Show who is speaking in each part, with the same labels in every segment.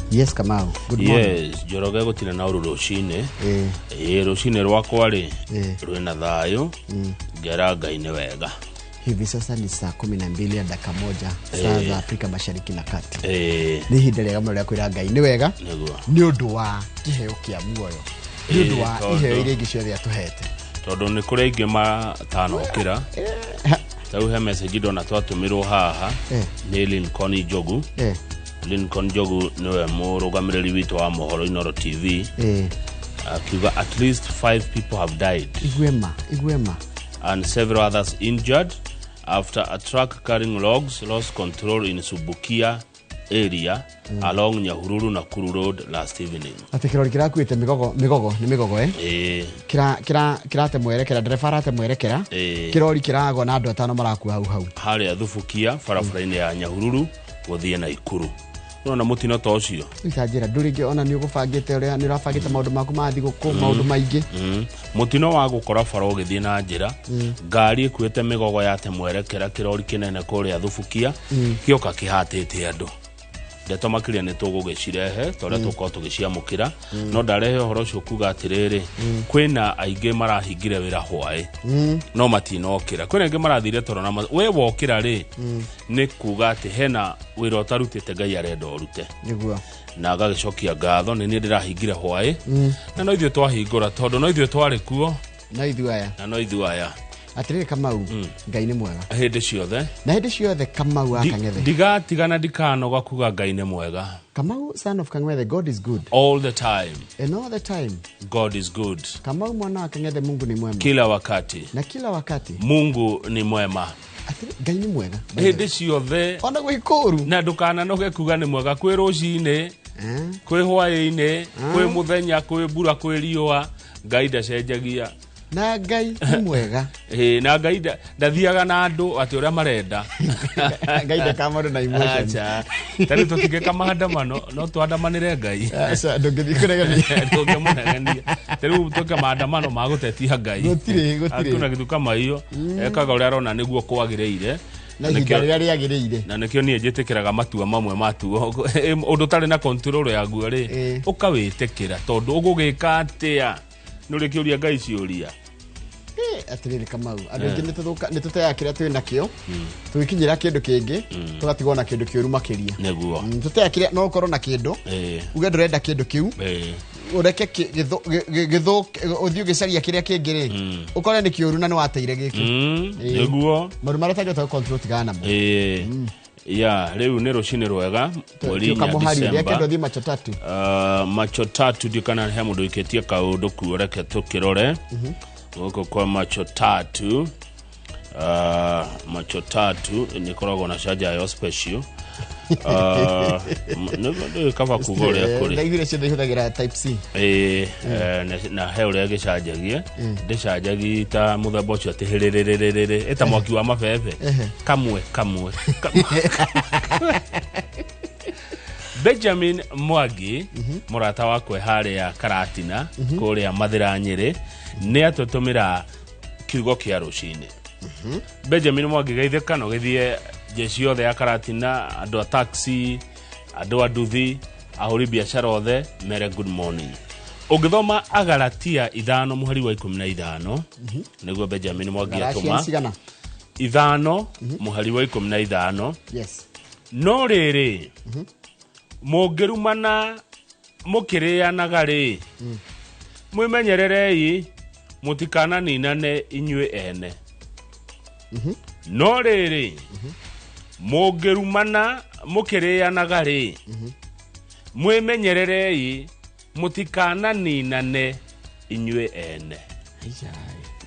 Speaker 1: Yes, Kamau, good morning.
Speaker 2: Yes, Njoroge, gũtirĩ na ũru rũcinĩ.
Speaker 1: Eh.
Speaker 2: Ĩĩ, rũcinĩ rwakwa rĩ
Speaker 1: Eh.
Speaker 2: rwĩna thayũ, ngera Ngai nĩ wega.
Speaker 1: Hivi sasa ni saa 12 ya dakika 1 saa za Afrika Mashariki na Kati.
Speaker 2: Ĩĩ.
Speaker 1: Nĩ ihinda rĩega mũno rĩa kwĩra Ngai nĩ wega
Speaker 2: Nĩguo.
Speaker 1: nĩ ũndũ wa kĩheo kĩa muoyo, nĩ ũndũ wa iheo iria ingĩ ciothe atũhete.
Speaker 2: Tondũ nĩ kũrĩ aingĩ matanokĩra. Ta rĩu he message ndona twatũmĩrwo haha nĩ Lincoln Njogu. Lincoln Njogu nĩwe mũrũgamĩrĩri witũ wa mohoro Inooro TV. Akiuga at least five people have died
Speaker 1: Iguema, iguema.
Speaker 2: and several others injured after a truck carrying logs lost control in Subukia area along Nyahururu Nakuru Road last evening.
Speaker 1: Atĩ kĩrori kĩrakuĩte mĩgogo, mĩgogo nĩ mĩgogo, eh?
Speaker 2: Eh,
Speaker 1: Kĩrate mwerekera, ndereba arate mwerekera, kĩrori kĩragwa na andũ atano marakua hau hau.
Speaker 2: Harĩa Thubukia barabara-inĩ ya Nyahururu gũthiĩ Naikuru. Nona mũtino ta ũcio.
Speaker 1: Rĩu ta njĩra, ndũrĩ ona nĩ ũgũbangĩte ũrĩa nĩ ũrabangĩte maũndũ maku ma thigũkũ, maũndũ maingĩ.
Speaker 2: Mũtino wa gũkora bara ũgĩthiĩ na njĩra, ngari ĩkuĩte mĩgogo yate mwerekera, kĩrori kĩnene kũrĩa Thubukia gĩoka kĩhatĩte andũ. Ndeto makĩria nĩ tũgũgĩcirehe ta ũrĩa tũkorwo tũgĩciamũkĩra, no ndarehe ũhoro ũcio kuga atĩrĩrĩ, kwĩna aingĩ marahingire wĩra hwaĩ no matinokĩra, kwĩna aingĩ marathire toro na we wokĩra rĩ, nĩ kuga atĩ hena wĩra ũtarutĩte Ngai arenda ũrute. Na agagĩcokia ngatho nĩ niĩ ndĩrahingire hwaĩ na no ithuĩ twahingũra tondũ no ithuĩ twarĩ kuo.
Speaker 1: No ithuĩ aya.
Speaker 2: Na no ithuĩ aya.
Speaker 1: Atĩrĩrĩ Kamau, Ngai nĩ mwega
Speaker 2: hĩndĩ ciothe.
Speaker 1: Na hĩndĩ ciothe, Kamau wa Kang'ethe.
Speaker 2: Ndigatigana, ndikanoga kuga Ngai nĩ mwega.
Speaker 1: Kamau son of Kang'ethe, God is good.
Speaker 2: All the time.
Speaker 1: And all the time.
Speaker 2: God is good.
Speaker 1: Kamau mwana wa Kang'ethe, Mungu ni mwema.
Speaker 2: Kila wakati.
Speaker 1: Na kila wakati.
Speaker 2: Mungu ni mwema.
Speaker 1: Atĩrĩ, Ngai nĩ mwega
Speaker 2: hĩndĩ ciothe.
Speaker 1: Ona gwĩ kũũru.
Speaker 2: Na ndũkananoge kuga nĩ mwega kwĩ rũcinĩ, kwĩ hwaĩ-inĩ, kwĩ mũthenya, kwĩ mbura, kwĩ riũa, Ngai ndacenjagia.
Speaker 1: Na Ngai nĩ mwega.
Speaker 2: Ĩĩ, na Ngai ndathiaga na andũ atĩ ũrĩa marenda.
Speaker 1: Ngai ndekaga maũndũ na emotion.
Speaker 2: Acha. Ta rĩu tũtingĩka maandamano, no twandamanĩre Ngai.
Speaker 1: Aca, ndũngĩthiĩ kũregania.
Speaker 2: Tũngĩmũregania ta rĩu twĩke maandamano ma gũtetia Ngai?
Speaker 1: Gũtirĩ, gũtirĩ.
Speaker 2: Hakuna gĩthu kama hiyo. Ekaga ũrĩa arona nĩguo kwagĩrĩire.
Speaker 1: Na ihinda rĩrĩa rĩagĩrĩire.
Speaker 2: Na nĩkĩo niĩ njĩtĩkĩraga matua mamwe matuo ũndũ ũtarĩ na control yaguo rĩ, ũkawĩtĩkĩra tondũ ũgũgĩka atĩa nĩ ũrĩkĩũria Ngai ciũria.
Speaker 1: Atĩrĩrĩ Kamau, andũ aingĩ nĩ tũteaga kĩrĩa twĩ nakĩo tũgĩkinyĩra kĩndũ kĩngĩ, tũgatigwo na kĩndũ kĩũru makĩria. Tũteaga kĩrĩa, no ũkorwo na kĩndũ, uge ndũrenda kĩndũ kĩu, ũreke gĩthũke, ũthiĩ ũgĩcaria kĩrĩa kĩngĩ rĩ, ũkore nĩ kĩũru na nĩ wateire gĩkĩ. Maũndũ marĩa ũtangĩhota gũcontrol, tigana namo.
Speaker 2: Ĩĩ. Ya rĩu nĩ rũcinĩ rwega, mweri 4
Speaker 1: Kamũhari rĩa kĩndũ
Speaker 2: December.
Speaker 1: thiĩ macho tatu.
Speaker 2: Macho tatu ndiũ kana he mũndũ ũikĩtie kaũndũ kuo, reke tũkĩrore gũkũ kwa macho tatu. Macho tatu nĩ ĩkoragwo na canja yayo special. Nĩ kaba kuga ũrĩa kũrĩ.
Speaker 1: Ndaiguire ciothe ihũthagĩra Type C.
Speaker 2: Ĩĩ, na he ũrĩa ĩgĩcanjagia, ndĩcanjagi ta mũthemba ũcio atĩ hĩrĩrĩrĩrĩrĩ ĩta mwaki wa mabebe kamwe kamwe. Benjamin Mwangi, mũrata wakwe harĩa Karatina kũrĩa Mathĩra Nyĩrĩ, nĩ atũtũmĩra kiugo kĩa rũcinĩ. Benjamin Mwangi, geithĩka na ũgeithie jeshi yothe ya Karatina, andũ a taxi, andũ a nduthi, ahũri biacara othe, mere good morning. Ũngĩthoma Agalatia 5 mũhari wa 15, nĩguo Benjamin Mwangi
Speaker 1: Galatians
Speaker 2: atũma.
Speaker 1: cigana?
Speaker 2: 5 mũhari wa 15. No rĩrĩ, mũngĩrumana mũkĩrĩanaga rĩ, mwĩmenyererei mũtikananinane inyuĩ ene. No rĩrĩ, mũngĩrumana mũkĩrĩanaga rĩ, mwĩmenyererei mũtikananinane inyuĩ ene.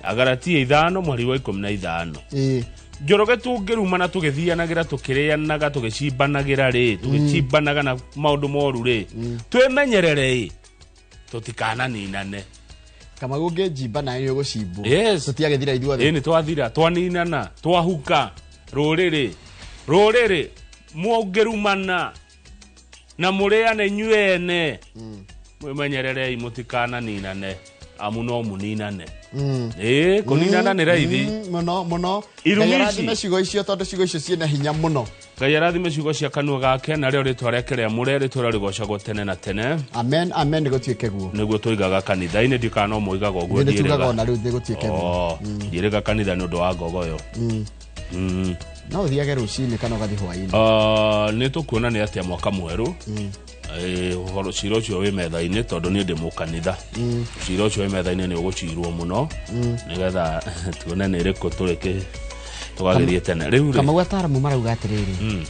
Speaker 2: Agalatia 5 mũhari wa 15. Njoroge, tũngĩrumana tũgĩthianagĩra, tũkĩrĩanaga, tũgĩcimbanagĩra rĩ, tũgĩcimbanaga na maũndũ moru rĩ, twĩmenyererei tũtikananinane.
Speaker 1: Kamau, ũngĩnjimba nawe nĩ ũgũcimbwo.
Speaker 2: Yes.
Speaker 1: Tũtiagĩthira ithuothe.
Speaker 2: Ĩ, nĩ twathira, twaninana, twahuka rũrĩrĩ rũrĩrĩ. Mũngĩrumana na mũrĩane inyuĩ ene, mwĩmenyererei mũtikananinane. Amu no mũninane. Ĩĩ, kũninana nĩ raithi.
Speaker 1: Mũno mũno.
Speaker 2: Irumi
Speaker 1: Ngai
Speaker 2: ici.
Speaker 1: arathime ciugo icio, tondũ ciugo icio ciĩna hinya mũno.
Speaker 2: Ngai arathime ciugo cia kanua gake, narĩo rĩtwa rĩake rĩamũre rĩtũra rĩgocagwo tene na tene.
Speaker 1: Amen, amen, gũtuĩke guo.
Speaker 2: Nĩguo tũigaga kanitha-inĩ, ndikana no mũigaga ũguo.
Speaker 1: Nĩ tugaga
Speaker 2: Ndiĩrĩga.
Speaker 1: ona rĩu thĩ gũtuĩke guo.
Speaker 2: Oh, ndiĩrĩga kanitha nĩ ũndũ wa ngogoyo.
Speaker 1: No ũthiage rũcinĩ kana ũgathiĩ hwaĩ-inĩ.
Speaker 2: Ah, nĩ tũkuona nĩ atĩa mwaka mwerũ. Ũhoro cira ũcio wĩ metha-inĩ, tondũ niĩ ndĩ mũkanitha, cira ũcio wĩ metha-inĩ nĩ ũgũcirwo mũno nĩgetha tuone nĩ ĩrĩkũ tũrĩkĩ tũgagĩthiĩ tene rĩu rĩ.
Speaker 1: Kamau, ataramu marauga atĩrĩrĩ,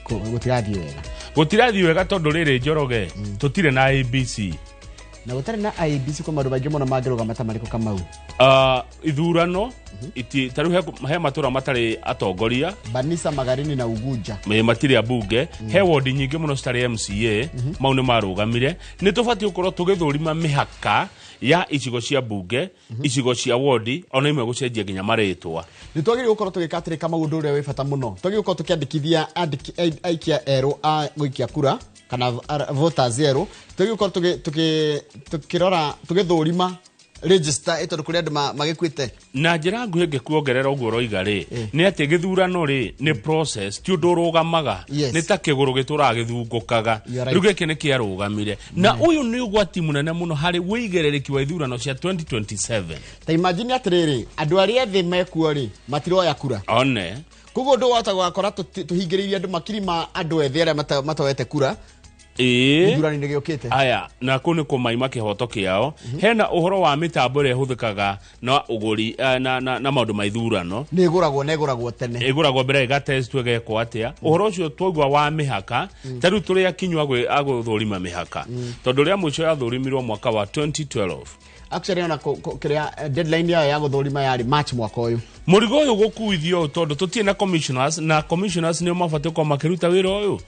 Speaker 1: gũtirathiĩ wega.
Speaker 2: Gũtirathiĩ wega tondũ rĩrĩ, Njoroge, tũtirĩ na IEBC.
Speaker 1: Na gũtarĩ na IEBC kwa maũndũ maingĩ mũno mangĩrũgama ta marĩkũ, Kamau?
Speaker 2: Ah, ithurano iti ta rĩu he matũra matarĩ atongoria.
Speaker 1: Banisa, Magarini na Ugunja.
Speaker 2: Matirĩ ambunge, he wodi nyingĩ mũno citarĩ MCA, mau nĩ marũgamire. Nĩ tũbatiĩ gũkorwo tũgĩthũrima mĩhaka ya icigo cia mbunge, icigo cia wodi, ona imwe gũcenjia nginya marĩtwa.
Speaker 1: Nĩ twagĩrĩirwo gũkorwo tũgĩka atĩrĩ, Kamau, ũndũ ũrĩa wĩ bata mũno, twagĩrĩirwo gũkorwo tũkĩandĩkithia aikia erũ a gũikia kura kana voters erũ. Twagĩrĩirwo gũkorwo tũkĩrora, tũgĩthũrima register, tondũ kũrĩ andũ magĩkuĩte.
Speaker 2: Na njĩra nguhĩ ngĩkuongerera ũguo ũroiga rĩ, nĩ atĩ gĩthurano rĩ nĩ process, ti ũndũ ũrũgamaga.
Speaker 1: Yes.
Speaker 2: Nĩ ta kĩgũrũ gĩtũraga gĩthungũkaga.
Speaker 1: You are right.
Speaker 2: Rĩu gĩkĩ nĩ kĩarũgamire, na ũyũ nĩ ũgwati mũnene mũno harĩ wĩigĩrĩrĩki wa ithurano cia 2027.
Speaker 1: Ta imagine atĩrĩrĩ, andũ arĩa ethĩ mekuo rĩ matiroya kura.
Speaker 2: One.
Speaker 1: Koguo ũndũ wahota gũgakora tũhingĩrĩirie andũ makiri ma andũ ethĩ arĩa matoete kura gĩthurano-inĩ gĩũkĩte.
Speaker 2: Aya, na kũu nĩ kũmaima kĩhoto kĩao. Hena ũhoro wa mĩtambo ĩrĩa ĩhũthĩkaga na ũgũri na maũndũ ma ithurano.
Speaker 1: Nĩ ĩgũragwo na ĩgũragwo tene.
Speaker 2: Ĩgũragwo mbere, ĩgatestwo, ĩgekwo atĩa. Ũhoro ũcio twaigua wa mĩhaka, ta rĩu tũrĩ akinyu a gũthũrima mĩhaka, tondũ rĩa mũico yathũrimirwo mwaka wa 2012.
Speaker 1: Actually, ona kĩrĩa deadline yayo ya gũthũrima yarĩ March mwaka ũyũ.
Speaker 2: Mũrigo ũyũ gũkuithio ũũ tondũ tũtirĩ na commissioners, na commissioners nĩo mabatiĩ gũkorwo makĩruta wĩra ũyũ,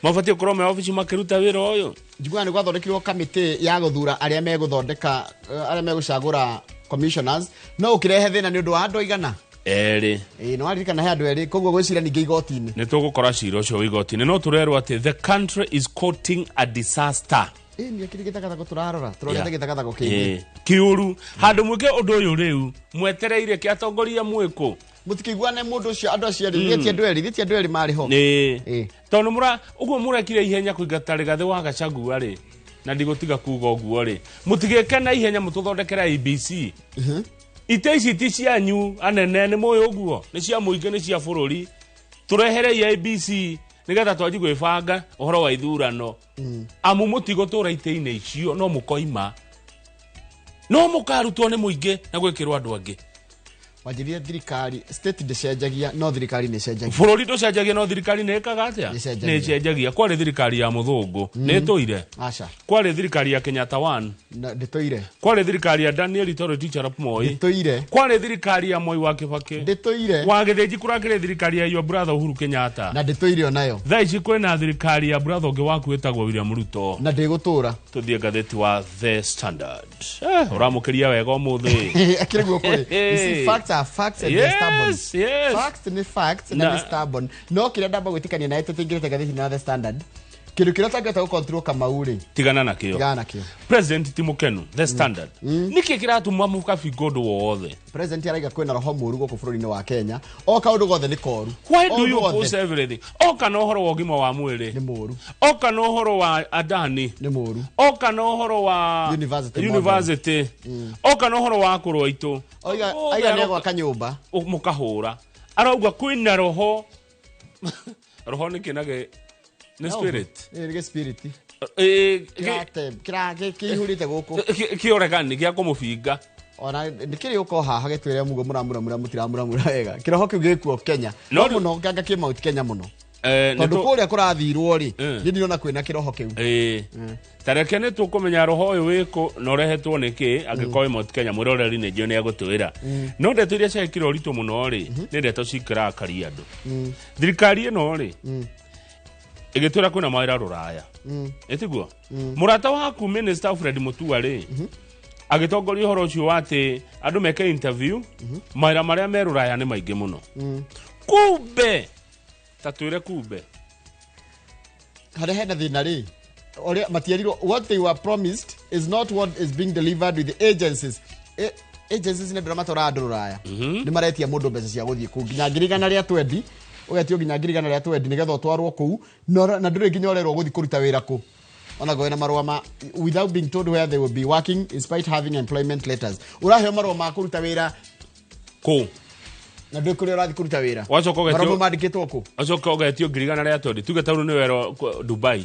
Speaker 2: mabatiĩ gũkorwo me obici makĩruta wĩra ũyũ.
Speaker 1: Njiguaga nĩ gwathondekirwo kamĩtĩ ya gũthura arĩa megũthondeka, arĩa megũcagũra commissioners, no ũkĩrehe thĩna nĩ ũndũ wa andũ aigana
Speaker 2: Erĩ.
Speaker 1: Ĩĩ, nĩ waririkana he andũ erĩ, koguo gwĩciria ningĩ igoti-inĩ.
Speaker 2: Nĩ tũgũkora cira ũcio wa igoti-inĩ, no tũrerwo atĩ the country is courting a disaster.
Speaker 1: Ĩĩ, nĩ kĩrĩ gĩthagathago tũrarora, tũrorete gĩthagathago kĩngĩ.
Speaker 2: Kĩũru handũ mwĩke ũndũ ũyũ rĩu mwetereire kĩatongoria mwĩkũ.
Speaker 1: Mũtikĩiguane mũndũ ũcio, andũ acio erĩ, thiĩti andũ erĩ, thiĩti andũ erĩ marĩ ho.
Speaker 2: Ĩĩ. Tondũ mũra ũguo mũrekire ihenya kũingata Rigathĩ wa Gachagua rĩ, na ndigũtiga kuga ũguo rĩ, mũtigĩke na ihenya mũtũthondekere IEBC. Ite ici ti cianyu anene, nĩ mũĩ ũguo, nĩ cia mũingĩ, nĩ cia bũrũri. Tũreherei IEBC nĩgetha twanji gwĩbanga ũhoro wa ithurano, amu mũtigũtũra itĩ-inĩ icio, no mũkoima, no mũkarutwo nĩ mũingĩ na gwĩkĩrwo andũ angĩ.
Speaker 1: Wanjĩrire thirikari state ndĩcenjagia, no thirikari nĩ ĩcenjagia.
Speaker 2: Bũrũri ndũcenjagia, no thirikari nĩ ĩkaga atĩa?
Speaker 1: Nĩ ĩcenjagia.
Speaker 2: Nĩ ĩcenjagia. Kwarĩ thirikari ya mũthũngũ, nĩ ĩtũire?
Speaker 1: Aca.
Speaker 2: Kwarĩ thirikari ya Kenyatta 1.
Speaker 1: Na ndĩtũire.
Speaker 2: Kwarĩ thirikari ya Daniel Toroitich arap Moi.
Speaker 1: Ndĩtũire.
Speaker 2: Kwarĩ thirikari ya Moi wa Kibaki.
Speaker 1: Ndĩtũire.
Speaker 2: Wa Gĩthĩnji kũrakĩrĩ thirikari ya your brother Uhuru Kenyatta.
Speaker 1: Na ndĩtũire onayo.
Speaker 2: Thaa ici kwĩna thirikari ya brother ũngĩ waku wĩtagwo William Ruto.
Speaker 1: Na ndĩgũtũra.
Speaker 2: Tũthiĩ ngathĩti wa The Standard. Ũramũkĩria wega ũmũthĩ.
Speaker 1: Akĩrĩ guo kũrĩ. You see, facts are facts and they're stubborn. Facts nĩ facts na nĩ stubborn. No kĩrĩa ndamba gwĩtĩkania nawe tũtingĩrĩte ngathĩti na The Standard, kĩndũ kĩrĩa ũtangĩhota gũcontrol, Kamau rĩ,
Speaker 2: Tigana nakĩo.
Speaker 1: Tigana nakĩo.
Speaker 2: President ti mũkenu. The Standard, nĩkĩ kĩratũma mũkabinga ũndũ wothe?
Speaker 1: President araiga kwĩna roho mũru gũkũ bũrũri-inĩ wa Kenya, o kaũndũ gothe nĩ koru.
Speaker 2: Why do
Speaker 1: O
Speaker 2: you
Speaker 1: ũndũ
Speaker 2: oppose
Speaker 1: wothe
Speaker 2: everything? Oka na ũhoro wa ũgima wa mwĩrĩ,
Speaker 1: nĩ mũru.
Speaker 2: Oka na ũhoro wa Adani,
Speaker 1: Nĩ mũru.
Speaker 2: Oka na ũhoro wa
Speaker 1: University model.
Speaker 2: university, oka na ũhoro wa kũrũa itũ.
Speaker 1: Oiga
Speaker 2: Othe
Speaker 1: aiga nĩ egwaka nyũmba.
Speaker 2: Mũkahũra arauga kwĩna roho. Roho nĩ kĩnage nĩ spirit.
Speaker 1: Ĩ, nĩ spirit.
Speaker 2: Ĩ,
Speaker 1: Kĩihũrĩte gũkũ.
Speaker 2: Kĩoregani gĩa kũmũbinga.
Speaker 1: Ona nĩ kĩrĩ ũko haha gĩtwĩre mugo mũramuramura, mũtiramuramura wega. Kĩroho kĩu gĩkuo Kenya
Speaker 2: No
Speaker 1: no mũno nganga kĩ Mount Kenya mũno,
Speaker 2: nĩ
Speaker 1: tondũ kũrĩa kũrathirwo rĩ, niĩ ndirona kwĩna kĩroho kĩu.
Speaker 2: Ĩĩ, ta reke nĩ tũkũmenya roho ũyũ wĩkũ na ũrehetwo nĩ kĩ. Angĩkorwo wĩ Mount Kenya, mwĩroreri nĩ njũĩ nĩ egũtwĩra. No ndeto iria ciekĩra ũritũ mũno rĩ, nĩ ndeto cikĩrakaria andũ. Thirikari ĩno rĩ ĩgĩtwĩra kwĩna mawĩra rũraya, ĩtiguo? Mũrata waku Minister Fred Mutua rĩ agĩtongoria ũhoro ũcio wa atĩ andũ meke interview, mawĩra marĩa me rũraya nĩ maingĩ mũno. Kumbe ta twĩre kumbe
Speaker 1: Harĩa hena thĩna rĩ, Ũrĩa matierirwo, what they were promised is not what is being delivered with the agencies. Agencies nĩ ndĩra matwaraga andũ rũraya, nĩ maretia mũndũ mbeca cia gũthiĩ kũu nginya 120,000, ũgetio nginya 120,000 nĩgetha ũtwarwo kũu, na ndũrĩ nginya ũrerwo gũthiĩ kũruta wĩra kũ ona goena marũa ma, without being told where they will be working in spite having employment letters. Ũraheo marũa ma kũruta wĩra
Speaker 2: kũ
Speaker 1: na ndũĩ kũrĩa ũrathiĩ kũruta wĩra.
Speaker 2: Wacoka ũgetio-
Speaker 1: Marũa mau mandĩkĩtwo kũ?
Speaker 2: Acoka ũgetio 120,000, tuge taũni nĩ werwo Dubai,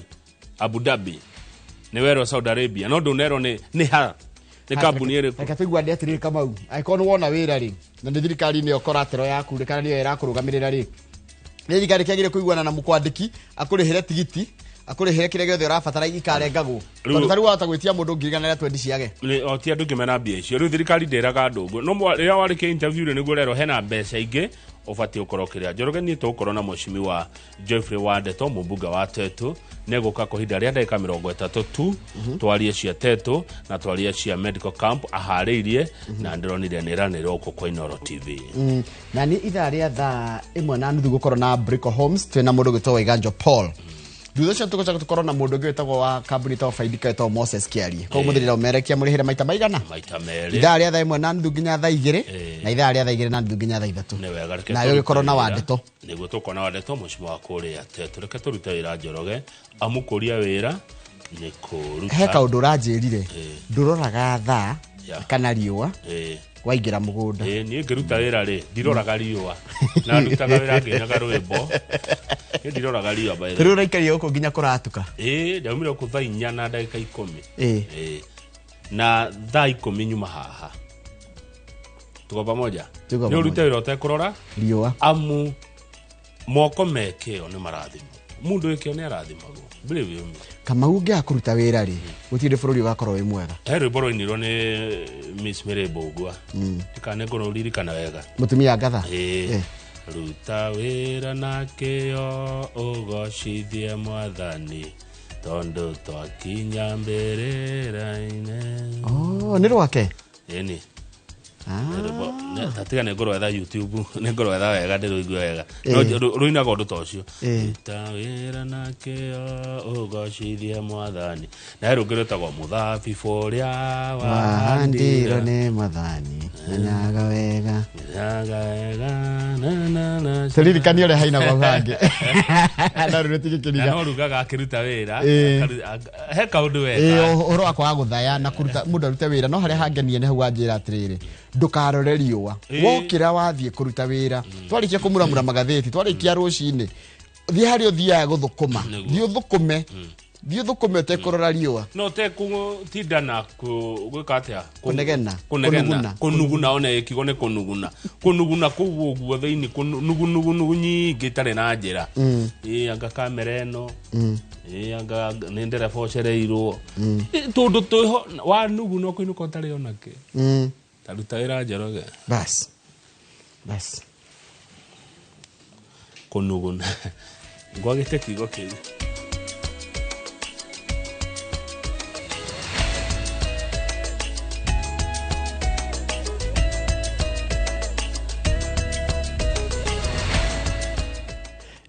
Speaker 2: Abu Dhabi, nĩ werwo Saudi Arabia, no ndũnerwo nĩ ha, nĩ kambuni ĩrĩkũ.
Speaker 1: Reke tũiguane atĩrĩrĩ, Kamau, angĩkorwo nĩ wona wĩra rĩ, na nĩ thirikari nĩyo collateral yaku rĩ, kana nĩyo ĩrakũrũgamĩrĩra rĩ, nĩ thirikari kĩagĩrĩire kũiguana na mũkwandĩki akũrĩhĩre tigiti, akũrĩhĩre kĩrĩa gĩothe ũrabatara ikarengagwo, tondũ ta rĩu wahota gwĩtia mũndũ 120,000 ciage.
Speaker 2: O ti andũ aingĩ mena mbia icio. Rĩu thirikari ndĩraga andũ ũguo, no rĩrĩa warĩkia interview rĩ, nĩguo ũrerwo hena mbeca ingĩ ũbatiĩ ũkorwo kĩrĩa. Njoroge, niĩ tũgũkorwo na mheshimiwa Geoffrey Wandeto, mũmbunge wa Tetu, nĩegũka kwa ihinda rĩa ndagĩka 30 tu, twarie cia Tetu na twarie cia medical camp aharĩirie, na ndĩronire nĩ ĩranĩrwo gũkũ kwa Inooro TV.
Speaker 1: Na nĩ ithaa rĩa 1:30 gũkorwo na Brico Homes, twĩna mũndũ ũgwĩtwo Waiganjo Paul. Thutha ũcio tũgũcoka tũkorwo na mũndũ ũngĩ wĩtagwo wa kambuni ĩtagwo Faidika, ĩtagwo Moses Kĩarie. Koguo mũthĩrĩra ũmerekia mũrĩhĩre maita maigana?
Speaker 2: Maita merĩ.
Speaker 1: Ithaa rĩa 1:30 nginya 2:00, na ithaa rĩa 2:30 nginya 3:00.
Speaker 2: Nĩ wega, reke
Speaker 1: Nayo
Speaker 2: tũrute
Speaker 1: gĩkorwo na
Speaker 2: wĩra.
Speaker 1: Wandeto.
Speaker 2: Nĩguo tũkorwo na Wandeto, mheshimiwa wa kũrĩa Tetu. Reke tũrute wĩra, Njoroge, amũkũria wĩra nĩ kũruta.
Speaker 1: He kaũndũ ũranjĩrire, ndũroraga thaa kana riũa waingĩra mũgũnda.
Speaker 2: Ĩĩ, niĩ ngĩruta wĩra rĩ, ndiroraga riũa, na ndutaga wĩra ngĩinaga rwĩmbo. Niĩ ndiroraga riũa, by the
Speaker 1: Rĩu
Speaker 2: way.
Speaker 1: ũraikaria gũkũ nginya kũratuka?
Speaker 2: Ĩĩ, ndaumire gũkũ 4:10. Ĩĩ. Na 10:00 nyuma haha. Tuko pamoja?
Speaker 1: Tuko
Speaker 2: Nĩ ũrute
Speaker 1: pamoja.
Speaker 2: wĩra ũtekũrora
Speaker 1: riũa,
Speaker 2: amu moko mekĩo nĩ marathimwo, mũndũ wĩkĩo nĩ arathimagwo, believe you me.
Speaker 1: Kamau, ũngĩaga kũruta wĩra rĩ, gũtirĩ bũrũri ũgakorwo wĩ mwega.
Speaker 2: He rwĩmbo rwainirwo nĩ Miss Mary Mbũgua, ndikane ngũrũririkana wega.
Speaker 1: Mũtumia ngatha.
Speaker 2: Ĩĩ. Ruta wĩra na kĩo ũgocithie mwathani, tondũ twakinya mbĩrĩra-inĩ.
Speaker 1: Oh, nĩ rwake?
Speaker 2: Ĩni. Tatiga nĩ ngũrwetha YouTube, nĩ ngũrwetha wega ndĩrũigue wega. No rũinaga ũndũ ta ũcio, ruta wĩra na kĩo ũgocithie mwathani. Na he rũngĩ rwĩtagwo mũthabibũ ũrĩa
Speaker 1: wahandirwo nĩ mwathani, menyaga wega.
Speaker 2: Menyaga wega, na, na, na,
Speaker 1: Tũririkanie ũrĩa hainagwo hangĩ no rĩu
Speaker 2: na
Speaker 1: rũtigĩkĩriga.
Speaker 2: No rugaga akĩruta wĩra. He kaũndũ weka.
Speaker 1: Ũhoro wa kwaga gũthaya na kũruta mũndũ arute wĩra, no harĩa hangenia nĩ hau wanjĩra atĩrĩrĩ, ndũkarore riũa. Wokĩra wathiĩ kũruta wĩra, twarĩkia kũmuramura magathĩti, twarĩkia rũcinĩ, thiĩ harĩa ũthiaga gũthũkũma. Thiĩ ũthũkũme, thiĩ ũthũkũme ũtekũrora riũa.
Speaker 2: No te kutinda na gwĩka atĩa?
Speaker 1: Kũnegena.
Speaker 2: Kũnegena.
Speaker 1: Kũnuguna.
Speaker 2: Kũnuguna, ona ĩkiugo nĩ kũnuguna, kũnuguna kũu ũguo thĩinĩ, nugunugunugu nyingĩ itarĩ na njĩra. Ĩ anga kamera ĩno, ĩ anga nĩ ndereba ũcereirwo. Ĩ, tũndũ twĩho wa nuguna ũkũinũka ũtarĩ onakĩ. Taruta wĩra, Njoroge.
Speaker 1: Bas bas.
Speaker 2: Kũnuguna, ngwagĩte kiugo kĩu.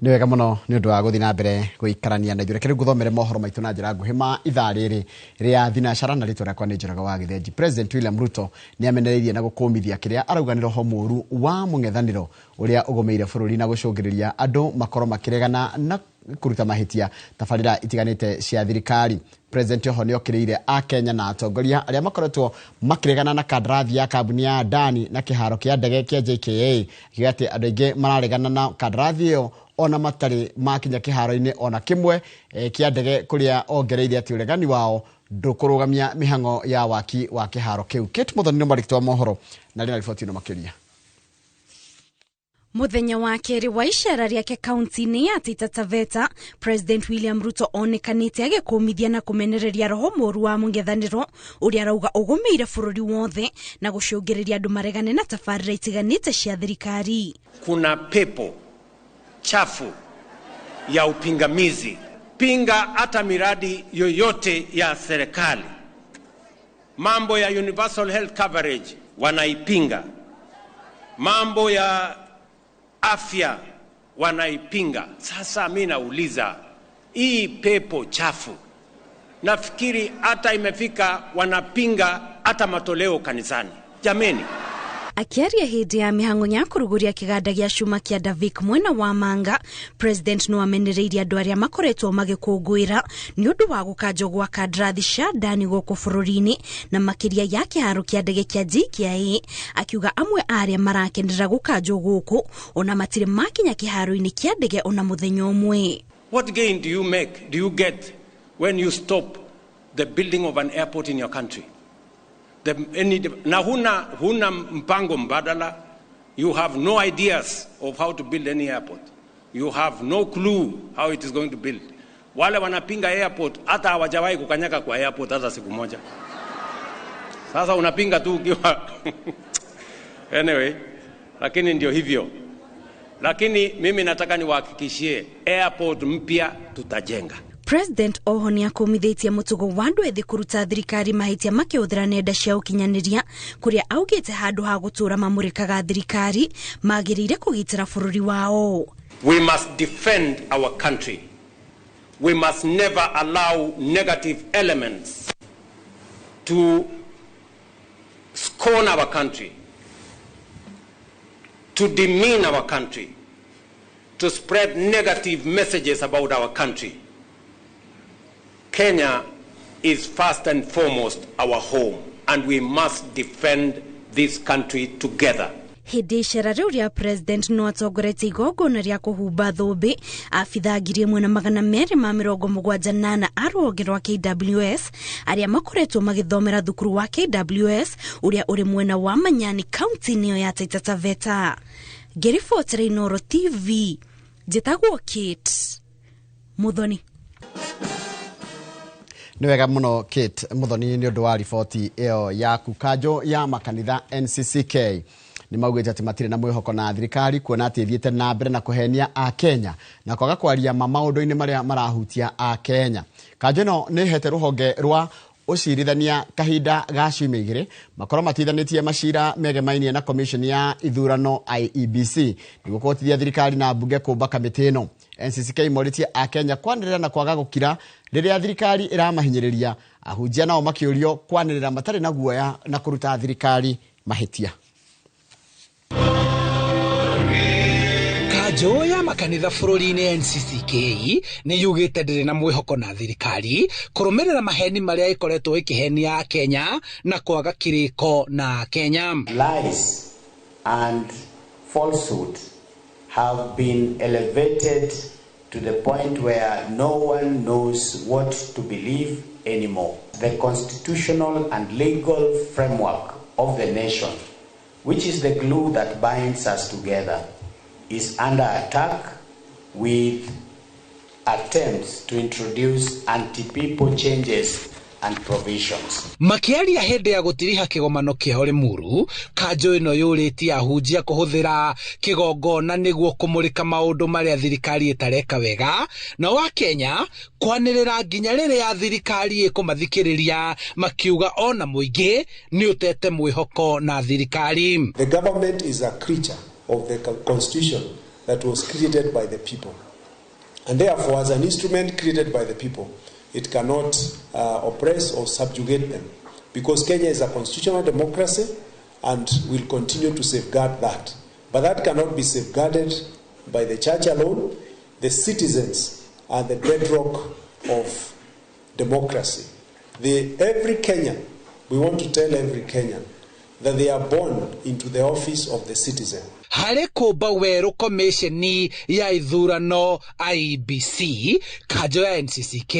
Speaker 1: Nĩ wega mũno nĩ ũndũ wa gũthiĩ na mbere gũikarania na ithuĩ. Reke rĩu ngũthomere mohoro maitũ na njĩra nguhĩ ma ithaa rĩrĩ rĩa thinacara, na rĩtwa rĩakwa nĩ Njoroge wa Gĩthenji. President William Ruto nĩ amenereirie na gũkũmithia kĩrĩa arauga nĩ roho mũũru wa mũng'ethanĩro ũrĩa ũgũmĩire bũrũri na gũcũngĩrĩria andũ makorwo makĩregana na kũruta mahĩtia tabarĩra itiganĩte cia thirikari. President oho nĩ okĩrĩire akenya na atongoria arĩa makoretwo makĩregana na kandarathi ya kambuni ya Adani na kĩharo kĩa ndege kĩa JKA, akiuga atĩ andũ aingĩ mararegana na kandarathi ĩyo ona matarĩ makinya kĩharo-inĩ ona kĩmwe kĩa ndege, kũrĩa ongereire atĩ ũregani wao ndũkũrũgamia mĩhang'o ya waki wa kĩharo kĩu. Kate Muthoni nĩ mwandĩki wa mohoro na rĩ na riboti ĩno makĩria.
Speaker 3: Muthenya wa kerĩ wa icera rĩake kaunti-inĩ ya Taita Taveta, President William Ruto onekanĩte agĩkũmithia na kũmenereria roho mũũru wa mũng'ethanĩro ũrĩa arauga ũgũmĩire bũrũri wothe na gũcũngĩrĩria andũ maregane na tabarĩra itiganĩte cia thirikari.
Speaker 4: Kuna pepo chafu ya upingamizi, pinga hata miradi yoyote ya serikali. Mambo ya universal health coverage wanaipinga, mambo ya afya wanaipinga. Sasa mi nauliza, hii pepo chafu Nafikiri hata imefika wanapinga hata matoleo kanisani. Jameni.
Speaker 3: Akiaria hindi ya mihango ya kuruguria kiganda gia cuma kia Davik mwena wa Manga, President no amenereirie andu aria makoretwo magikungwira ni undu wa gukanjwo gwa kandarathi cia ndani guku bururi-ini na makiria ya kiharo kia ndege kia JKIA, akiuga amwe aria marakenera gukanjwo guku ona matire makinya kiharo-ini kia ndege ona muthenya umwe.
Speaker 4: What gain do you make, do you get when you stop the building of an airport in your country? Na huna mpango mbadala. You have no ideas of how to build any airport. You have no clue how it is going to build. Wale wanapinga airport hata hawajawahi kukanyaka kwa airport hata siku moja. Sasa unapinga tu ukiwa anyway, lakini ndio hivyo. Lakini mimi nataka niwahakikishie airport mpya tutajenga.
Speaker 3: President oho ni akumithĩtie mũtugo wa andũ ethĩ kũruta thirikari mahĩtia makĩhũthĩra nenda cia ũkinyanĩria kũrĩa augĩte handũ ha gũtũũra mamũrĩkaga thirikari magĩrĩire kũgitĩra bũrũri wao.
Speaker 4: We must defend our country. We must never allow negative elements to scorn our country, to demean our country, to spread negative messages about our country. Kenya is first and foremost our home, and we must defend this country together.
Speaker 3: Hĩndĩ icera rĩu rĩa President no atongoretie igongona rĩa kũhumba thũmbĩ abithaa 1278 a rũhonge rwa KWS arĩa makoretwo magĩthomera thukuru wa KWS ũrĩa ũrĩ mwena wa Manyani kaunti-inĩ ya Taita Taveta. Ngĩribotera Inooro TV, njĩtagwo Kate Muthoni.
Speaker 1: Nĩ wega mũno Kate Muthoni nĩ ũndũ wa riboti ĩyo yaku. Kanjũ ya makanitha NCCK nĩ maugĩte atĩ matirĩ na mwĩhoko na thirikari kuona atĩ ĩthiĩte na mbere na kũhenia a Kenya na kwaga kwaria ma maũndũ-inĩ marĩa marahutia a Kenya. Kanjũ ĩno nĩ ĩhete rũhonge rwa ũcirithania kahinda ga ciumia igĩrĩ makorwo matithanĩtie macira megemainie na commission ya ithurano IEBC nĩguo kũhotithia thirikari na mbunge kũmba kamĩtĩ ĩno. NCCK morĩtie a Kenya kwanĩrĩra na kwaga gũkira rĩrĩa thirikari ĩramahinyĩrĩria, ahunjia nao makĩũrio kwanĩrĩra matarĩ na guoya na kũruta thirikari mahĩtia.
Speaker 5: Kanjũ ya makanitha bũrũri-inĩ NCCK nĩ yugĩte ndĩrĩ na mwĩhoko na thirikari kũrũmĩrĩra maheni marĩa ĩkoretwo ĩkĩhenia Kenya na kwaga kĩrĩko na Kenya.
Speaker 6: Lies and falsehood have been elevated to the point where no one knows what to believe anymore. The constitutional and legal framework of the nation, which is the glue that binds us together, is under attack with attempts to introduce anti-people changes and provisions.
Speaker 5: Makiaria hĩndĩ ya gũtiriha kĩgomano kĩao Limuru, kanjũ ĩno yũrĩtie ahunjia kũhũthĩra kĩgongona nĩguo kũmũrĩka maũndũ marĩa thirikari ĩtareka wega, na wa Kenya kwanĩrĩra nginya rĩrĩa thirikari ĩkũmathikĩrĩria, makiuga ona mũingĩ nĩ ũtete mwĩhoko na thirikari.
Speaker 7: The government is a creature of the constitution that was created by the people, and therefore as an instrument created by the people, it cannot oppress or subjugate them, because Kenya is a constitutional democracy and will continue to safeguard that. But that cannot be safeguarded by the church alone. The citizens are the bedrock of democracy. Every Kenyan, we want to tell every Kenyan that they are born into the office of the citizen.
Speaker 5: Harĩ kũmba werũ komisheni ya ithurano IEBC, kanjũ ya NCCK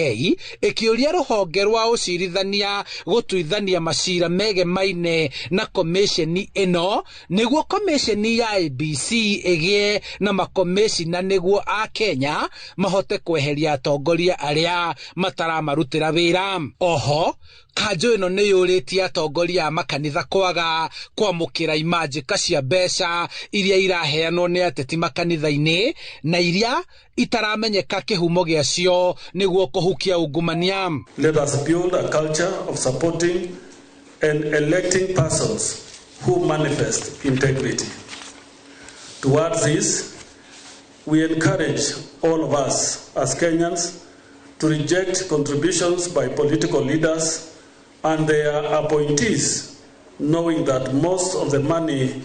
Speaker 5: ĩkĩũria rũhonge rwa ũcirithania gũtuithania macira megemaine na komisheni ĩno nĩguo komisheni ya IEBC ĩgĩe na makomishina nĩguo a Kenya mahote kweheria atongoria arĩa mataramarutĩra wĩra. Oho kanjũ ĩno nĩ yũrĩtie atongoria a makanitha kwaga kwamũkĩra imanjĩka cia mbeca iria iraheanwo nĩ ateti makanitha-inĩ na iria itaramenyeka kĩhumo gĩacio nĩguo kũhukia ungumania.
Speaker 8: Let us build a culture of supporting and electing persons who manifest integrity. Towards this, we encourage all of us as Kenyans to reject contributions by political leaders and their appointees, knowing that most of the money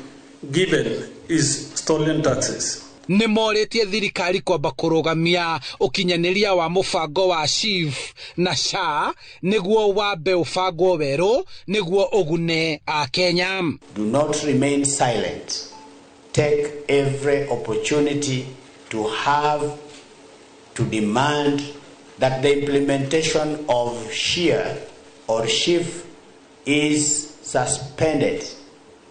Speaker 8: given is stolen taxes.
Speaker 5: Nĩ morĩtie thirikari kwamba kũrũgamia ũkinyanĩria wa mũbango wa SHIF na SHA nĩguo wambe ũbangwo werũ nĩguo ũgune Akenya.
Speaker 6: Do not remain silent. Take every opportunity to have to demand that the implementation of SHIA or SHIF is suspended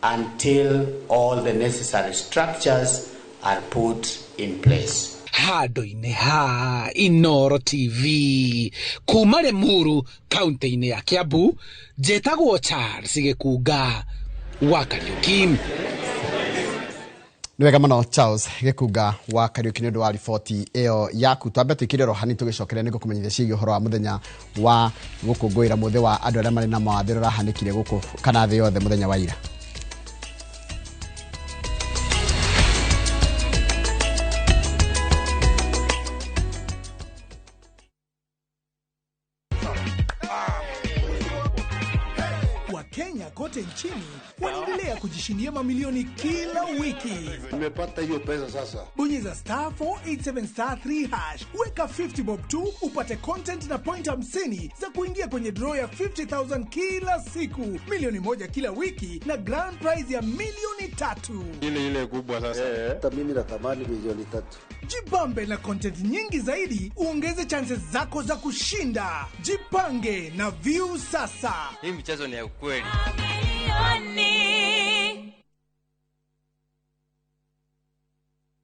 Speaker 6: until all the necessary structures are put in place.
Speaker 5: Handũ-inĩ ha Inoro TV kuma Limuru kaunti-inĩ ya Kiambu, njĩtagwo Charles Gĩkunga wa Kariuki.
Speaker 1: Nĩ wega mũno Charles Gĩkunga wa Kariuki nĩ ũndũ wa riboti ĩyo yaku. Twambe twĩkĩre oro hanini tũgĩcokeria nĩ gũkũmenyithia ciĩgiĩ ũhoro wa mũthenya wa gũkũngũĩra mũthĩ wa andũ arĩa marĩ na mawathe ũrĩa ũrahanĩkire gũkũ kana thĩ yothe mũthenya wa ira.
Speaker 9: Wakenya kote nchini wanaendelea kujishindia mamilioni kila wiki.
Speaker 10: Nimepata hiyo pesa sasa.
Speaker 9: Bonyeza star 487 star 3 hash, weka 50 bob tu upate content na point 50 za kuingia kwenye draw ya 50,000 kila siku, 1,000,000 kila wiki na grand prize ya 3,000,000.
Speaker 10: Ile kubwa sasa. Hata mimi natamani 3,000,000.
Speaker 9: Jibambe na content nyingi zaidi, uongeze chances zako za kushinda. Jipange na View sasa.
Speaker 11: Hii mchezo ni ya ukweli.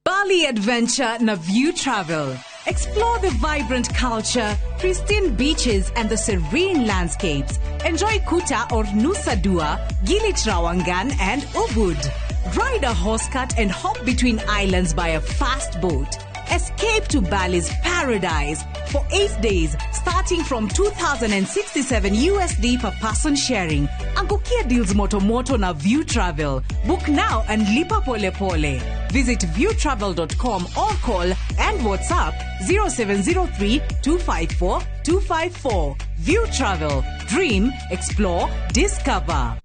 Speaker 12: Bali Adventure na View Travel. Explore the vibrant culture, pristine beaches, and the serene landscapes. Enjoy Kuta or Nusa Dua, Gili Trawangan, and Ubud. Ride a horse cart and hop between islands by a fast boat. Escape to Bali's paradise for 8 days, starting from 2,067 USD per person sharing. Angukia deals moto moto na View Travel. Book now and lipa pole pole. Visit viewtravel.com or call and WhatsApp 0703 254 254. View Travel. Dream, explore, discover.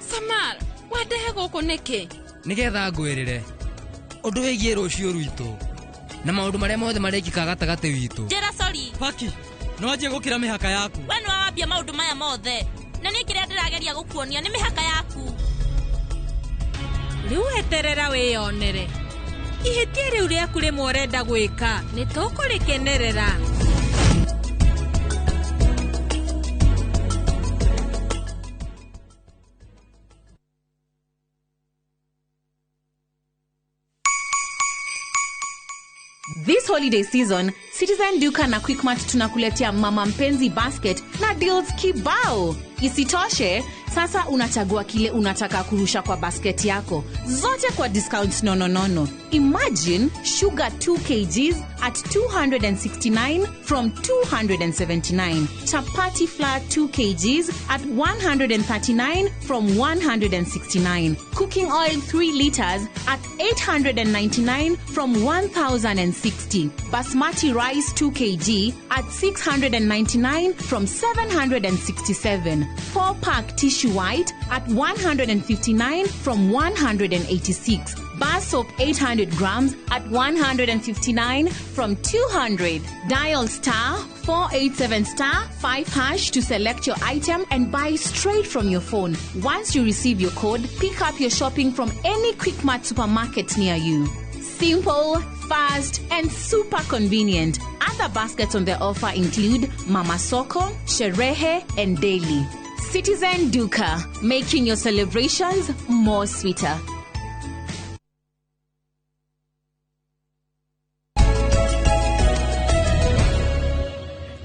Speaker 13: Samar, wadehe gũkũ nĩkĩ?
Speaker 11: Nĩgetha ngwĩrĩre ũndũ wĩgiĩ rũciũ rwitũ na maũndũ marĩa mothe marekĩka gatagatĩ witũ.
Speaker 13: Njĩra sorry.
Speaker 11: Paki, no wanjie gũkĩra mĩhaka yaku.
Speaker 13: We nĩwe wambia maũndũ maya mothe. Na niĩ kĩrĩa ndĩrageria gũkuonia nĩ mĩhaka yaku.
Speaker 12: Rĩu eterera wĩyonere. Ihĩtia rĩu rĩaku rĩmwe ũrenda gwĩka nĩ tũkũrĩkenerera.
Speaker 14: This holiday season, Citizen Duka na Quickmart tunakuletea Mama Mpenzi Basket na deals kibao. Isitoshe, sasa unachagua kile unataka kurusha kwa basket yako. Zote kwa discounts nononono. Imagine sugar 2 kgs at 269 from 279. Chapati flour 2 kgs at 139 from 169. Cooking oil 3 liters at 899 from 1,060. Basmati rice 2 kg at 699 from 767. 4-pack tissue white at 159 from 186. Bar soap 800 grams at 159 from 200. Dial star 487 star 5 hash to select your item and buy straight from your phone. Once you receive your code, pick up your shopping from any Quickmart supermarket near you. Simple, fast, and super convenient. Other baskets on the offer include Mama Soko, Sherehe, and Daily. Citizen Duka, making your celebrations more sweeter.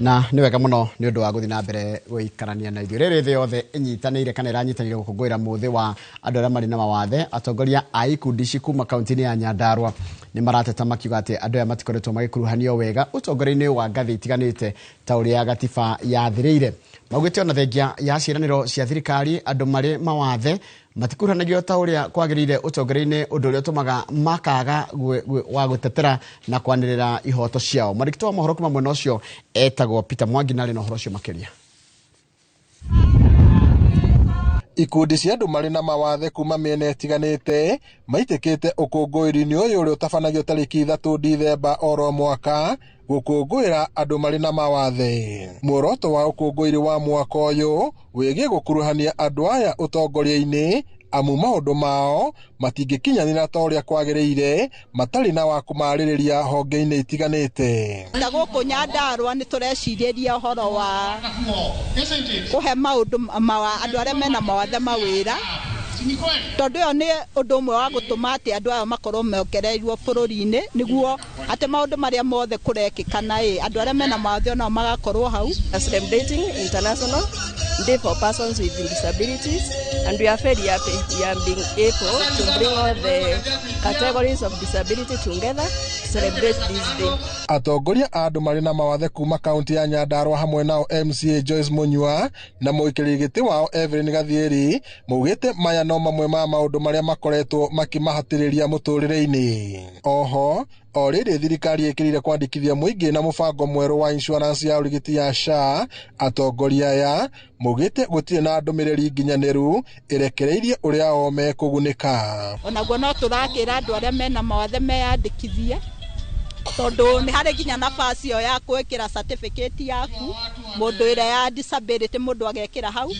Speaker 1: Na nĩ wega mũno nĩ ũndũ wa gũthiĩ na mbere gũikarania na ithuĩ. Rĩrĩ thĩ yothe ĩnyitanĩire kana ĩranyitanĩire gũkũngũĩra mũthĩ wa andũ arĩa marĩ na mawathe. Atongoria a ikundi ici kuma kaunti-inĩ ya Nyandarua nĩ marateta makiuga atĩ andũ aya matikoretwo magĩkuruhanio wega ũtongoria-inĩ wa ngathĩ itiganĩte ta ũrĩa gatiba yathĩrĩire. Maugĩte ona thengia ya ciĩranĩro cia thirikari andũ marĩ mawathe matikuruhanagio ta ũrĩa kwagĩrĩire ũtongoria-inĩ, ũndũ ũrĩa ũtũmaga makaga wa gũtetera na kwanĩrĩra ihoto ciao. Mwandĩki wa mohoro kuma mwena ũcio etagwo Peter Mwangi na arĩ na ũhoro ũcio makĩria.
Speaker 15: Ikundi cia andũ marĩ na mawathe kuma mĩena ĩtiganĩte maitĩkĩte ũkũngũĩri-inĩ ũyũ ũrĩa ũtabanagio tarĩki 3 Dithemba oro mwaka gũkũngũĩra andũ marĩ na mawathe. Muoroto wa ũkũngũĩri wa mwaka ũyũ wĩgiĩ gũkuruhania andũ aya ũtongoria-inĩ, amu maũndũ mao matingĩkinyanĩra ta ũrĩa kwagĩrĩire matarĩ na wa kũmarĩrĩria honge-inĩ itiganĩte.
Speaker 16: Ta gũkũ Nyandarũa nĩ tũrecirĩria ũhoro wa kũhe maũndũ andũ arĩa mena mawathe mawĩra, tondũ ĩyo nĩ ũndũ ũmwe wa gũtũma atĩ andũ aya makorwo mongereirwo bũrũri-inĩ, nĩguo atĩ maũndũ marĩa mothe kũrekĩkana ĩ andũ arĩa mena mawathe onao magakorwo hau.
Speaker 17: Celebrating International Day for Persons with Disabilities, and we are very happy we are being able to bring all the categories of disability together to celebrate this day.
Speaker 15: Atongoria a andũ marĩ na mawathe kuma kaunti ya Nyandarũa hamwe nao MCA Joyce Munyua na mũikarĩri gĩtĩ wao Evelyn Gathieri maugĩte maya no mamwe ma maũndũ marĩa makoretwo makĩmahatĩrĩria mũtũrĩre-inĩ. Oho o rĩrĩ thirikari ĩkĩrire kwandĩkithia mũingĩ na mũbango mwerũ wa insurance ya ũrigiti ya SHA, atongoria aya maugĩte gũtirĩ na ndũmĩrĩri nginyanĩru ĩrekereirie ũrĩa o mekũgunĩka.
Speaker 16: Onaguo no tũrakĩra andũ arĩa mena mawathe meyandĩkithie, tondũ nĩ harĩ nginya nafasi ĩyo ya gwĩkĩra certificate yaku mũndũ ĩrĩa ya disability mũndũ agekĩra hau.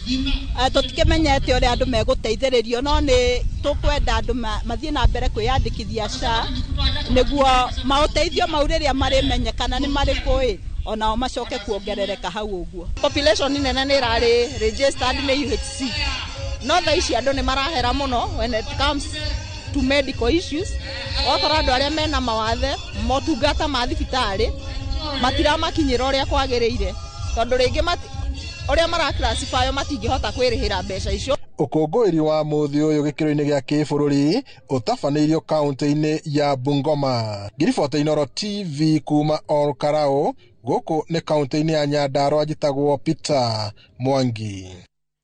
Speaker 16: Tũtikĩmenyete ũrĩa andũ megũteithĩrĩrio, no nĩ tũkwenda andũ mathiĩ na mbere kwĩyandĩkithia SHA nĩguo maũteithio mau rĩrĩa marĩmenyekana nĩ marĩkũ ĩ onao macoke kuongerereka hau ũguo.
Speaker 17: Population nene nĩ ĩrarĩ registered nĩ UHC, no thaa ici andũ nĩ marahera mũno when it comes to medical issues. Wakora andũ arĩa mena mawathe motungata ma thibitarĩ matiramakinyĩra ũrĩa kwagĩrĩire, tondũ rĩngĩ ũrĩa maraclassify matingĩhota kwĩrĩhĩra mbeca icio.
Speaker 15: Ũkũngũĩri wa mũthĩ ũyũ gĩkĩro-inĩ gĩa kĩbũrũri ũtabanĩirio kaunti-inĩ ya Bungoma. Ngiribota Inooro TV kuma Ol Kalou, gũkũ nĩ kaunti-inĩ ya Nyandarũa, njĩtagwo Peter Mwangi.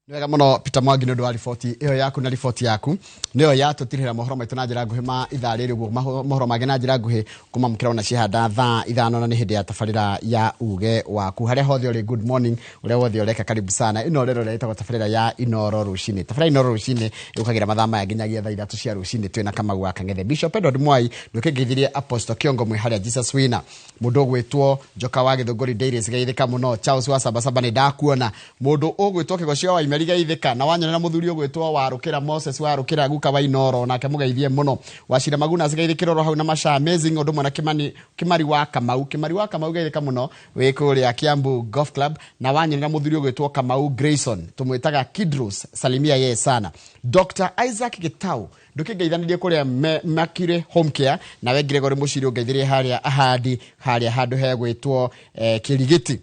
Speaker 1: Nĩ wega mũno Peter Mwangi nĩ ũndũ wa riboti ĩyo yaku, na riboti yaku nĩyo yatũtirĩra mohoro maitũ na njĩra nguhĩ ma ithaa rĩrĩ ũguo, mohoro mangĩ na njĩra nguhĩ kũmamũkĩra ona cihanda thaa 5 na nĩ hĩndĩ ya tabarĩra ya uge waku. Harĩa hothe ũrĩ, good morning, ũrĩa wothe ũreka karibu sana. Ĩno rĩro ĩtagwo tabarĩra ya Inooro rũcinĩ. Tabarĩra Inooro rũcinĩ ĩũkagĩra mathaa maya nginyagia thaa 3 cia rũcinĩ. Twĩna Kamau wa Kang'ethe, Bishop Edward Mwai, ndũkĩngeithirie Apostle Kiongo mwĩ harĩa Jesus Winner, mũndũ ũgwĩtwo Njoka wa Gĩthũngũri Dairies geithĩka mũno, Charles wa Sabasaba nĩ ndakuona, mũndũ ũgwĩtwo Kĩgocio wa Imeri geithĩka, na wanyonera mũthuri ũgwĩtwo Warũkĩra Moses Warũkĩra guka wa Inooro nake mũgeithie mũno, Wacira Maguna cigeithĩkĩra oro hau na Masha Amazing, ũndũ ũmwe na Kimari wa Kamau, Kimari wa Kamau geithĩka mũno wĩ kũrĩa Kiambu Golf Club, na wanyonera mũthuri ũgwĩtwo Kamau Grayson tũmwĩtaga Kidros, salimia yeye sana. Dr Isaac Gitau ndũkĩngeithanĩrie kũrĩa Mercury Home Care, nawe Gregory Mũciri ũngeithirie harĩa ahandi harĩa handũ hegwĩtwo Kĩrigiti.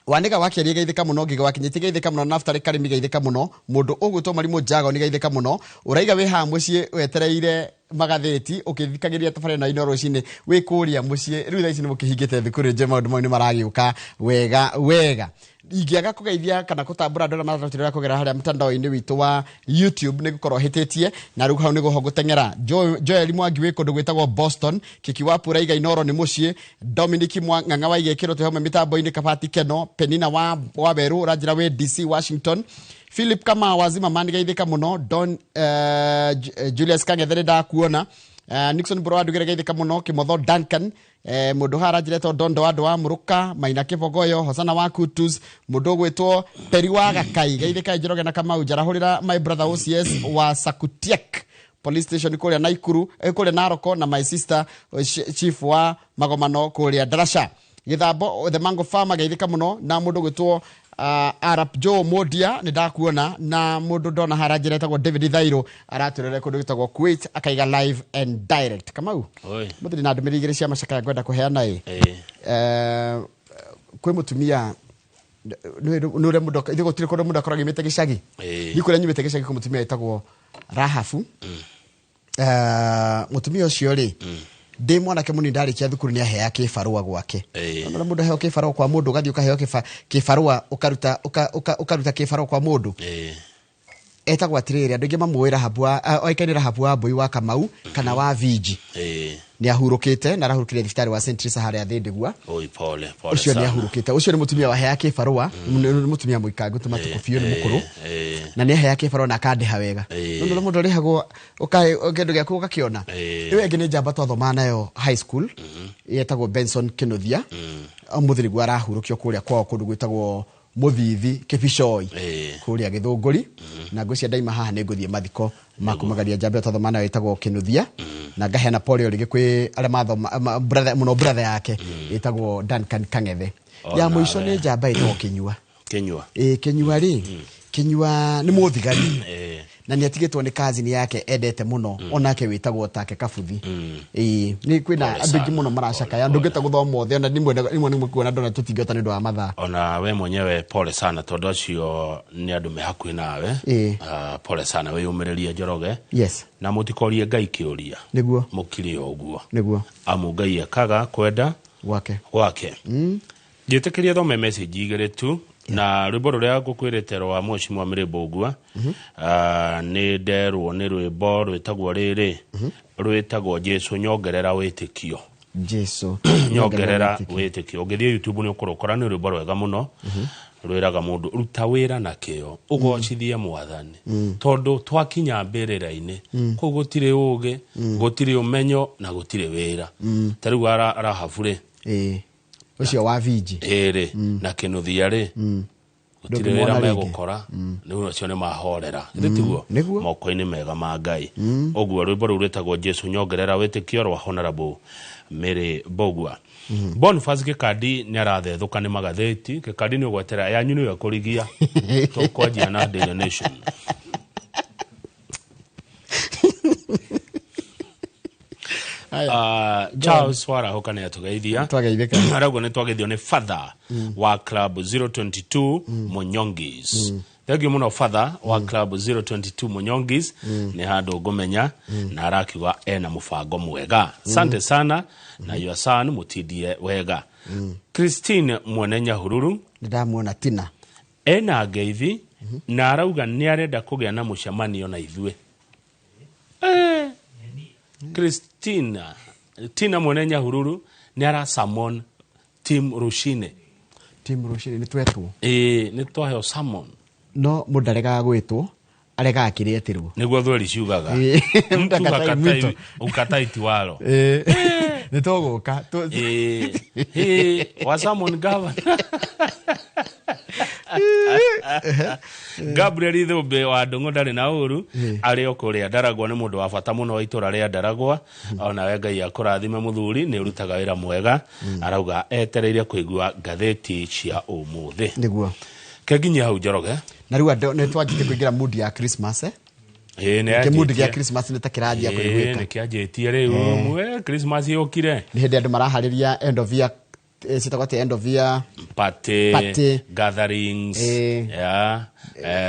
Speaker 1: Wanĩga wa kĩaria geithĩka mũno, Ngĩga wa Kĩnyĩti geithĩka mũno, Naftali Karimi geithĩka mũno, mũndũ ũgwĩtwo Marimũ Njago nĩ geithĩka mũno, ũraiga wĩ haha mũciĩ wetereire magathĩti ũkĩthikagĩrĩria tabarĩra ĩno Inooro rũcinĩ wĩ kũrĩa mũciĩ. Rĩu thaa ici nĩ mũkĩhingĩte thukuru nje, maũndũ mau nĩ maragĩũka wega wega. Ingĩaga kũgeithia kana gũtambũra andũ arĩa maratũrĩra kũgerera harĩa mtandao-inĩ witũ wa YouTube nĩ gũkorwo hĩtĩtie, na rĩu hau nĩguo ngũteng'era. Joel Mwangi wĩ kũndũ gwĩtagwo Boston, Kiki wa Puraiga Inooro nĩ mũciĩ, Dominic Mwang'ang'a wa Igĩkĩro twĩ hamwe mĩtambo-inĩ, Kabati Keno, Penina wa Werũ ũranjĩra wĩ DC Washington, Philip Kama wazima mani geithĩka mũno, Don Julius Kang'ethe nĩ ndakuona, Nixon Bro andugire geithĩka mũno, Kimotho Duncan, mũndũ haha aranjĩretwo Dondo wa andũ wa Mũrũka, Maina Kĩbogoyo, Hosana wa Kutus, mũndũ ũgwĩtwo Peri wa Gakai geithĩka Njoroge na Kamau, njarahũrĩra my brother OCS wa Sakutiek police station kũrĩa Naikuru, kũrĩa Naroko, na my sister chief wa Magomano kũrĩa Darasha. Gĩthambo the Mango Farmer geithĩka mũno, na mũndũ ũgwĩtwo Arap Joe Modia nĩ ndakuona, na mũndũ ndona haha aranjĩra etagwo David Thairo aratũrere kũndũ gwĩtagwo Kuwait akaiga live and direct. Kamau mũthiri na ndũmĩrĩri igĩrĩ cia macakaya ngwenda kũheana ĩ. Kwĩ mũtumia nĩ ũrĩa mũndũ ithuĩ gũtirĩ kũndũ mũndũ akoragwo aumĩte gĩcagi. Niĩ kũrĩa nyumĩte gĩcagi kwĩ mũtumia wĩtagwo Rahabu. Mũtumia ũcio rĩ Ndĩ mwanake mũnini ndarĩkia thukuru nĩ aheaga kĩbarũa gwake. Ona mũndũ aheo kĩbarũa kwa mũndũ, ũgathiĩ ũkaheo kĩbarũa, ũkaruta ũkaruta kĩbarũa kwa mũndũ. Etagwo atĩrĩrĩ, andũ aingĩ mamũĩ Rahabu oĩkaine Rahabu wa Mbũi wa Kamau kana wa Vinji. Nĩ ahurũkĩte na arahurũkire thibitarĩ wa St. Teresa harĩa Thĩndĩgua.
Speaker 2: Oi, pole pole
Speaker 1: Ũcio nĩ
Speaker 2: sana.
Speaker 1: ahurũkĩte. Ũcio nĩ mũtumia waheaga kĩbarũa, nĩ mũtumia mũikangu tũmatukũ biũ, nĩ mũkũrũ, na nĩ aheaga kĩbarũa na akandĩha wega. No mũndũ arĩhagwo kĩndũ gĩaku ũgakĩona. Ĩyo ĩngĩ nĩ njamba twathomaga nayo high school, yetagwo Benson Kĩnuthia. Ũmũthĩ nĩguo arahurũkio kũrĩa kwao kũndũ gwĩtagwo Mũthithi Kĩbicoi kũrĩa Gĩthũngũri. Na ngwĩciria ndaima haha nĩ ngũthiĩ mathiko makumagaria njamba ĩyo twathoma nayo ĩtagwo Kĩnuthia, na ngaheana pole o rĩngĩ kwĩ arĩa mathoma brother, mũno brother yake ĩtagwo Duncan Kang'ethe. Ya mũico nĩ njamba ĩtagwo Kĩnyua.
Speaker 2: Kĩnyua.
Speaker 1: Ĩĩ, Kĩnyua rĩ, Kĩnyua nĩ mũthigari na nĩ atigĩtwo nĩ cousin yake endete mũno, onake wĩtagwo take Kabuthi. Ĩĩ, nĩ kwĩna
Speaker 2: Pole
Speaker 1: andũ aingĩ
Speaker 2: sana.
Speaker 1: mũno maracakaya, ndũngĩhota gũthoma othe, ona rĩmwe nĩ kuona ndona tũtingĩhota nĩ ũndũ wa mathaa.
Speaker 2: Ona we mwenyewe pole sana, tondũ acio nĩ andũ me hakuhĩ nawe. Pole sana, wĩyũmĩrĩrie Njoroge.
Speaker 1: Yes.
Speaker 2: Na mũtikorie Ngai kĩũria.
Speaker 1: Nĩguo.
Speaker 2: Mũkire o ũguo.
Speaker 1: Nĩguo.
Speaker 2: Amu Ngai ekaga kwenda
Speaker 1: gwake.
Speaker 2: Gwake. Njĩtĩkĩrie thome message igĩrĩ tu na rwĩmbo rũrĩa ngũkwĩrĩte rwa Mheshimiwa Mary Mbũgua. Nĩ nderwo nĩ rwĩmbo rwĩtagwo rĩrĩ, rwĩtagwo Jesu nyongerera wĩtĩkio.
Speaker 1: Jesu
Speaker 2: nyongerera wĩtĩkio. Ũngĩthiĩ YouTube nĩ ũkũrũkora, nĩ rwĩmbo rwega mũno, rwĩraga mũndũ ruta wĩra na kĩo, ũgocithie mwathani, tondũ twakinya mbĩrĩra-inĩ kũu gũtirĩ ũgĩ, gũtirĩ ũmenyo na gũtirĩ wĩra. Ta rĩu Rahabu rĩ,
Speaker 1: Ũcio wa Vinji.
Speaker 2: Ĩrĩ na Kĩnuthia rĩ, gũtirĩ
Speaker 1: Ndũngĩmuona
Speaker 2: wĩra
Speaker 1: rĩngĩ.
Speaker 2: megũkora, rĩu acio nĩ mahorera. Githĩ tiguo?
Speaker 1: Nĩguo.
Speaker 2: Moko-inĩ mega ma Ngai. Ũguo rwĩmbo rũu rwĩtagwo Jesu nyongerera wĩtĩkio rwa Honorable Mary Mbũgua. Boniface Gĩkandi nĩ arathethũka nĩ magathĩti. Gĩkandi nĩ ũgwetera yanyu nĩyo ĩkũrigia. Tũkwanjia na Daily Nation. Charles Warahoka nĩ atũgeithia.
Speaker 1: Twageithĩka.
Speaker 2: Arauga nĩ twageithio nĩ father wa Club 022 Munyongis. Thengiũ mũno father wa Club 022 Munyongis, nĩ handũ ngũmenya, na arakiuga ena mũbango mwega. Asante sana na your son mũtindie wega. Christine Mwene Nyahururu.
Speaker 1: Nĩ ndamuona Tina.
Speaker 2: Ena ngeithi na arauga nĩ arenda kũgĩa na mũcemanio na ithuĩ. Christina Tina Mwene Nyahururu nĩ ara summon Team Rushine.
Speaker 1: Team Rushine nĩ twetwo.
Speaker 2: Ĩĩ, nĩ twaheo summon.
Speaker 1: No mũndũ aregaga gwĩtwo, aregaga kĩrĩa etirwo.
Speaker 2: Nĩguo thweri ciugaga.
Speaker 1: Ĩĩ,
Speaker 2: Mtu
Speaker 1: mtu akatai mwito.
Speaker 2: ukatai tiwalo.
Speaker 1: Ĩĩ, nĩ tũgũka.
Speaker 2: Ĩĩ, wa summon governor. Gabriel Ithumbi wa Ndung'u ndarĩ na ũru, arĩ o kũrĩa Ndaragwa, nĩ mũndũ wa bata mũno wa itũra rĩa Ndaragwa. Onawe Ngai akũrathime mũthuri, nĩ ũrutaga wĩra mwega. Arauga etereire kũigua ngathĩti cia ũmũthĩ.
Speaker 1: Nĩguo.
Speaker 2: Kenginyia hau Njoroge.
Speaker 1: Na rĩu andũ nĩ twanjĩtie kũingĩra mood ya Christmas, eh?
Speaker 2: Ĩĩ, nĩ
Speaker 1: Kĩmudi gĩa
Speaker 2: yanjĩtie.
Speaker 1: Christmas nĩ ta kĩranjia
Speaker 2: Ĩĩ,
Speaker 1: kũiguĩka.
Speaker 2: nĩ kĩanjĩtie rĩu. We, Christmas yũkire.
Speaker 1: Nĩ hĩndĩ andũ maraharĩria end of year, ciĩtagwo atĩa, end of year
Speaker 2: Party,
Speaker 1: Party.
Speaker 2: gatherings, yeah,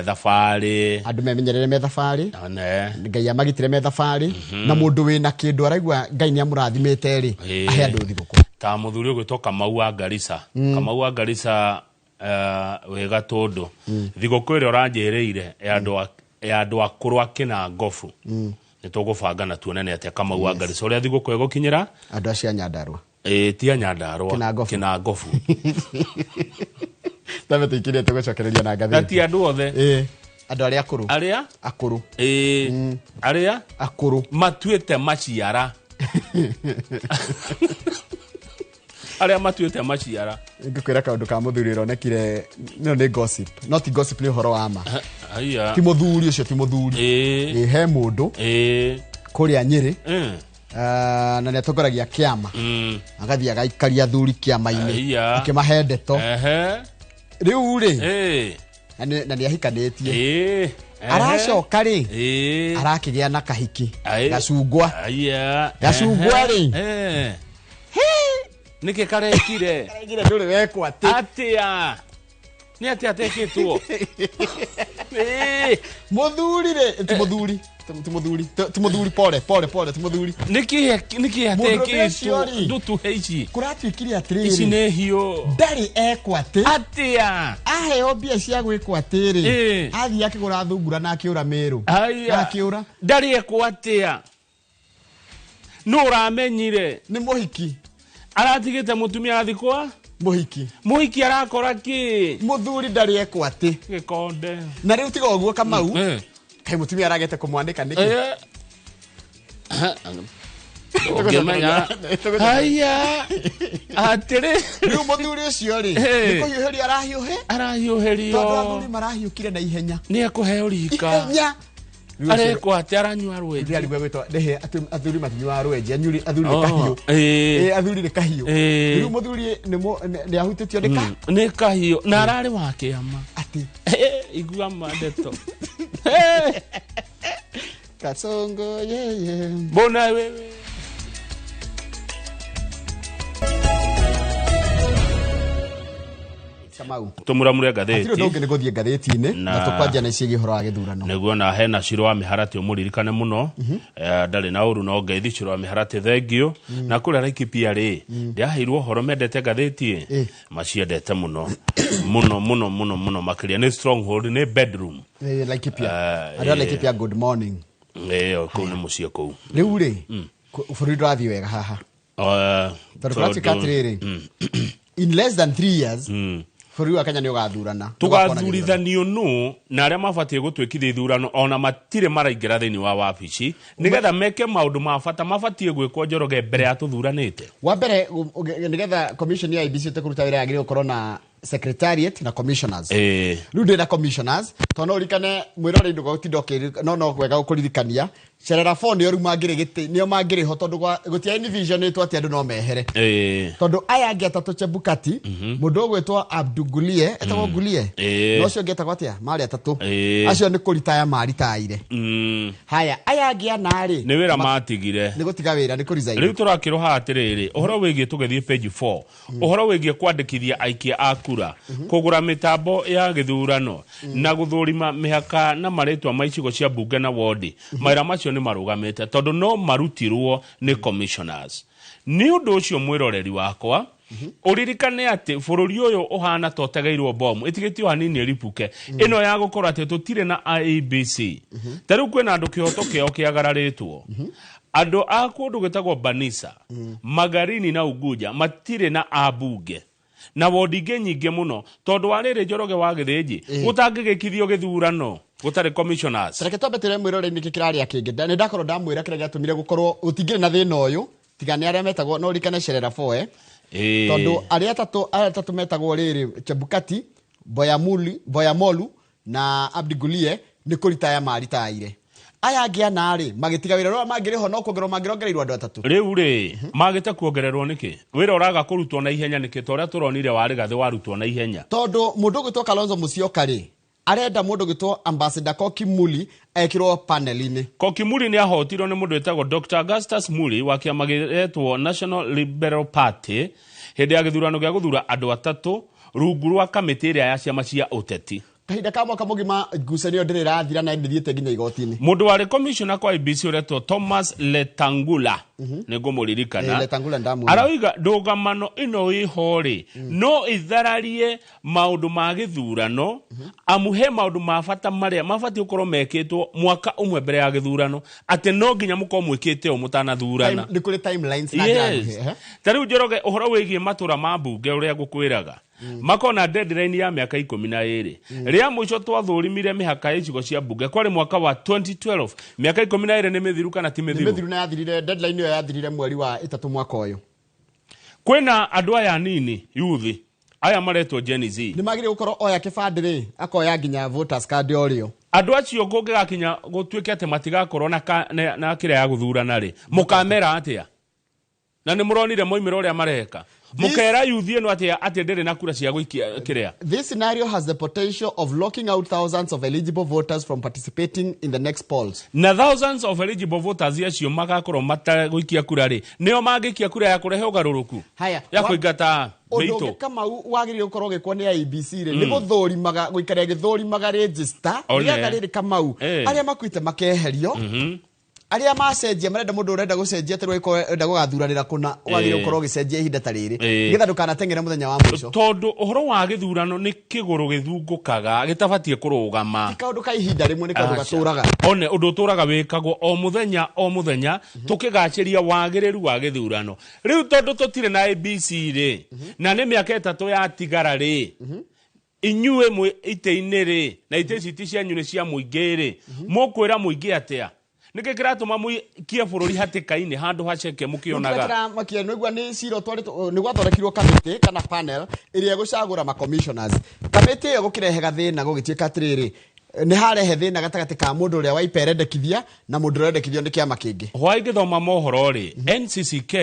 Speaker 2: thabarĩ.
Speaker 1: Andũ memenyerere me thabarĩ.
Speaker 2: One.
Speaker 1: Ngai amagitĩre me thabarĩ. Na mũndũ wĩna kĩndũ araigua Ngai nĩ amũrathimĩte rĩ, ahe andũ thigũkũ.
Speaker 2: Ta mũthuri ũgwĩtwo Kamau wa Garissa. Kamau wa Garissa, wĩ Gatũndũ. Thigũkũ ĩrĩa ũranjĩrĩire ya andũ akũrũ akĩna ngobu. Nĩ tũgũbanga na tuone nĩ atĩa Kamau wa Garissa ũrĩa thigũkũ ĩgũkinyĩra.
Speaker 1: Andũ acio a Nyandarũa.
Speaker 2: Ĩĩ, ti a Nyandarũa.
Speaker 1: Kĩnangobu.
Speaker 2: Kĩnangobu.
Speaker 1: Tambe tũikĩrie tũgũcokereria na ngathĩti.
Speaker 2: Na ti andũ othe.
Speaker 1: Ĩĩ, andũ arĩa akũrũ.
Speaker 2: Arĩa?
Speaker 1: Akũrũ.
Speaker 2: Ĩĩ, arĩa?
Speaker 1: Akũrũ.
Speaker 2: Matuĩte maciara. Arĩa matuĩte maciara.
Speaker 1: Ngũkwĩra kaũndũ ka mũthuri ũronekire, no nĩ gossip. No ti gossip, nĩ ũhoro wa ma.
Speaker 2: Haiya.
Speaker 1: Ti mũthuri ũcio, ti mũthuri.
Speaker 2: Ĩĩ.
Speaker 1: Ĩĩ, he mũndũ.
Speaker 2: Ĩĩ.
Speaker 1: Kũrĩa Nyĩrĩ. Na nĩ atongoragia kĩama. Agathiĩ agaikaria athuri kĩama-inĩ.
Speaker 2: Haiya.
Speaker 1: Akĩmahe ndeto.
Speaker 2: Ehe.
Speaker 1: Rĩu rĩ.
Speaker 2: Ĩĩ.
Speaker 1: Na nĩ ahikanĩtie.
Speaker 2: Ĩĩ.
Speaker 1: Aracoka rĩ,
Speaker 2: Ĩĩ.
Speaker 1: arakĩgĩa na kahiki.
Speaker 2: Aĩ.
Speaker 1: Gacungwa.
Speaker 2: Haiya.
Speaker 1: Gacungwa rĩ.
Speaker 2: Ehe. Nĩkĩ karekire?
Speaker 1: Karekire ndũrĩ wekwo atĩ.
Speaker 2: Atĩa? Nĩ atĩa atekĩtwo?
Speaker 1: Muthuri rĩ, ti muthuri, ti muthuri, ti muthuri, pole pole pole, ti muthuri.
Speaker 2: Nĩkĩ
Speaker 1: Mũndũrũme
Speaker 2: atekĩtwo
Speaker 1: ũcio rĩ,
Speaker 2: ndũtũhe ici?
Speaker 1: Kũratuĩkire atĩrĩrĩ,
Speaker 2: Ici nĩ hiũ.
Speaker 1: Ndarĩ ekwo atĩ
Speaker 2: atĩa
Speaker 1: aheo mbia cia gwĩkwo atĩrĩ,
Speaker 2: Ĩ.
Speaker 1: athiĩ akĩgũra thungura na akĩũra Mĩrũ.
Speaker 2: Haya.
Speaker 1: Na akĩũra.
Speaker 2: Ndarĩ ekwo atĩa? Nũ ũramenyire?
Speaker 1: Nĩ mũhiki.
Speaker 2: Aratigĩte mũtumia arathiĩ kwa
Speaker 1: mũhiki.
Speaker 2: Mũhiki arakora kĩ?
Speaker 1: Mũthuri ndarĩ ekwo atĩ.
Speaker 2: Gĩkonde.
Speaker 1: Na rĩu tiga ũguo Kamau, kaĩ mũtumia aragete kũmwanĩka nĩkĩ?
Speaker 2: Ũngĩmenya. Haya. Atĩrĩ.
Speaker 1: Rĩu mũthuri ũcio rĩ, nĩ kũhiũhĩrio arahiũhĩ?
Speaker 2: Arahiũhĩrio.
Speaker 1: Tondũ athuri marahiũkire na ihenya.
Speaker 2: Nĩ ekũheo rika.
Speaker 1: Ihenya.
Speaker 2: Arekwo atĩ aranyua rwenji.
Speaker 1: Ndĩrarigwo gwĩtwo ndĩhe athuri matinyuaga rwenji, anyuri athuri nĩ
Speaker 2: Oh,
Speaker 1: kahiũ.
Speaker 2: ĩĩ.
Speaker 1: Ĩĩ, athuri nĩ kahiũ.
Speaker 2: Ĩĩ.
Speaker 1: Rĩu mũthuri nĩ ahutĩtio nĩ ka
Speaker 2: Nĩ kahiũ na ararĩ wa kĩama.
Speaker 1: Atĩ.
Speaker 2: Igua ma ndeto.
Speaker 1: Kasongo yeye.
Speaker 2: Mbona wewe?
Speaker 1: Kamau.
Speaker 2: Tũmuramure
Speaker 1: Hatirĩ ũndũ
Speaker 2: ngathĩti.
Speaker 1: ũngĩ nĩ gũthiĩ ngathĩti-inĩ na tũkwanjia na ciĩgiĩ ũhoro wa gĩthurano.
Speaker 2: Nĩguo na hena Ciro wa Mĩharatĩ ũmũririkane mũno. Ndarĩ na ũru no ngeithi Ciro wa Mĩharatĩ thengio. Na kũrĩa Laikipia rĩ, ndĩaheirwo ũhoro mendete ngathĩti ĩ, maciendete mũno mũno mũno mũno mũno makĩria. Nĩ stronghold, nĩ bedroom.
Speaker 1: Ĩĩ, Laikipia. Andũ a Laikipia, good morning.
Speaker 2: Ĩyo kũu nĩ mũciĩ kũu.
Speaker 1: Rĩu rĩ, bũrũri ndũrathiĩ wega haha. Tondũ kũratuĩka atĩrĩrĩ, in less than 3 years bũrũri wa Kenya nĩ ũgathurana.
Speaker 2: Tũgathurithanio nũ na arĩa mabatiĩ gũtwĩkithia ithurano ona matirĩ maraingĩra thĩinĩ wa wabici nĩgetha meke maũndũ ma bata mabatiĩ gwĩkwo Njoroge mbere ya tũthuranĩte.
Speaker 1: Wa mbere, nĩgetha commission ya IEBC ĩhote kũruta wĩra, yagĩrĩirwo gũkorwo na secretariat na commissioners. Rĩu ndĩ na commissioners, tondũ no ũririkane mwĩroreri, ndũgatinda ũkĩ no wega gũkũririkania Cerera 4 nĩo rĩu mangĩrĩ gĩtĩ, nĩo mangĩrĩ ho, tondũ gũtiarĩ envision ĩtwo atĩ andũ no mehere, tondũ aya angĩ atatũ, Chebukati, mũndũ ũgwĩtwo Abdugulie, etagwo Gulie, na ũcio ũngĩ etagwo atĩa, marĩ atatũ acio nĩ kũritaya maritaire. Haya, aya angĩ ana rĩ,
Speaker 2: Nĩ wĩra matigire.
Speaker 1: Nĩ gũtiga wĩra, nĩ kũresign.
Speaker 2: Rĩu tũrakĩrwo atĩrĩrĩ, ũhoro wĩgiĩ, tũgĩthiĩ page 4, ũhoro wĩgiĩ kwandĩkithia aikia a kura, kũgũra mĩtambo ya gĩthurano na gũthũrima mĩhaka na marĩtwa ma icigo cia mbunge na wondi, mawĩra macio nĩ marũgamĩte tondũ no marutirwo nĩ commissioners. Nĩ ũndũ ũcio, mwĩroreri wakwa, ũririkane atĩ bũrũri ũyũ ũhana ta ũtegeirwo bomu ĩtigĩtio hanini ĩripuke, ĩno ya gũkorwo atĩ tũtirĩ na IEBC. Ta rĩu kwĩna andũ kĩhoto kĩao kĩagararĩtwo, andũ a kũndũ gwĩtagwo Banisa, Magarini na Unguja matirĩ na ambunge na wondi ingĩ nyingĩ mũno, tondũ wa rĩrĩ, Njoroge wa Gĩthĩnji, gũtangĩgĩkithio gĩthurano gũtarĩ commissioners.
Speaker 1: Reke twambe twĩre mwĩroreri nĩkĩ kĩrarĩa kĩngĩ. Nĩ ndakorwo ndamwĩra kĩrĩa gĩatũmire gũkorwo gũtingĩrĩ na thĩna ũyũ tiga nĩ arĩa metagwo, no ũririkane Cerera 4, eh? Tondũ arĩa atatũ metagwo rĩrĩ, Chebukati, Boyamuli, Boyamolu na Abdigulie, nĩ kũritaya maritaire. Aya angĩ ana rĩ, magĩtiga wĩra ũrĩa mangĩrĩ ho, no kuongererwo mangĩrongereirwo andũ atatũ.
Speaker 2: Rĩu rĩ, magĩte kuongererwo nĩkĩ? Wĩra ũraga kũrutwo na ihenya nĩkĩ, ta ũrĩa tũronire warĩ gathĩ warutwo na ihenya?
Speaker 1: Tondũ mũndũ ũgwĩtwo Kalonzo Musyoka rĩ, arenda mũndũ ũgwĩtwo Ambassador Koki Muli ekĩrwo panel-inĩ.
Speaker 2: Koki Muli nĩ ahotirwo nĩ mũndũ wĩtagwo Dr. Augustus Muli wa kĩama gĩretwo National Liberal Party hĩndĩ ya gĩthurano gĩa gũthura andũ atatũ rungu rwa kamĩtĩ ĩrĩa ya ciama cia ũteti.
Speaker 1: Kahinda ka mwaka mũgima ngucanio ndĩrĩ ĩrathira na ndĩthiĩte nginya igoti-inĩ.
Speaker 2: Mũndũ warĩ commissioner kwa IEBC ũretwo Thomas Letangula, nĩ ngũmũririkana.
Speaker 1: Letangula ndamuona.
Speaker 2: Arauga ndũgamano ĩno ĩho rĩ, no ĩthararie maũndũ ma gĩthurano, amu he maũndũ ma bata marĩa mabatiĩ gũkorwo mekĩtwo mwaka ũmwe mbere ya gĩthurano, atĩ no nginya mũkorwo mwĩkĩte ũũ mũtanathurana.
Speaker 1: Nĩ kũrĩ timelines na njĩra
Speaker 2: Yes.
Speaker 1: nguhĩ, ehe.
Speaker 2: Ta rĩu Njoroge, ũhoro wĩgiĩ matũra ma mbunge ũrĩa ngũkwĩraga makona deadline ya mĩaka 12. Rĩa mũico twathũrimire mĩhaka ya icigo cia mbunge kwarĩ mwaka wa 2012. Mĩaka 12 nĩ mĩthiru kana ti
Speaker 1: Nĩ
Speaker 2: mĩthiru?
Speaker 1: mĩthiru, na yathirire, deadline ĩyo yathirire mweri wa ĩtatũ mwaka ũyũ.
Speaker 2: Kwĩna andũ aya anini, yuthi aya maretwo Gen Z.
Speaker 1: Nĩ magĩrĩire gũkorwo oya kĩbandĩ rĩ, akoya nginya voters card o rĩo.
Speaker 2: Andũ acio kũngĩgakinya gũtuĩke atĩ matigakorwo na kĩrĩa ya gũthurana rĩ, mũkamera atĩa? Na nĩ mũronire moimĩrĩro ũrĩa mareka. Mũkera yuthi ĩno atĩa atĩ ndĩrĩ na kura cia gũikia kĩrĩa.
Speaker 1: This scenario has the potential of locking out thousands of eligible voters from participating in the next polls.
Speaker 2: Na thousands of eligible voters acio magakorwo matagũikia kura rĩ, nĩo mangĩikia kura ya kũrehe ũgarũrũku.
Speaker 1: Haya,
Speaker 2: Ya kũingata
Speaker 1: ũndũ
Speaker 2: mĩitũ.
Speaker 1: Ũngĩ Kamau wagĩrĩire gũkorwo ũgĩkwo nĩ IEBC rĩ, nĩ gũthũrimaga gũikara ĩgĩthũrimaga register
Speaker 2: One.
Speaker 1: nĩgetha rĩrĩ Kamau arĩa makuĩte makeherio, arĩa macenjia marenda mũndũ ũrenda gũcenjia atĩ ũrenda gũgathuranĩra kũna wagĩrĩire gũkorwo ũgĩcenjia ihinda ta rĩrĩ nĩgetha ndũkanateng'ere mũthenya wa mũico.
Speaker 2: Tondũ ũhoro wa gĩthurano nĩ kĩgũrũ gĩthungũkaga gĩtabatiĩ kũrũgama.
Speaker 1: Ti kaũndũ ka ihinda rĩmwe, nĩ kaũndũ
Speaker 2: Aca.
Speaker 1: gatũraga.
Speaker 2: One ũndũ ũtũraga wĩkagwo o mũthenya o mũthenya, tũkĩgacĩria wagĩrĩru wa gĩthurano. Rĩu tondũ tũtirĩ na ABC rĩ, na nĩ mĩaka 3 yatigara rĩ, inyuĩ mwĩ itĩ-inĩ rĩ, na itĩ ici ti cianyu nĩ cia mũingĩ rĩ, mũkwĩra mũingĩ atĩa? Nĩkĩ kĩratũma mũikie bũrũri hatĩka-inĩ handũ haceke mũkĩonaga?
Speaker 1: Makia nĩgua nĩ cira ũtwarĩtwo nĩ gwathondekirwo kamĩtĩ kana panel ĩrĩa ĩgũcagũra ma commissioners. Kamĩtĩ ĩyo gũkĩrehe gathĩna gũgĩtuĩka atĩrĩrĩ, nĩ harehe thĩna gatagatĩ ka mũndũ ũrĩa waipa erendekithia na mũndũ ũrĩa ũrendekithio nĩ kĩama kĩngĩ.
Speaker 2: Hwaĩ ngĩthoma mohoro rĩ, NCCK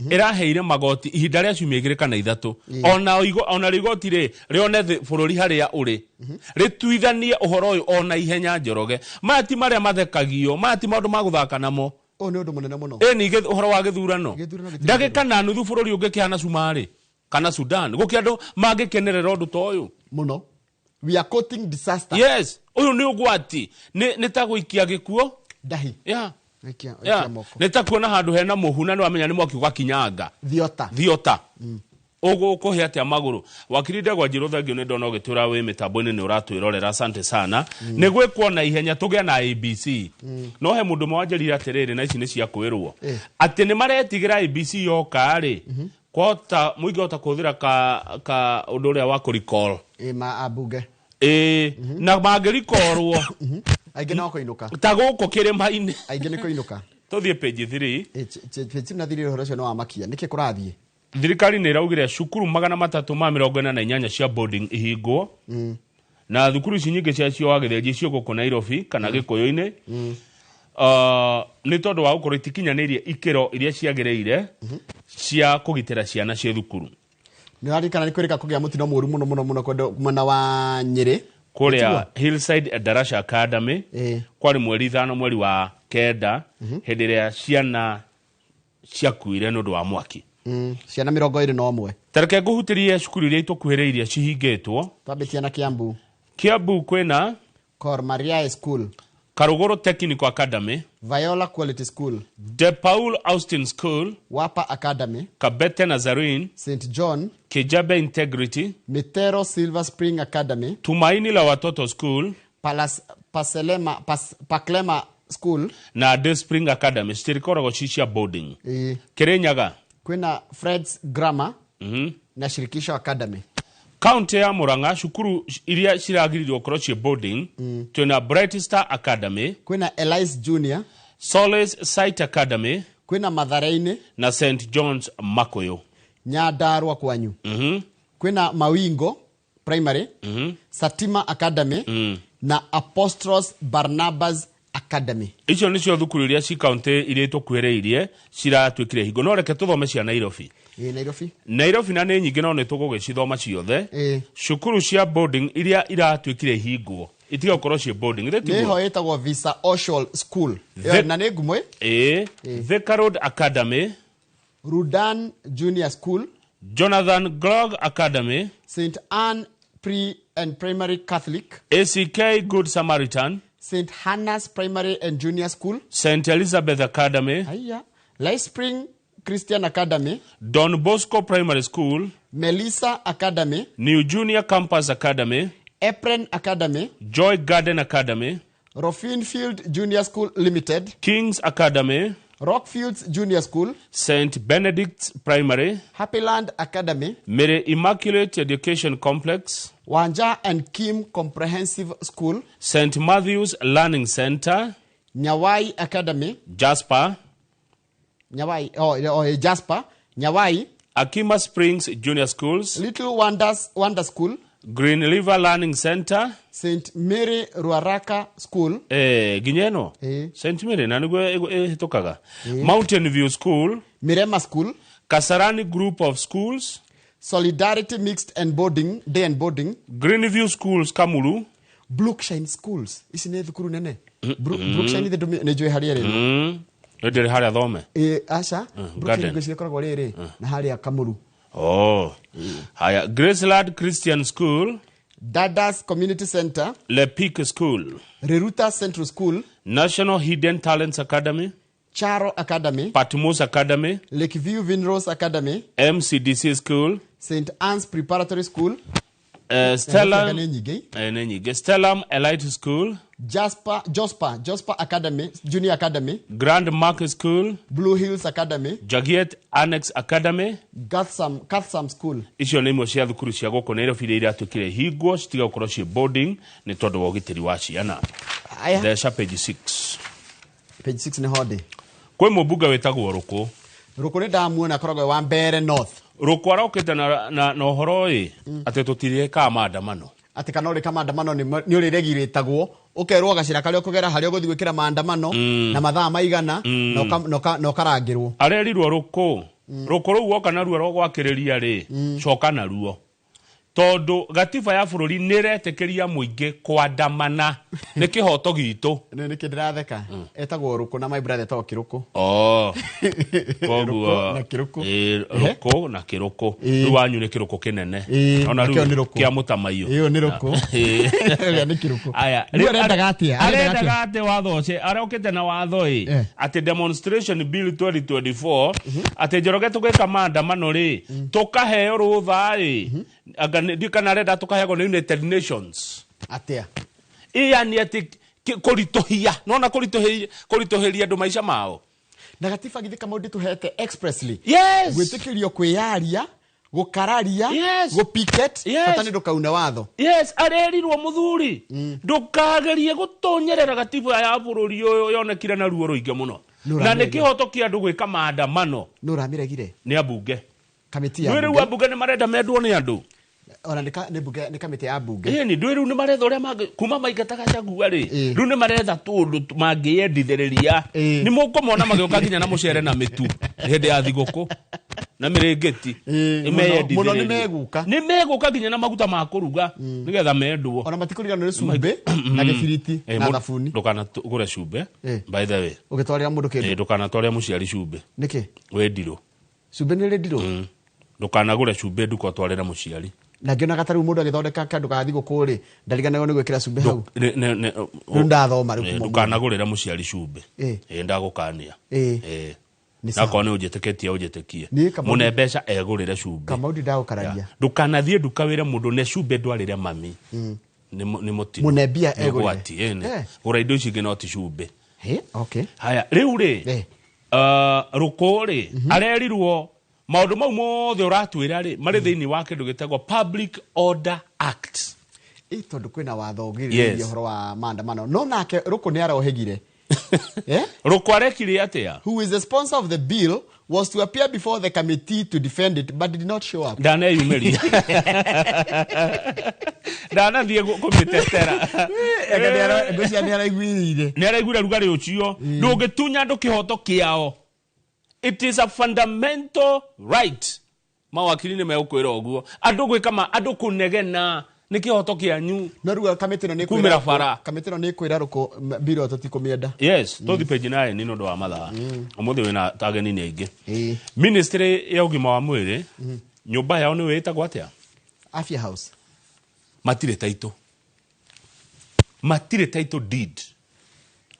Speaker 2: ĩraheire magoti ihinda rĩa ciumia 2 kana 3. Ona rĩo igoti rĩ rĩone bũrũri harĩa ũrĩ, rĩtuithanie ũhoro ũyũ ona ihenya Njoroge. Maya ti marĩa mathekagio, maya ti maũndũ ma gũthaka namo.
Speaker 1: Ũyũ nĩ ũndũ mũnene mũno.
Speaker 2: Ĩni ũhoro wa gĩthurano. Ndagĩka na nuthu bũrũri ũngĩkĩhana Cumarĩ kana Sudan, gũkĩ andũ mangĩkenerera ũndũ ta ũyũ
Speaker 1: mũno. We are quoting disaster.
Speaker 2: Yes, ũyũ nĩ ũgwati. Nĩ ta gũikia gĩkuo
Speaker 1: ndahi.
Speaker 2: Yeah. Nĩ ta kuona handũ hena mũhu na nĩ wamenya nĩ mwaki ũgakinyanga.
Speaker 1: Thiota.
Speaker 2: Thiota. Ũgũkũhe atĩa magũrũ? Wakiri Ndegwa Njirũ, thengio nĩ ndona ũgĩtwĩra wĩ mĩtambo-inĩ nĩ ũratwĩrorera, asante sana. Nĩ gwĩkwo na ihenya tũgĩe na ABC. No he mũndũ ũmwe wanjĩrire atĩrĩrĩ, na ici nĩ cia kwĩrwo, atĩ nĩ maretigĩra ABC yoka rĩ, kwahota mũingĩ hota kũhũthĩra ka ũndũ ũrĩa wa kũrecall.
Speaker 1: Ma ambunge.
Speaker 2: Na mangĩrikorwo
Speaker 1: aingĩ no kũinũka.
Speaker 2: Ta gũkũ kĩrĩma-inĩ.
Speaker 1: Aingĩ nĩ kũinũka.
Speaker 2: Tũthiĩ page 3.
Speaker 1: Page na 3 ũhoro ũcio nĩ wa makia. Nĩkĩ kũrathiĩ?
Speaker 2: Thirikari nĩ ĩraugire cukuru 348 cia boarding ihingwo. Na thukuru ici nyingĩ ciacio wa gĩthĩnji cio gũkũ Nairobi kana Gĩkũyũ-inĩ. Nĩ tondũ wa gũkorwo itikinyanĩirie ikĩro iria ciagĩrĩire cia kũgitĩra ciana ciĩ thukuru.
Speaker 1: Nĩ ũraririkana nĩ kwĩrĩka kũgĩa mũtino mũũru mũno mũno mũno kwendo mwena wa Nyĩrĩ.
Speaker 2: Kũrĩa Hillside Darasha Academy kwarĩ mweri 5 mweri wa 9 hĩndĩ ĩrĩa ciana ciakuire nĩ ũndũ wa mwaki.
Speaker 1: Ciana 21.
Speaker 2: Tareke ngũhutĩrie cukuru iria itũkuhĩrĩirie cihingĩtwo.
Speaker 1: Twambĩtie na Kiambu.
Speaker 2: Kiambu kwĩna
Speaker 1: Cor Maria School,
Speaker 2: Karuguru Technical Academy,
Speaker 1: Viola Quality School,
Speaker 2: De Paul Austin School,
Speaker 1: Wapa Academy,
Speaker 2: Kabete Nazarene,
Speaker 1: St John,
Speaker 2: Kijabe Integrity,
Speaker 1: Mitero Silver Spring Academy,
Speaker 2: Tumaini la Watoto School,
Speaker 1: Paklema School
Speaker 2: na De Spring Academy. Citikoragwo ci cia boarding. Kirinyaga
Speaker 1: kwĩna Fred's Grammar na Shirikisho Academy.
Speaker 2: County ya Murang'a cukuru iria ciragiririo gũkorwo ciĩ boarding, twĩna Bright Star Academy,
Speaker 1: kwĩna Elise Junior,
Speaker 2: Solace Site Academy,
Speaker 1: kwĩna Mathare-inĩ
Speaker 2: na St John's Makuyu.
Speaker 1: Nyandarua kwanyu. Kwĩna Mawingo Primary, Satima Academy na Apostles Barnabas Academy.
Speaker 2: Icio nĩcio thukuru iria ci county iria itũkuhĩrĩirie ciratuĩkire hingo. No reke tũthome cia Nairobi.
Speaker 1: Nairobi.
Speaker 2: Nairobi na nĩ nyingĩ no nĩ tũgũgĩcithoma ciothe. Cukuru cia boarding iria iratuĩkire hingwo itiga gũkorwo ciĩ boarding. Githĩ tiguo?
Speaker 1: Nĩho ĩtagwo Visa Oshol School. Na nĩ ngumo.
Speaker 2: Thika Road Academy,
Speaker 1: Rudan Junior School,
Speaker 2: Jonathan Glog Academy,
Speaker 1: St Anne Pre and Primary Catholic,
Speaker 2: ACK Good Samaritan,
Speaker 1: St Hannah's Primary and Junior School,
Speaker 2: St Elizabeth Academy,
Speaker 1: Haya, Life Spring Christian Academy,
Speaker 2: Don Bosco Primary School,
Speaker 1: Melissa Academy,
Speaker 2: New Junior Campus Academy,
Speaker 1: Epren Academy,
Speaker 2: Joy Garden Academy,
Speaker 1: Rofinfield Junior School Limited,
Speaker 2: King's Academy,
Speaker 1: Rockfields Junior School,
Speaker 2: St Benedict's Primary,
Speaker 1: Happyland Academy,
Speaker 2: Mary Immaculate Education Complex,
Speaker 1: Wanja and Kim Comprehensive School,
Speaker 2: St Matthew's Learning Center,
Speaker 1: Nyawai Academy,
Speaker 2: Jasper,
Speaker 1: Nyawai, Jasper, Nyawai,
Speaker 2: Akima Springs Junior Schools,
Speaker 1: Little Wonders Wonder School,
Speaker 2: Green River Learning Center.
Speaker 1: St Mary Ruaraka School.
Speaker 2: Nginya ĩno St Mary na nĩguo ĩhĩtũkaga. Mountain View School.
Speaker 1: Mirema School.
Speaker 2: Kasarani Group of Schools.
Speaker 1: Solidarity Mixed and Boarding Day and Boarding.
Speaker 2: Greenview Schools Kamulu.
Speaker 1: Brookshine Schools. Ici nĩ thukuru nene. Brookshine ithe nĩ njũĩ harĩa rĩ.
Speaker 2: Ndĩrĩ harĩa thome.
Speaker 1: Aca. Brookshine ngwĩciria ĩkoragwo rĩrĩ na harĩa Kamulu.
Speaker 2: Oh. Haya, Graceland Christian School.
Speaker 1: Dadas Community Center.
Speaker 2: Lepic School.
Speaker 1: Riruta Central School.
Speaker 2: National Hidden Talents Academy.
Speaker 1: Charo Academy.
Speaker 2: Patmos Academy.
Speaker 1: Lakeview Vinrose Academy.
Speaker 2: MCDC School.
Speaker 1: St Anne's Preparatory School.
Speaker 2: Stellam Stellam Elite School.
Speaker 1: Jasper Jospa Academy, Junior Academy.
Speaker 2: Grand Mark School.
Speaker 1: Blue Hills Academy.
Speaker 2: Jagiet Annex Academy.
Speaker 1: Gatsam School.
Speaker 2: Icio nĩ imwe cia thukuru cia gũkũ Nairobi iria iratuĩkire hingwo citiga gũkorwo ciĩ boarding nĩ tondũ wa ũgitĩri wa ciana. Theca page 6.
Speaker 1: Page 6 nĩ hodi.
Speaker 2: Kwĩ mũmbunge wĩtagwo Rũkũ.
Speaker 1: Rũkũ nĩ ndamuona akoragwo wa Mbere North.
Speaker 2: Rũkũ arokĩte na ũhoro ĩ atĩ tũtirĩkaga maandamano.
Speaker 1: Atĩ kana ũrĩka maandamano nĩ ũrĩregiretagwo ũkerwo gacĩra karĩa ũkũgera harĩa ũgũthiĩ gwĩkĩra maandamano na mathaa maigana na ũkarangĩrwo.
Speaker 2: Arerirwo Rũkũ. Rũkũ rũu woka naruo rũgwakĩrĩria rĩ coka naruo tondũ gatiba ya bũrũri nĩ ĩretĩkĩria mũingĩ kwandamana nĩ kĩhoto gitũ.
Speaker 1: Nĩ nĩkĩ ndĩratheka etagwo Rũkũ na my brother etagwo Kĩrũkũ.
Speaker 2: Oh. Koguo
Speaker 1: na Kĩrũkũ.
Speaker 2: Rũkũ na Kĩrũkũ. Rĩu wanyu nĩ Kĩrũkũ kĩnene. Ona rĩu kĩa mũtamaiyũ.
Speaker 1: Ĩyo nĩ Rũkũ. Ĩrĩa nĩ Kĩrũkũ.
Speaker 2: Aya,
Speaker 1: rĩu arendaga atĩa?
Speaker 2: Arendaga atĩ watho ũcio arokĩte na watho ĩ atĩ demonstration bill 2024 atĩ Njoroge tũgĩka maandamano rĩ tũkaheo rũtha ĩ kana arenda tũkaheagwo nĩ United Nations.
Speaker 1: Atĩa?
Speaker 2: Yani atĩ kũritũhia nona kũritũhĩria andũ maica mao.
Speaker 1: Na gatiba githĩ Kamau ndĩtũhete expressly.
Speaker 2: Yes.
Speaker 1: Gwĩtĩkĩrio kwĩyaria, gũkararia, gũpicket, bata nĩ ndũkaune watho.
Speaker 2: Yes, arerirwo mũthuri ndũkagerie gũtonyerera gatiba ya bũrũri ũyũ yonekire na ruo rũingĩ mũno. Na nĩ kĩhoto kĩa andũ gwĩka maandamano.
Speaker 1: Nũ ũramĩregire?
Speaker 2: Nĩ ambunge.
Speaker 1: Kamĩtĩ ya
Speaker 2: mbunge. Rĩu ambunge nĩ marenda mendwo nĩ andũ.
Speaker 1: Ona nĩ bunge nĩ kamĩtĩ ya bunge.
Speaker 2: Ĩni ndũĩ rĩu nĩ maretha ũrĩa mangĩ kuma maingata Gachagua rĩ rĩu nĩ maretha tũndũ mangĩyendithĩrĩria. Nĩ mũkũmona magĩũka nginya na mũcere na mĩtu hĩndĩ ya thigũkũ na mĩrĩngĩti.
Speaker 1: Mũno nĩ megũka.
Speaker 2: Nĩ megũka nginya na maguta ma kũruga nĩgetha mendwo.
Speaker 1: Ona matikũriganĩrwo nĩ cumbĩ na gĩbiriti na thabuni.
Speaker 2: Ndũkanagũre cumbĩ by the way.
Speaker 1: Ũgĩtwarĩra mũndũ kĩndũ.
Speaker 2: Ndũkanatwarĩre mũciari cumbĩ.
Speaker 1: Nĩkĩ?
Speaker 2: Wĩ ndirũ.
Speaker 1: Cumbĩ nĩ rĩ ndirũ?
Speaker 2: Ndũkanagũre cumbĩ nduka ũtwarĩre mũciari.
Speaker 1: Na ngĩonaga ta rĩu mũndũ agĩthondeka kandũ ga thigũkũ rĩ ndariganagwo nĩ gwĩkĩra cumbĩ hau. Rĩu ndathoma rĩu kuma
Speaker 2: ndũkanagũrĩre mũciari cumbĩ. Ĩ ndagũkania. Nakorwo nĩ ũnjĩtĩkĩtie ũnjĩtĩkie. Mũne mbeca egũrĩre cumbĩ.
Speaker 1: Kamau ndagũkararia.
Speaker 2: Ndũkanathiĩ nduka wĩre mũndũ ne cumbĩ ndwarĩre mami. Nĩ mũtino.
Speaker 1: Mũne mbia egũrĩre.
Speaker 2: Gũra indo ici ingĩ no ti cumbĩ.
Speaker 1: Okay.
Speaker 2: Haya rĩu rĩ Rũkũ rĩ arerirwo maũndũ mau mothe ũratwĩra rĩ marĩ thĩinĩ wa kĩndũ gĩtagwo Public Order Act.
Speaker 1: Ĩ tondũ kwĩna watho ũgirĩrĩria ũhoro wa maandamano. No nake Rũkũ nĩ arohĩgire.
Speaker 2: Rũkũ arekire atĩa?
Speaker 1: Who is the sponsor of the bill was to appear before the committee to defend it but did not show up.
Speaker 2: Ndaneyumĩria. Ndanathiĩ kũmĩtetera.
Speaker 1: Ngwĩciria nĩ araiguire.
Speaker 2: Nĩ araiguire rugarĩ ũcio. Ndũngĩtunya andũ kĩhoto kĩao. It is a fundamental right. Mawakiri nĩ megũkwĩra ũguo. Andũ gwĩka ma andũ kũnegena nĩ kĩhoto kĩanyu.
Speaker 1: No rĩu kamĩtĩ ĩno nĩ
Speaker 2: kumĩra bara.
Speaker 1: Kamĩtĩ ĩno nĩ ĩkwĩra Rũkũ mbiro tũtikũmĩenda.
Speaker 2: Yes, tũthiĩ page 9 nĩ ũndũ wa mathaa. Ũmũthĩ wĩna ageni nĩ aingĩ. Ministry ya ũgima wa mwĩrĩ nyũmba yao nĩ ĩtagwo atĩa?
Speaker 1: Afya House.
Speaker 2: Matirĩ title. Matirĩ title deed.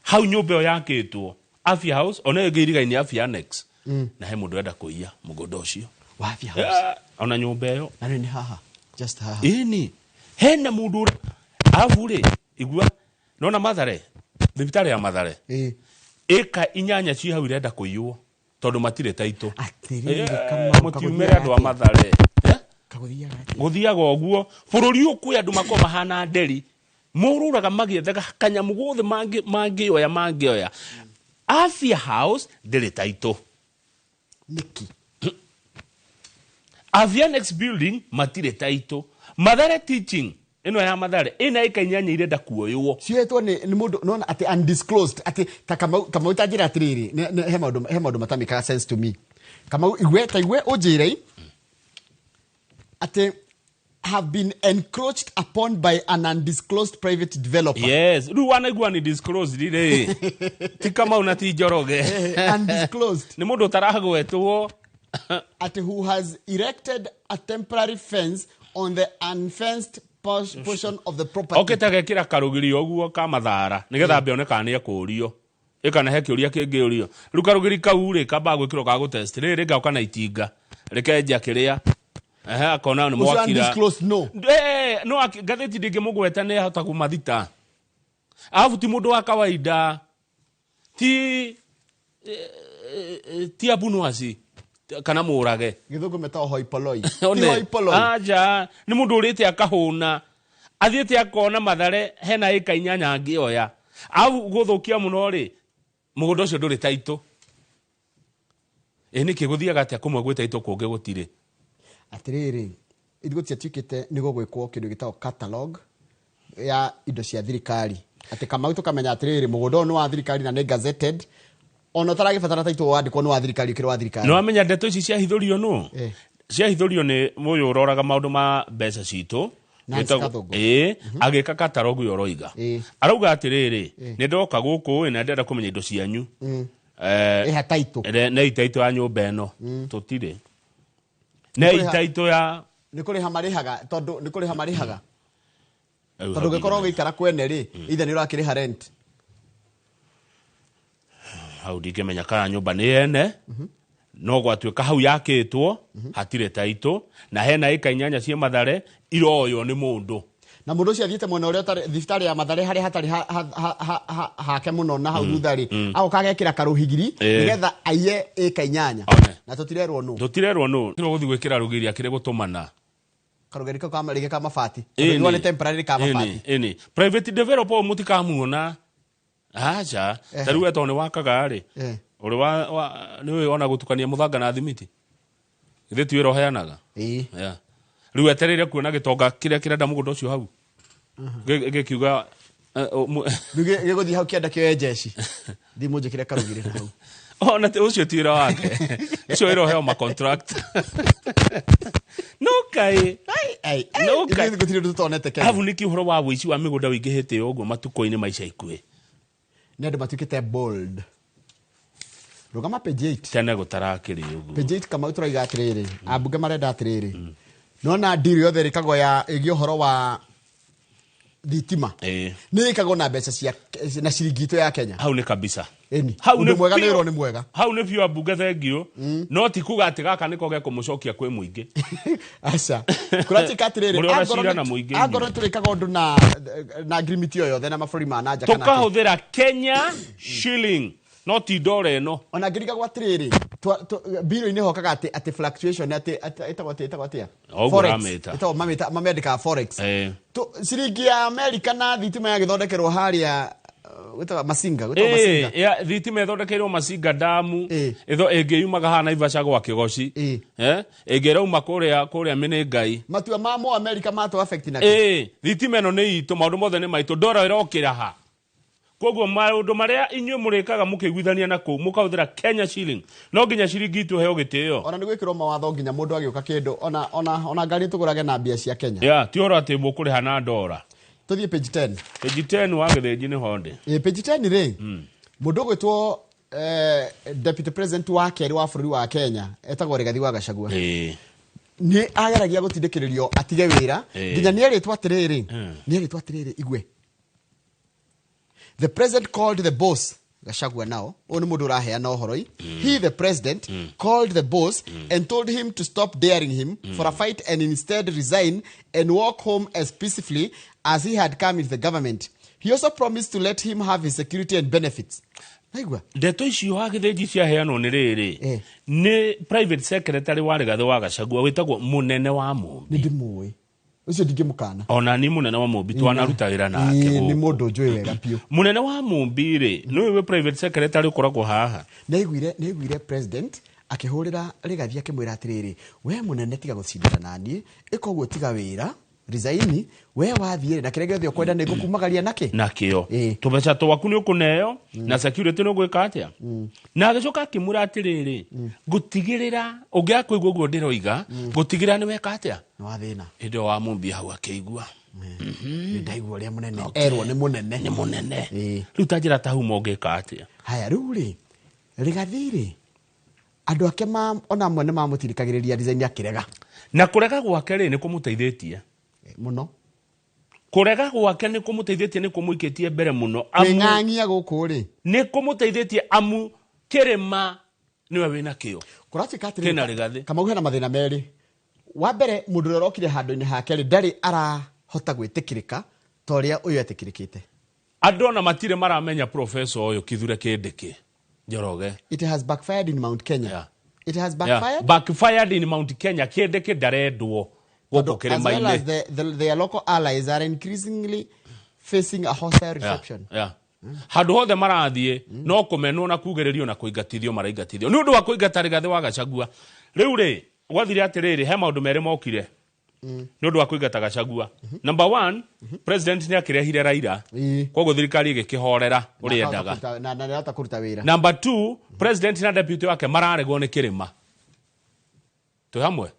Speaker 2: Hau nyũmba ĩyo yakĩtwo Afya House ona ĩngĩ irigainĩ Afya Annex. Na he mũndũ enda kũiya mũgũnda ũcio
Speaker 1: wa Afya House.
Speaker 2: Ona nyũmba ĩyo.
Speaker 1: Na nĩ haha. Just haha.
Speaker 2: Ĩni. Hena mũndũ arabu rĩ igua nona Mathare thibitarĩ ya Mathare. Ĩka 8 ci hau irenda kũiywo tondũ matirĩ title.
Speaker 1: Atĩrĩrĩ Kamau
Speaker 2: mũtiumĩre andũ a Mathare.
Speaker 1: Kagũthiaga atĩa?
Speaker 2: Gũthiaga ũguo bũrũri ũyũ kwĩ andũ makoragwo mahana nderi morũraga magĩethaga kanyamũ gothe mangĩoya mangĩoya. Afya House ndĩrĩ title.
Speaker 1: Nĩkĩ?
Speaker 2: Afya Annex building matirĩ title. Mathare teaching ĩno ya Mathare ĩna ĩka 8 irenda kuoywo.
Speaker 1: Cioetwo nĩ mũndũ nona atĩ undisclosed, atĩ ta Kamau ta njĩra atĩrĩrĩ, he maũndũ matamĩkaga sense to me. Kamau igwe ta igwe ũnjĩre atĩ have been encroached upon by an undisclosed private developer.
Speaker 2: Yes, rĩu wanaigua ni disclosed rĩ, ti Kamau na ti Njoroge.
Speaker 1: Undisclosed.
Speaker 2: Nĩ mũndũ ũtaragwetwo.
Speaker 1: Atĩ who has erected a temporary fence on the unfenced portion of the property.
Speaker 2: Okĩte agekĩra karũgiri ũguo ka mathara nĩgetha ambe one kana nĩekũũrio. Ĩkana he kĩũria kĩngĩũrio. Rĩu karũgiri kau rĩ kambaga gwĩkĩrwo ga gũtest. Rĩrĩ rĩgoka na itinga rĩkenja kĩrĩa. Ehe, akona nĩ
Speaker 1: Ũcio
Speaker 2: mwakira.
Speaker 1: undisclosed no.
Speaker 2: No ngathĩti ndĩngĩmũgweta nĩ ahota kũmathita. Arabu ti mũndũ wa kawaida. Ti ti abunwasi kana mũrage.
Speaker 1: Gĩthũngũ metagwo hoi polloi. Ti
Speaker 2: One.
Speaker 1: hoi polloi.
Speaker 2: Aja, nĩ mũndũ ũrĩte akahũna. Athiĩte akona Mathare hena ĩka 8 angĩoya. Arabu gũthũkia mũno rĩ, mũgũnda ũcio ndũrĩ taitũ. Ĩ nĩkĩ gũthiaga atĩa kũmwe gwĩ taitũ kũngĩ gũtirĩ?
Speaker 1: Atĩrĩrĩ, ithuĩ gũtiatuĩkĩte nĩ gũgwĩkwo kĩndũ gĩtagwo catalog ya indo cia thirikari. Atĩ Kamau tũkamenya atĩrĩrĩ, mũgũnda ũyũ nĩ wa thirikari na nĩ gazetted. Ona ũtaragĩbatara taitũ wandĩkwo nĩ wa thirikari ũkĩrĩ wa thirikari.
Speaker 2: Nĩ wamenya ndeto ici ciahithũrio nũ? Ciahithũrio nĩ mũyũ ũroraga maũndũ ma mbeca citũ.
Speaker 1: Nancy Kathũngũ.
Speaker 2: Ĩĩ, agĩka catalog ĩyo ũroiga. Arauga atĩrĩrĩ, nĩ ndoka gũkũ ĩ na ndĩrenda kũmenya indo cianyu.
Speaker 1: Ĩha taitũ.
Speaker 2: Nĩ taitũ ya nyũmba ĩno. Tũtirĩ. Nĩ taitũ ya
Speaker 1: nĩ kũrĩha marĩhaga tondũ nĩ kũrĩha marĩhaga.
Speaker 2: Rĩu
Speaker 1: Tondũ
Speaker 2: hau
Speaker 1: ũngĩkorwo ũgĩikara kwene rĩ, either nĩ ũrakĩrĩha rent.
Speaker 2: Hau ndingĩmenya kana nyũmba nĩ ene. No gwatuĩka hau yakĩtwo hatirĩ taitũ na hena ĩka 8 ciĩ Mathare iroywo nĩ mũndũ.
Speaker 1: Na mũndũ ũcio athiĩte mwena ũrĩa ũtarĩ thibitarĩ ya Mathare harĩa hatarĩ hake mũno na hau thutha rĩ, agoka agekĩra karũhigiri nĩgetha aiye ĩka 8. Na tũtirerwo nũ.
Speaker 2: Tũtirerwo nũ. Tũtirwo gũthiĩ gwĩkĩra rũgiri akĩrĩ gũtũmana.
Speaker 1: Karũgiri kau rĩngĩ ka mabati. Tondũ nĩ temporary ka mabati.
Speaker 2: Ĩni. Private developer mũtikamuona. Aca, ta rĩu we tondũ nĩ wakaga rĩ. Ũrĩ wa nĩ ũĩ ona gũtukania mũthanga na thimiti. Githĩ ti wĩra ũheanaga? Yeah. Rĩu etereire kuona gĩtonga kĩrĩa kĩrenda mũgũnda ũcio hau. Gĩkiuga
Speaker 1: Rĩu gĩgũthiĩ hau kĩanda kĩoye njeci. Thiĩ mũnjĩkĩre karũgiri hau.
Speaker 2: Ona ũcio ti wĩra wake. Ũcio wĩra ũheo ma contract. No kai. No kai.
Speaker 1: Gũtirĩ ũndũ tũtonete Kenya.
Speaker 2: Arabu nĩkĩ ũhoro wa wũici wa mĩgũnda wĩingĩhĩte ũguo matukũ-inĩ ma ica ikuhĩ?
Speaker 1: Nĩ andũ matuĩkĩte bold. Rũgama page 8.
Speaker 2: Tene gũtarakĩrĩ ũguo.
Speaker 1: Page 8 Kamau tũraiga atĩrĩrĩ, ambunge marenda atĩrĩrĩ. Nona deal yothe ĩrĩkagwo ya ĩgiĩ ũhoro wa thitima. Nĩ ĩkagwo na mbeca cia na ciringi itũ ya Kenya.
Speaker 2: Hau nĩ kabisa.
Speaker 1: Ĩni.
Speaker 2: Hau
Speaker 1: Ũndũ
Speaker 2: nĩ
Speaker 1: mwega nĩ
Speaker 2: biũ.
Speaker 1: wĩrwo nĩ mwega.
Speaker 2: Hau nĩ biũ ambunge thengiũ. No ti kuga atĩ gaka nĩko gekũmũcokia kwĩ mũingĩ.
Speaker 1: Aca. Kũratuĩka atĩrĩrĩ,
Speaker 2: Mũrĩ ona cira na mũingĩ inyuĩ.
Speaker 1: angorwo tũrĩkaga ũndũ na agreement o yothe na mabũrũri ma na nja kana atĩa.
Speaker 2: Tũkahũthĩra Kenya shilling no ti ndora ĩno.
Speaker 1: Ona ngĩrigagwo atĩrĩrĩ, mbirũ-inĩ hokaga atĩ fluctuation atĩ ĩtagwo atĩa, ĩtagwo atĩa?
Speaker 2: Ũguo
Speaker 1: Forex.
Speaker 2: ũramĩta.
Speaker 1: Ĩtagwo mamĩandĩkaga forex. Ciringi ya Amerika na thitima yagĩthondekerwo harĩa, gwĩtagwo Masinga, gwĩtagwo Masinga.
Speaker 2: Ya, thitima ĩthondekeirwo Masinga damu, ĩngĩ yumaga haha Naivasha gwa Kĩgoci. Ĩngĩ ĩrauma kũrĩa Mĩnĩngai.
Speaker 1: Matua ma mo Amerika matũ affect na kĩ?
Speaker 2: Thitima ĩno nĩ itũ, maũndũ mothe nĩ maitũ, ndora ĩrokĩra ha. Koguo maũndũ marĩa inyuĩ mũrĩkaga mũkĩiguithania na kũu, mũkahũthĩra Kenya shilling. No nginya ciringi itũ heo gĩtĩo.
Speaker 1: Ona nĩ gwĩkĩrwo mawatho nginya mũndũ agĩũka kĩndũ, ona ngari tũgũrage na mbia cia Kenya.
Speaker 2: Yeah, ti ũhoro atĩ mũkũrĩha na ndora.
Speaker 1: Tũthiĩ page 10.
Speaker 2: Page 10 wa Gĩthĩnji nĩ honde.
Speaker 1: Page 10 rĩ, mũndũ ũgwĩtwo deputy president wa kerĩ wa bũrũri wa Kenya etagwo Rigathi wa Gachagua. Nĩ ageragia gũtindĩkĩrĩrio atige wĩra, nginya nĩ erĩtwo atĩrĩrĩ, nĩ erĩtwo atĩrĩrĩ, igue. The president called the boss Gachagua now, ũyũ nĩ mũndũ ũraheana ũhoro-i. He, the president, called the boss and told him to stop daring him for a fight and instead resign and walk home as peacefully as he had come into the government. He also promised to let him have his security and benefits. Naigua?
Speaker 2: Ndeto icio wa Gĩthĩnji ciaheanwo nĩ rĩrĩ, nĩ private secretary wa Rigathĩ wa Gachagua wĩtagwo Mũnene wa Mũmbi.
Speaker 1: Nĩ ndĩmũĩ. Ũcio ndingĩmũkana.
Speaker 2: Ona ni Mũnene wa Mũmbi twanaruta wĩra nake
Speaker 1: Nĩ
Speaker 2: gũkũ.
Speaker 1: mũndũ njũĩ wega biũ.
Speaker 2: Mũnene wa Mũmbi rĩ, nĩwe wĩ private secretary ũkoragwo haha.
Speaker 1: Nĩaiguire president akĩhũrĩra Rigathi akĩmwĩra atĩrĩrĩ, we mũnene tiga gũcindana na niĩ, ĩka ũguo tiga wĩra, Resign we wathiĩ na kĩrĩa gĩothe ũkwenda nĩ ngũkumagaria nakĩ.
Speaker 2: Nakĩo tũbeca twaku nĩ ũkũneo na security nĩ ũgwĩka atĩa. Na agĩcoka akĩmwĩra atĩrĩrĩ, ngũtigĩrĩra ũngĩaga kũigua ũguo ndĩroiga, ngũtigĩrĩra nĩ weka atĩa.
Speaker 1: Nĩ wathĩna.
Speaker 2: Hĩndĩ ĩyo wamumbia hau akĩigua.
Speaker 1: Nĩ ndaigua ũrĩa mũnene erwo nĩ mũnene.
Speaker 2: Nĩ mũnene. Rĩu ta njĩra ta hau ũngĩka atĩa?
Speaker 1: Haya, rĩu rĩ, Rigathi rĩ, andũ ake ona amwe nĩ mamũtirikagĩrĩria resign akĩrega.
Speaker 2: Na kũrega gwake rĩ, nĩ kũmũteithĩtie
Speaker 1: mũno.
Speaker 2: Kũrega gwake nĩ kũmũteithĩtie, nĩ kũmũikĩtie mbere mũno.
Speaker 1: Kwĩng'ang'ia gũkũ rĩ,
Speaker 2: nĩ kũmũteithĩtie amu kĩrĩma nĩwe wĩna kĩo.
Speaker 1: Kũratuĩka atĩrĩrĩ,
Speaker 2: Kĩna Rigathi.
Speaker 1: Kamau hena mathĩna merĩ. Wa mbere, mũndũ ũrĩa ũrokire handũ-inĩ hake rĩ, ndarĩ arahota gwĩtĩkĩrĩka ta ũrĩa ũyũ etĩkĩrĩkĩte.
Speaker 2: Andũ ona matirĩ maramenya professor ũyũ Kithure Kindiki Njoroge.
Speaker 1: It has backfired in Mount Kenya. It has backfired?
Speaker 2: Backfired in Mount Kenya. Kindiki ndarendwo gũkũ
Speaker 1: As well as
Speaker 2: kĩrĩma-inĩ.
Speaker 1: their local allies are increasingly facing a hostile reception.
Speaker 2: Handũ hothe marathiĩ no kũmenwo na kugĩrĩrio na kũingatithio maraingatithio nĩ ũndũ wa kũingata Rigathi wa Gachagua. Rĩu rĩ, gwathire atĩrĩrĩ, he maũndũ merĩ mokire nĩ ũndũ wa kũingata Gachagua. Number one, president nĩ akĩrehire Raila, koguo thirikari ĩgĩkĩhorera ũrĩa endaga.
Speaker 1: Na ndarahota kũruta wĩra.
Speaker 2: Number two, president na deputy wake mararegwo nĩ kĩrĩma. Twĩ hamwe?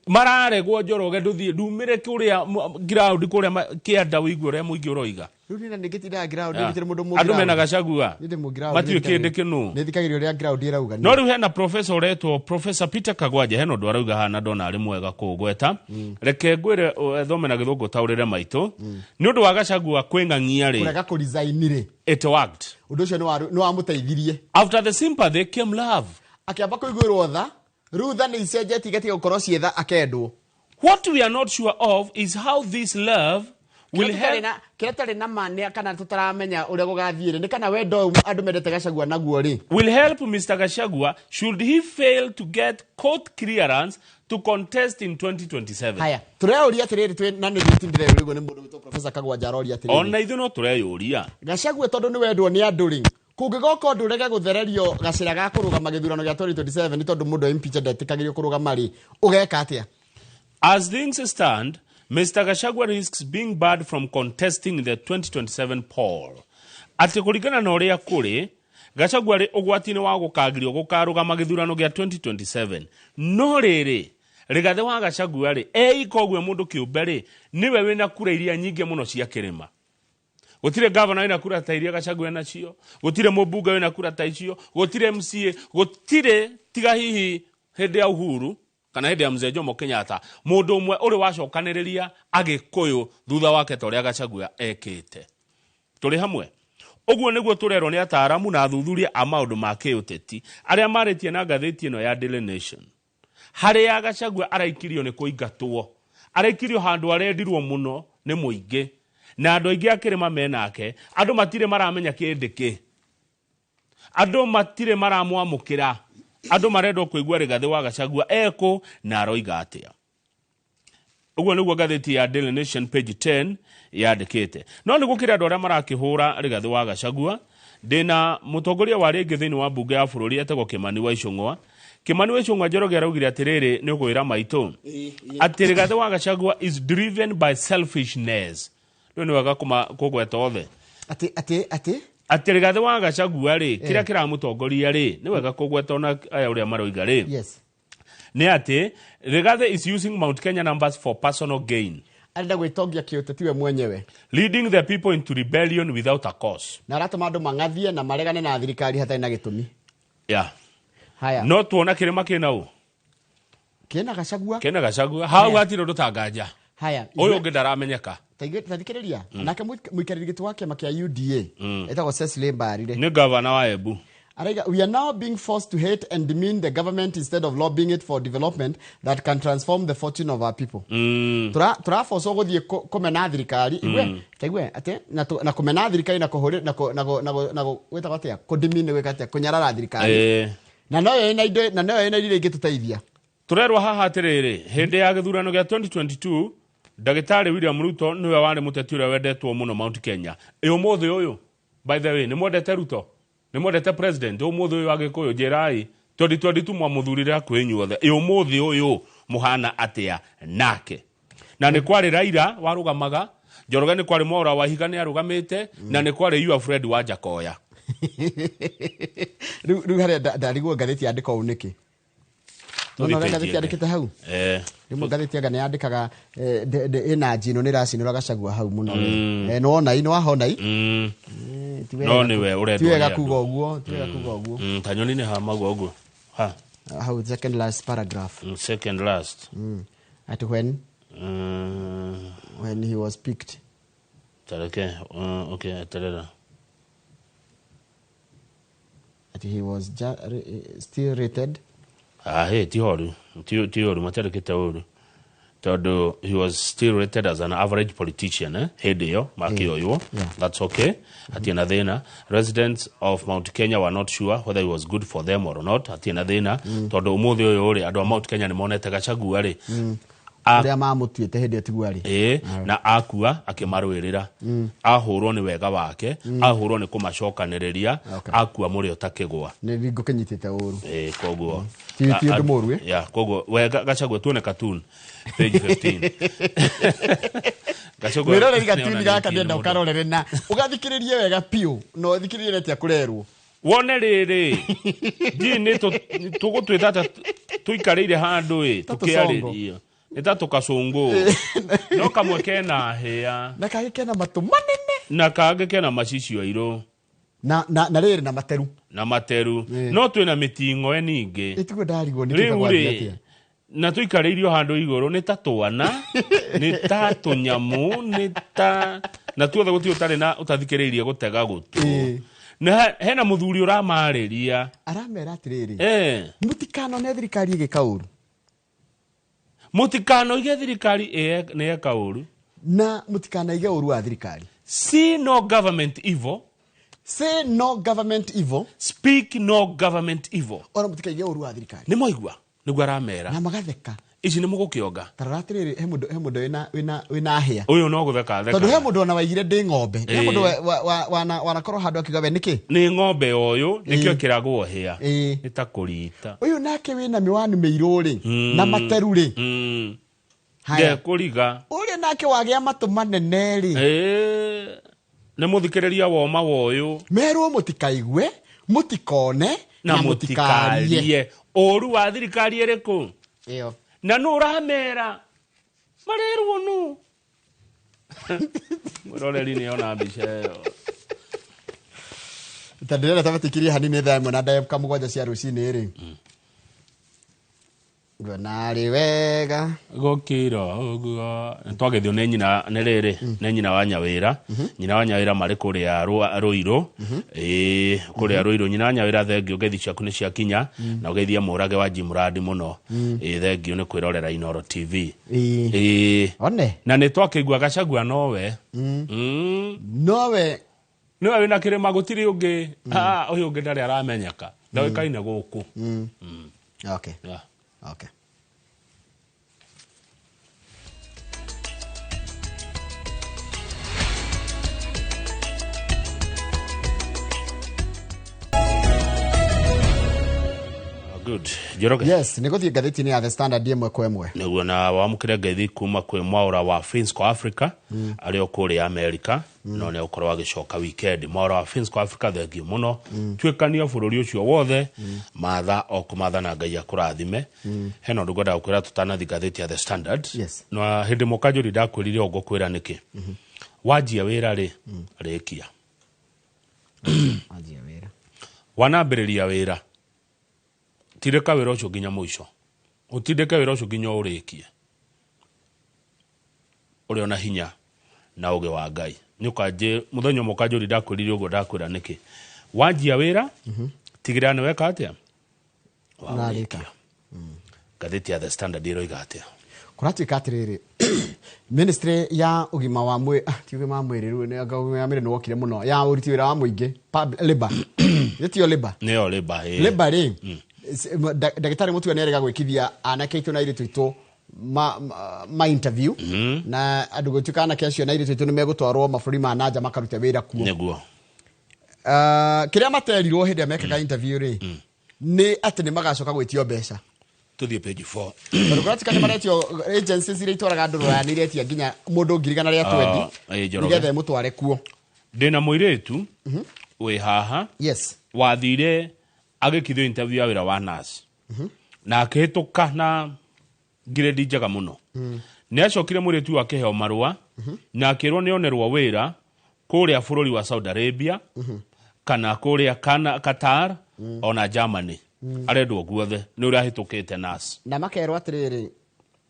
Speaker 2: Mararegwo Njoroge, ndũthiĩ ndumĩre kũrĩa ground kũrĩa kĩanda ũigue ũrĩa mũingĩ ũroiga.
Speaker 1: Rĩu niĩ na nĩngĩtindaga ground, nĩ mũndũ mũ
Speaker 2: Andũ
Speaker 1: ground.
Speaker 2: mena Gachagua.
Speaker 1: Niĩ ndĩ mũ ground,
Speaker 2: Matiũĩ kĩndĩ kĩnũ.
Speaker 1: Nĩ thikagĩrĩria ũrĩa ground ĩrauga.
Speaker 2: No rĩu hena professor ũretwo Professor Peter Kagwanja, hena ũndũ arauga haha ndona arĩ mwega kũũgweta. Reke ngwĩre thome na gĩthũngũ taũrĩre maitũ. Nĩ ũndũ wa Gachagua kwĩng'ang'ia rĩ,
Speaker 1: Kũrega kũresign rĩ,
Speaker 2: it worked.
Speaker 1: Ũndũ ũcio nĩ wamũteithirie.
Speaker 2: After the sympathy came love.
Speaker 1: Akĩamba kũiguĩrwo tha, rĩu tha nĩ icenjetie igatiga gũkorwo ciĩ tha akendwo.
Speaker 2: What we are not sure of is how this love will help.
Speaker 1: Kĩrĩa tũtarĩ na ma nĩ kana tũtaramenya ũrĩa gũgathiĩ rĩ, nĩ kana wendo ũyũ andũ mendete Gachagua naguo rĩ.
Speaker 2: Will help Mr. Gachagua should he fail to get court clearance to contest in 2027.
Speaker 1: Haya, tũreyũria atĩrĩrĩ, twĩ na nĩ ndĩreyũria ũguo nĩ mũndũ wĩtwo Professor Kagwanja aroria atĩrĩrĩ.
Speaker 2: Ona ithuĩ no tũreyũria.
Speaker 1: Gachagua tondũ nĩ wendwo nĩ andũ rĩ, kũngĩgoka ũndũ ũrege gũthererio gacĩra ga kũrũgama gĩthurano gĩa 2027 nĩ tondũ mũndũ impeached ndetĩkagĩrio kũrũgama rĩ, ũgeka atĩa?
Speaker 2: As things stand, Mr. Gachagua risks being barred from contesting the 2027 poll. Atĩ kũringana na ũrĩa kũrĩ, Gachagua rĩ ũgwati-inĩ wa gũkangirio gũkarũgama gĩthurano gĩa 2027. No rĩrĩ, Rigathi wa Gachagua rĩ, eika ũguo mũndũ kĩũmbe rĩ, nĩwe wĩna kura iria nyingĩ mũno cia kĩrĩma. Gũtirĩ gavana wĩna kura ta iria Gachagua enacio, gũtirĩ mũmbunge wĩna kura ta icio, gũtirĩ MCA, gũtirĩ tiga hihi hĩndĩ ya Uhuru kana hĩndĩ ya Mzee Jomo Kenyatta, mũndũ ũmwe ũrĩ wacokanĩrĩria Agĩkũyũ thutha wake ta ũrĩa Gachagua ekĩte. Tũrĩ hamwe? Ũguo nĩguo tũrerwo nĩ ataaramu na athuthuria a maũndũ ma kĩũteti arĩa marĩtie na ngathĩti ĩno ya Daily Nation. Harĩa Gachagua araikirio nĩ kũingatwo, araikirio handũ arendirwo mũno nĩ mũingĩ, na andũ aingĩ a kĩrĩma menake, andũ matirĩ maramenya kĩndĩ kĩ, andũ matirĩ maramwamũkĩra, andũ marendwo kũigua Rigathi wa Gachagua ekũ na aroiga atĩa. Ũguo nĩguo ngathĩti ya Daily Nation page 10 yandĩkĩte. No nĩ gũkĩrĩ andũ arĩa marakĩhũra Rigathi wa Gachagua. Ndĩna mũtongoria wa rĩngĩ thĩinĩ wa mbunge ya bũrũri etagwo Kimani wa Ichung'wa. Kimani wa Ichung'wa Njoroge araugire atĩrĩrĩ, nĩ ũkwĩra maitũ atĩ Rigathi wa Gachagua is driven by selfishness. Rĩu nĩ wega kũgweta othe.
Speaker 1: Atĩ
Speaker 2: Atĩ Rigathi wa Gachagua rĩ, kĩrĩa kĩramũtongoria rĩ, nĩ wega kũgweta ona aya ũrĩa maroiga rĩ. Nĩ atĩ Rigathi is using Mount Kenya numbers for personal gain.
Speaker 1: Arenda gwĩtongia kĩũteti we mwenyewe.
Speaker 2: Leading the people into rebellion without a cause.
Speaker 1: Na aratũma andũ mang'athie na maregane na thirikari hatarĩ na gĩtũmi. Haya.
Speaker 2: No tuona kĩrĩma kĩna ũ?
Speaker 1: Kĩna Gachagua.
Speaker 2: Kĩna Gachagua. Hau hatirĩ ũndũ ta nganja.
Speaker 1: Haya.
Speaker 2: Ũyũ ũngĩ ndaramenyeka.
Speaker 1: Ta thikĩrĩria. Nake mũikarĩri gĩtĩ wa kĩama kĩa UDA, etagwo Cecily Mbarire.
Speaker 2: Nĩ gavana wa Embu.
Speaker 1: Araiga, we are now being forced to hate and demean the government instead of lobbying it for development that can transform the fortune of our people. Tũraforcwo gũthiĩ kũmena thirikari, igue, ta igue, atĩ, na kũmena thirikari na kũhũrĩ-, na kũ-, na kũ-, na kũ-, na kũ-, gwĩtagwo atĩa? Kũdemean nĩ gwĩka atĩa? Kũnyarara thirikari. Na no yo ĩna indo, na no yo ĩna indo iria ingĩtũteithia.
Speaker 2: Tũrerwo haha atĩrĩrĩ, hĩndĩ ya gĩthurano gĩa 2022, Ndagĩtarĩ William Ruto nĩwe warĩ mũteti ũrĩa wendetwo mũno Mount Kenya. Ĩ ũmũthĩ ũyũ, by the way, nĩ mwendete Ruto? Nĩ mwendete president? Ũmũthĩ ũyũ Agĩkũyũ, njĩrai, 2022 mwamũthurire hakuhĩ inyuothe. Ĩ ũmũthĩ ũyũ mũhana atĩa nake? Na nĩ kwarĩ Raila warũgamaga, Njoroge nĩ kwarĩ Mwaura wa Ihiga nĩ arũgamĩte, na nĩ kwarĩ your friend wa Njakoya.
Speaker 1: Rĩu harĩa ndarigwo ngathĩti yandĩka ũũ nĩkĩ?
Speaker 2: Tũthiĩ
Speaker 1: Nona ũrĩa
Speaker 2: page
Speaker 1: ngathĩti
Speaker 2: ĩngĩ.
Speaker 1: yandĩkĩte hau? Rĩmwe ngathĩti anga nĩ yandĩkaga ĩna njino nĩ ĩracinĩra Gachagua hau mũno. Nĩwona i nĩwahona i? Ti wega
Speaker 2: No nĩwe ũrendwo
Speaker 1: ti wega
Speaker 2: nĩ andũ.
Speaker 1: kuga ũguo, ti wega kuga ũguo.
Speaker 2: Ta nyoni nĩ hamagwo ũguo. Ha.
Speaker 1: Hau second last paragraph.
Speaker 2: Second last.
Speaker 1: At when when he was picked.
Speaker 2: Tareke, okay, eterera.
Speaker 1: That he was still rated.
Speaker 2: Ah, hey, ti horu. Ti horu, matiandĩkĩte ũru. Tondũ he was still rated as an average politician, eh? Hĩndĩ ĩyo makĩoywo. That's okay. Hatirĩ na thĩna. Residents of Mount Kenya were not sure whether he was good for them or not. Hatirĩ na thĩna. Tondũ ũmũthĩ ũyũ rĩ, andũ a Mount Kenya nĩ monete Gachagua rĩ.
Speaker 1: Ũrĩa mamũtuĩte hĩndĩ ĩyo tiguo arĩ.
Speaker 2: Ĩĩ, na akua akĩmarũĩrĩra. Ahũrwo nĩ wega wake, ahũrwo nĩ kũmacokanĩrĩria, akua mũrĩ ũtakĩgwa.
Speaker 1: Nĩ ngũkĩnyitĩte ũru.
Speaker 2: Ĩĩ, koguo.
Speaker 1: Ti ũndũ mũru, eh?
Speaker 2: Yeah, koguo we Gachagua tuone cartoon page 15. Gachagua
Speaker 1: Mwĩroreri gatuni gaka
Speaker 2: nĩonanĩtie
Speaker 1: ndĩrenda
Speaker 2: nĩ mũndũ.
Speaker 1: ũkarorere na ũgathikĩrĩrie wega biũ na ũthikĩrĩrie atĩa kũrerwo.
Speaker 2: Wone rĩrĩ ndiĩ nĩ tũgũtwĩta atĩa tũikarĩire handũ ĩ
Speaker 1: Ta tũcongo.
Speaker 2: tũkĩarĩria nĩ ta tũkacũngũ no kamwe kena hĩa
Speaker 1: na kangĩ kena matũ manene
Speaker 2: na kangĩ kena macicio airũ
Speaker 1: na rĩrĩ na materu
Speaker 2: na materu no twĩna mĩting'oe ningĩ
Speaker 1: ĩtiguo ndarigwo nĩ
Speaker 2: rĩu
Speaker 1: kĩgwathiĩ
Speaker 2: rĩ
Speaker 1: atĩa.
Speaker 2: na tũikarĩirio handũ igũrũ nĩ ta twana nĩ ta tũnyamũ nĩ ta na tuothe gũtirĩ ũtarĩ na ũtathikĩrĩirie gũtega gũtũ na hena mũthuri ũramarĩria
Speaker 1: aramera atĩrĩrĩ mũtikanone thirikari ĩgĩka ũru
Speaker 2: mũtikanoige thirikari nĩ eka ũru
Speaker 1: na mũtikanaige ũru wa thirikari.
Speaker 2: See no government evil.
Speaker 1: Say no government evil.
Speaker 2: Speak no government evil.
Speaker 1: Ona mũtikaige ũru wa thirikari.
Speaker 2: Nĩ mwaigua nĩguo aramera
Speaker 1: na magatheka
Speaker 2: ici nĩ mũgũkĩonga
Speaker 1: tarora atĩrĩrĩ he mũndũ wĩna hĩa
Speaker 2: ũyũ no gũtheka
Speaker 1: tondũ he
Speaker 2: theka
Speaker 1: mũndũ ona waigire ndĩ ng'ombe he mũndũ wanakorwo handũ akiuga we nĩkĩ
Speaker 2: nĩ ng'ombe ũyũ nĩkĩo ĩkĩragwo hĩa nĩ ta kũrita
Speaker 1: ũyũ nake wĩna mĩwani mĩirũ rĩ na materu rĩ Haya.
Speaker 2: ndekũriga
Speaker 1: ũrĩa nake wagĩa matũ manene rĩ
Speaker 2: nĩ mũthikĩrĩria woma woyũ
Speaker 1: merwo mũtikaigue mũtikone
Speaker 2: na mũtikarie ũru wa thirikari ĩrĩkũ
Speaker 1: ĩyo
Speaker 2: na nũ ũramera marerwo nũ mwĩroreri nĩ ona mbica ĩyo
Speaker 1: ta ndĩrenda ta matikirie hanini thaa 1 na ndagĩka 7 cia rũcinĩ rĩ nguona arĩ wega
Speaker 2: gũkĩra ũguo twagethio nĩ nyina nĩ rĩrĩ nĩ nyina wa Nyawĩra nyina wa Nyawĩra marĩ kũrĩa Rũirũ ĩĩ kũrĩa Rũirũ nyina wa Nyawĩra thengio ngeithi ciaku nĩ ciakinya na ũgeithie mũrage wa Jimurandi mũno ĩĩ thengio nĩ kwĩrorera Inooro TV ĩĩ
Speaker 1: one
Speaker 2: na nĩ twakĩigua Gachagua nowe
Speaker 1: nowe
Speaker 2: nĩwe wĩna kĩrĩma gũtirĩ ũngĩ ũyũ ũngĩ ndarĩ aramenyeka ndoĩkaine gũkũ
Speaker 1: Okay.
Speaker 2: Yeah.
Speaker 1: Okay.
Speaker 2: Good. Njoroge.
Speaker 1: Yes, nĩ gũthiĩ ngathĩti-inĩ ya The Standard ĩmwe kwa ĩmwe.
Speaker 2: Nĩguo na wamũkĩre ngeithi kuma kwĩ Mwaura wa Finsco Africa arĩ o kũrĩa America no nĩ egũkorwo agĩcoka weekend. Mwaura wa Finsco Africa thengio mũno tuĩkania bũrũri ũcio wothe matha o kũmatha na Ngai akũrathime. Hena ũndũ ngwendaga gũkwĩra tũtanathi ngathĩti ya The Standard.
Speaker 1: Yes.
Speaker 2: Na hĩndĩ ĩmwe Kanjũri ndakwĩrire ũguo ngũkwĩra nĩkĩ. Wanjia wĩra rĩ rĩkia.
Speaker 1: Wanjia wĩra.
Speaker 2: Wanambĩrĩria wĩra tindĩka wĩra ũcio nginya mũico ũtindĩke wĩra ũcio nginya ũrĩkie ũrĩ ona hinya na ũgĩ wa Ngai nĩ ũkanjĩ mũthenya ũmwe Kanjũri ndakwĩrire ũguo ndakwĩra nĩkĩ wanjia wĩra tigĩrĩra nĩ weka atĩa
Speaker 1: Warĩka.
Speaker 2: Ngathĩti ya The Standard ĩroiga atĩa
Speaker 1: Kũratuĩka atĩrĩrĩ ministry ya ũgima wa mwĩrĩ ti ũgima wa mwĩrĩ rĩu nĩ ũgima wa mwĩrĩ nĩ wokire mũno ya ũruti wĩra wa mũingĩ labor ĩtio labor
Speaker 2: nĩyo labor ĩĩ.
Speaker 1: labor rĩ ndagĩtarĩ Mutua nĩ erĩga gwĩkithia anake aitũ na airĩtu aitũ ma interview na andũ gũtuĩka anake acio na airĩtu aitũ nĩ megũtwarwo mabũrũri ma nanja makarute wĩra kuo
Speaker 2: nĩguo
Speaker 1: kĩrĩa materirwo hĩndĩ ĩrĩa mekaga interview rĩ nĩ atĩ nĩ magacoka gwĩtio mbeca
Speaker 2: Tuthiĩ page 4.
Speaker 1: Tondũ kũratika nĩ maretio agencies iria itwaraga andũ rũraya nĩ iretia nginya mũndũ 120,000
Speaker 2: Ah, ĩ, Njoroge.
Speaker 1: nĩgetha ĩmũtware kuo.
Speaker 2: Ndĩna mũirĩtu wĩ haha.
Speaker 1: Yes.
Speaker 2: Wathire agĩkithio interview ya wĩra wa nurse na akĩhĩtũka na grade njega mũno. Nĩ acokire mũirĩtu ũyũ akĩheo marũa na akĩrwo nĩ onerwo wĩra kũrĩa bũrũri wa Saudi Arabia kana kũrĩa Qatar ona Germany. Arendwo guothe nĩ ũrĩa ahĩtũkĩte nurse.
Speaker 1: Na makerwo atĩrĩrĩ,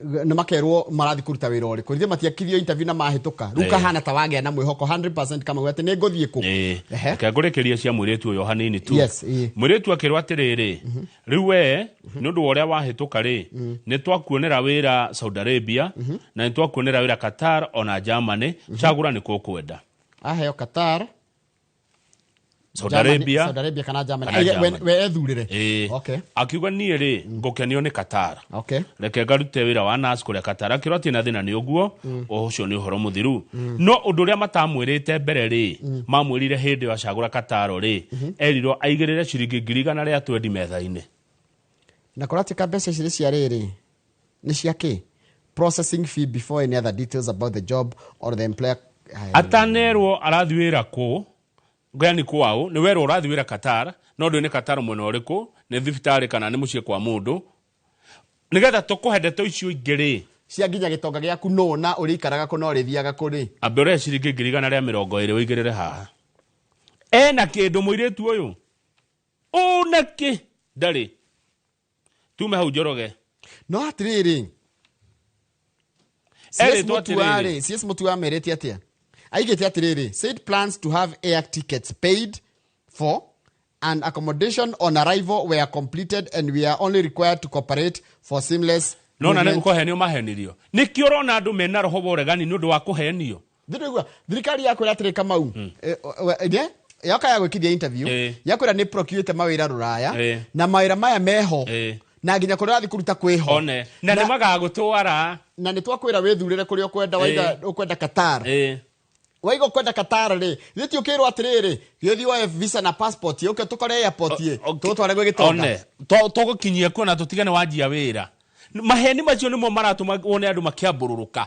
Speaker 1: nĩ makerwo marathiĩ kũruta wĩra ũrĩkũ. Ithuĩ matiakithio interview na mahĩtũka. Rĩu kahana ta wagĩa na mwĩhoko 100% kama atĩ nĩ ngũthiĩ kũ.
Speaker 2: Ĩĩ. Reke ngũrĩkĩrie cia mũirĩtu ũyũ hanini tu.
Speaker 1: Yes, ĩĩ.
Speaker 2: Mũirĩtu akĩrwo atĩrĩrĩ, rĩu we nĩ ũndũ wa ũrĩa wahĩtũka rĩ, nĩ twakuonera wĩra Saudi Arabia na nĩ twakuonera wĩra Qatar ona Germany, cagũra nĩ kũ ũkwenda.
Speaker 1: Aheo Qatar,
Speaker 2: Saudi
Speaker 1: Germany,
Speaker 2: Arabia,
Speaker 1: Saudi Arabia kana Germany.
Speaker 2: Kana
Speaker 1: Aiga,
Speaker 2: Germany.
Speaker 1: we ethurĩre.
Speaker 2: Ĩĩ.
Speaker 1: Okay.
Speaker 2: Akiuga niĩ rĩ ngũkenio nĩ Qatar.
Speaker 1: Okay.
Speaker 2: Reke ngarute wĩra wa nurse kũrĩa Qatar. Akĩrwo atirĩ na thĩna nĩ ũguo, ũcio nĩ ũhoro mũthiru. No ũndũ ũrĩa matamwĩrĩte mbere rĩ, mamwĩrire hĩndĩ ĩyo acagũra Qatar rĩ, erirwo aigĩrĩre ciringi 120,000 metha-inĩ.
Speaker 1: Na kũratuĩka mbeca ici nĩ cia rĩrĩ, nĩ cia kĩ? Processing fee before any other details about the job or the employer.
Speaker 2: Atanerwo arathiĩ wĩra kũ, yani kwao, nĩ werwo ũrathiĩ wĩra Qatar, no ndũĩ nĩ Qatar mwena ũrĩkũ, nĩ thibitarĩ kana nĩ mũciĩ kwa mũndũ. Nĩgetha tũkũhe ndeto icio ingĩ rĩ,
Speaker 1: cia nginya gĩtonga gĩaku nũ na ũrĩikaraga kũ na ũrĩthiaga kũ rĩ.
Speaker 2: Ambe ũrehe ciringi 120,000 ũigĩrĩre haha. Ena kĩndũ mũirĩtu ũyũ? Ũna kĩ? Ndarĩ. Tume hau Njoroge.
Speaker 1: No atĩrĩrĩ,
Speaker 2: Erĩtwo atĩrĩrĩ.
Speaker 1: CS Mutua amerĩte atĩa? Aigĩte atĩrĩrĩ, said plans to have air tickets paid for and accommodation on arrival were completed and we are only required to cooperate for seamless
Speaker 2: No na nĩ
Speaker 1: movement.
Speaker 2: kũhenio mahenirio. Nĩkĩo ũrona andũ mena roho wa ũregani nĩ ũndũ wa kũhenio.
Speaker 1: Ndĩraigua thirikari yakwĩra atĩrĩ Kamau, yoka ya gwĩkithia interview, yakwĩra nĩ procurĩte mawĩra rũraya na mawĩra maya meho na nginya kũrĩa ũrathiĩ kũruta kwĩho.
Speaker 2: One. Na nĩ magagũtwara.
Speaker 1: Na nĩ twakwĩra wĩthurĩre kũrĩa ũkwenda, waiga ũkwenda Qatar. Waiga ũkwenda Qatar rĩ, githĩ ti ũkĩrwo atĩrĩrĩ, gĩthiĩ woe visa na passport, ũke tũkore airport ĩ, tũgũtware gwĩ gĩtonga.
Speaker 2: One. Tũgũkinyia kuo na tũtigane wanjia wĩra. Maheni macio nĩmo maratũma wone andũ makĩambũrũrũka.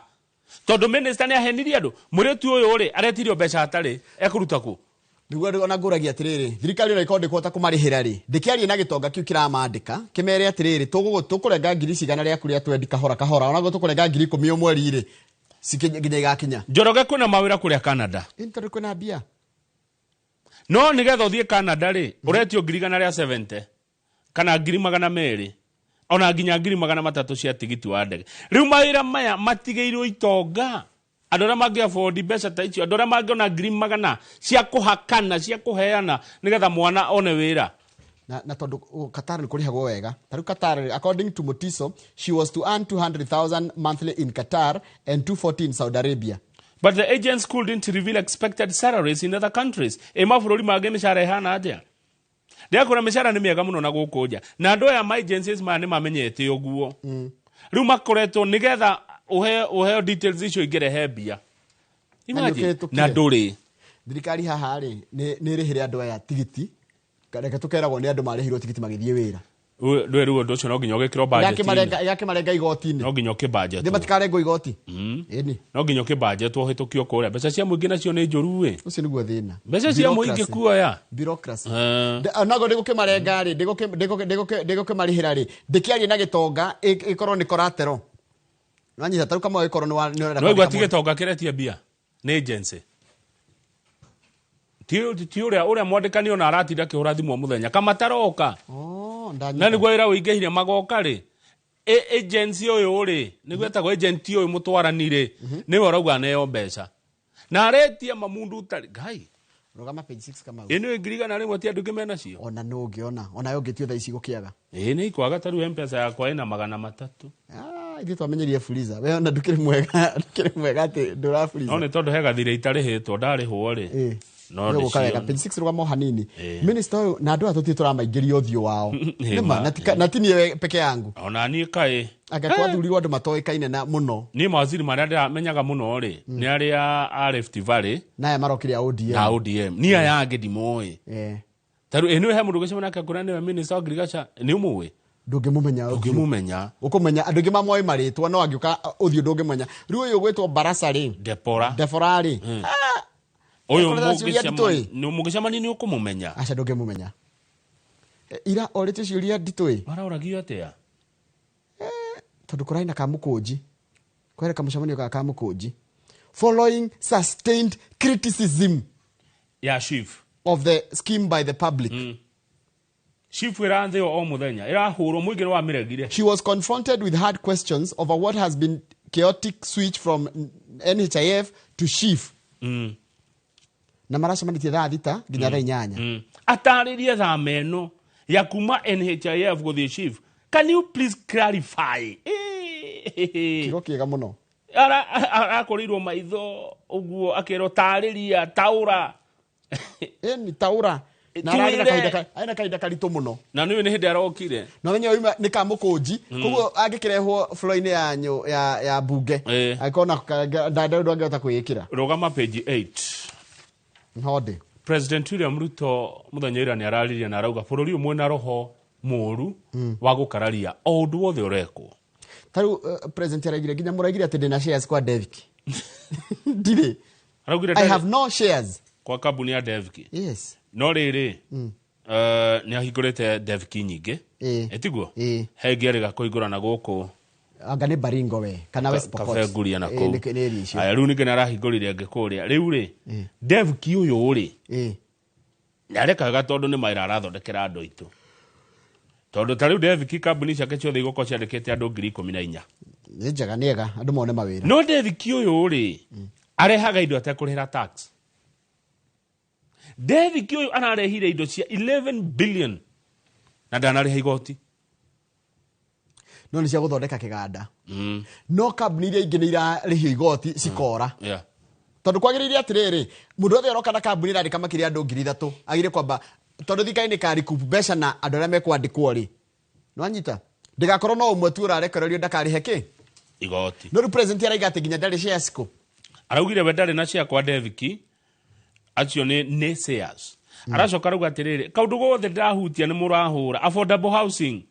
Speaker 2: Tondũ minister nĩ ahenirie andũ. Mũirĩtu ũyũ rĩ, aretirio mbeca atarĩ, ekũruta kũ?
Speaker 1: Nĩguo andũ ona ngũragia atĩrĩrĩ, thirikari ona ĩkorwo ndĩkũhota kũmarĩhĩra rĩ, ndĩkĩarie na gĩtonga kĩu kĩramandĩka, kĩmere atĩrĩrĩ, tũkũrenga ngiri cigana rĩaku rĩa twendi kahora kahora, onaguo tũkũrenga 10,000 o mweri rĩ, nginya igakinya.
Speaker 2: Njoroge kwĩna mawĩra kũrĩa Canada.
Speaker 1: Ĩni tondũ kwĩna mbia.
Speaker 2: No nĩgetha ũthiĩ Canada rĩ, ũretio 170,000 kana 200,000 ona nginya 300,000 cia tigiti wa ndege. Rĩu mawĩra maya matigĩirwo itonga. Andũ arĩa mangĩ afford mbeca ta icio, andũ arĩa mangĩona 100,000 cia kũhakana, cia kũheana nĩgetha mwana one wĩra.
Speaker 1: Na tondũ Qatar nĩ kũrĩhagwo wega. Ta rĩu Qatar, according to Mutiso, she was to earn 200,000 monthly in Qatar and 240 in Saudi Arabia.
Speaker 2: But the agents couldn't reveal expected salaries in other countries. Ĩ mabũrũri mangĩ mĩcara ĩhana atĩa? Ndĩrakũra mĩcara nĩ mĩega mũno na gũkũ nja. Na andũ aya ma agencies maya nĩ mamenyete ũguo. Rĩu makoretwo nĩgetha ũheo details icio ingĩrehe mbia. Imagine, na ndũrĩ.
Speaker 1: Thirikari haha rĩ, nĩ ĩrĩhĩre andũ aya tigiti. Reke tũkeragwo nĩ andũ marĩhirwo tigiti magĩthiĩ wĩra.
Speaker 2: Ndũĩ rĩu ũndũ ũcio no nginya ũgĩkĩrwo budget-inĩ.
Speaker 1: Ĩgakĩmarenga igoti-inĩ.
Speaker 2: No nginya ũkĩbudget.
Speaker 1: Thĩ matikarengwo igoti. Ĩni.
Speaker 2: No nginya ũkĩbudgetwo ũhĩtũkio kũrĩa. Mbeca cia mũingĩ nacio nĩ njũru ĩ.
Speaker 1: Ũcio nĩguo thĩna.
Speaker 2: Mbeca cia mũingĩ kuoya.
Speaker 1: Bureaucracy. Onaguo ndĩgũkĩmarenga rĩ, ndĩgũkĩmarĩhĩra rĩ, ndĩkĩarie na gĩtonga ĩkorwo nĩ collateral. Nĩwanyita, ta rĩu Kamau ĩkorwo nĩ ũrenda
Speaker 2: No igua
Speaker 1: kwandĩka
Speaker 2: ti
Speaker 1: mũndũ.
Speaker 2: gĩtonga kĩretia mbia. Nĩ agency. Ti ũrĩa mwandĩkani ona aratinda akĩhũra thimũ o mũthenya. Kamataroka.
Speaker 1: Oh,
Speaker 2: Na nĩguo wĩra ũingĩhire magoka rĩ. Agency ũyũ rĩ, nĩguo etagwo agent ũyũ mũtwarani rĩ, nĩwe ũrauga neo mbeca. Na aretia mamundu ũtarĩ. Ngai.
Speaker 1: Rũgama page 6 Kamau.
Speaker 2: Ĩ nĩ 100,000 ti andũ aingĩ menacio.
Speaker 1: Ona nũ ũngĩona, ona we ũngĩtio thaa ici gũkĩaga.
Speaker 2: Ĩ nĩ ikwaga ta rĩu M-Pesa yakwa ĩna 300.
Speaker 1: Ithuĩ twamenyerie Fuliza. We ona ndũkĩrĩ mwega, ndũkĩrĩ mwega atĩ ndũra Fuliza.
Speaker 2: No nĩ tondũ he gathirĩ itarĩhĩtwo, ndarĩhwo rĩ. No
Speaker 1: Nĩ gũka wega.
Speaker 2: ndĩciona.
Speaker 1: Page 6 rũgama o hanini. Minister ũyũ na andũ aya tũtirĩ tũramaingĩria ũthiũ wao.
Speaker 2: Ĩ,
Speaker 1: Nĩma,
Speaker 2: ma,
Speaker 1: na ti niĩ peke yangu.
Speaker 2: Ona niĩ kaĩ.
Speaker 1: Anga kwathurirwo andũ matoĩkaine na mũno.
Speaker 2: Niĩ mawaziri marĩa ndĩramenyaga mũno rĩ, nĩ arĩa a Rift Valley.
Speaker 1: Na aya marokire a ODM.
Speaker 2: Na ODM. Niĩ aya angĩ ndimoĩ. Ta rĩu, ĩ nĩwe he mũndũ ũgĩcemania nake akũra nĩwe minister wa agriculture, nĩ ũmũĩ?
Speaker 1: Ndũngĩmũmenya ũthiũ.
Speaker 2: Ndũngĩmũmenya.
Speaker 1: Ũkũmenya andũ aingĩ mamoĩ marĩtwa no angĩũka ũthiũ ndũngĩmenya. Rĩu ũyũ ũgwĩtwo Barasa rĩ.
Speaker 2: Debora.
Speaker 1: Debora rĩ.
Speaker 2: Ũyũ
Speaker 1: Ekũrera ciũria nditũ ĩ.
Speaker 2: mũngĩcemania nĩ ũkũmũmenya.
Speaker 1: Aca ndũngĩmũmenya. Ira orĩtio ciũria nditũ ĩ.
Speaker 2: Maraũragio atĩa?
Speaker 1: Tondũ kũrarĩ na kamũkũnji. Kwarĩ kamũcemanio ga kamũkũnji. Following sustained criticism
Speaker 2: ya chief
Speaker 1: of the scheme by the public.
Speaker 2: Chief ĩrathĩo o mũthenya ĩrahũrwo mũingĩ nĩ wamĩregire.
Speaker 1: She was confronted with hard questions over what has been chaotic switch from NHIF to SHIF. Na maracemanĩtie thaa 6 nginya thaa 8.
Speaker 2: Atarĩrie thama ĩno ya kuma NHIF gũthiĩ SHIF. Can you please clarify?
Speaker 1: Kĩro kĩega mũno.
Speaker 2: Arakorirwo maitho ũguo akĩrwo tarĩria taũra.
Speaker 1: Ĩni taũra. Na ararĩ na kahinda arĩ na kahinda karitũ mũno.
Speaker 2: Na nĩũĩ nĩ hĩndĩ arokire.
Speaker 1: Na ũmenye oima nĩ kamũkũnji. Koguo angĩkĩrehwo floor-inĩ ya bunge. Angĩkorwo na ndũngĩhota kwĩĩkĩra.
Speaker 2: Rũgama page 8.
Speaker 1: Hode.
Speaker 2: President William Ruto mũthenya ira nĩ araririe na arauga bũrũri ũmwe na roho mũru wa gũkararia o ũndũ wothe ũrekwo.
Speaker 1: Ta rĩu president araigire nginya mũraigire atĩ ndĩna shares kwa Devki. Ndirĩ.
Speaker 2: Araugire
Speaker 1: I have no shares
Speaker 2: kwa kambuni ya Devki.
Speaker 1: Yes.
Speaker 2: No rĩrĩ nĩ ahingũrĩte Devki nyingĩ. Ĩtiguo? He ĩngĩ erĩga kũhingũra na gũkũ.
Speaker 1: Anga nĩ Baringo we kana West Pokot.
Speaker 2: Kabenguria na kũu.
Speaker 1: Nĩ area icio.
Speaker 2: Aya rĩu ningĩ nĩ arahingũrire ĩngĩ kũrĩa. Rĩu rĩ Devki ũyũ rĩ nĩ areka wega tondũ nĩ mawĩra arathondekera andũ aitũ. Tondũ ta rĩu Devki kambuni ciake ciothe igũkorwo ciandĩkĩte andũ 14,000.
Speaker 1: Nĩ njega, nĩ ega andũ mone mawĩra.
Speaker 2: No Devki ũyũ rĩ arehaga indo atekũrĩhĩra tax. Devki ũyũ ararehire indo cia 11 billion na ndanarĩha igoti.
Speaker 1: No nĩ cia gũthondeka kĩganda. No kambuni iria ingĩ nĩ irarĩhio igoti cikora. Tondũ kwagĩrĩire atĩrĩrĩ, mũndũ wothe ũroka na kambuni ĩrandĩka makĩria andũ 3,000 agĩrĩire kwamba tondũ thirikari nĩ ĩka mbeca na andũ arĩa mekwandĩkwo rĩ. Nĩwanyita? Ndĩgakorwo no ũmwe tu ũrarekererio ndakarĩhe kĩ?
Speaker 2: Igoti.
Speaker 1: No rĩu president araiga atĩ nginya ndarĩ shares kũ?
Speaker 2: Araugire we ndarĩ na share kwa Devki, acio nĩ shares. Aracoka arauga atĩrĩrĩ, kaũndũ gothe ndahutia nĩ mũrahũra affordable housing.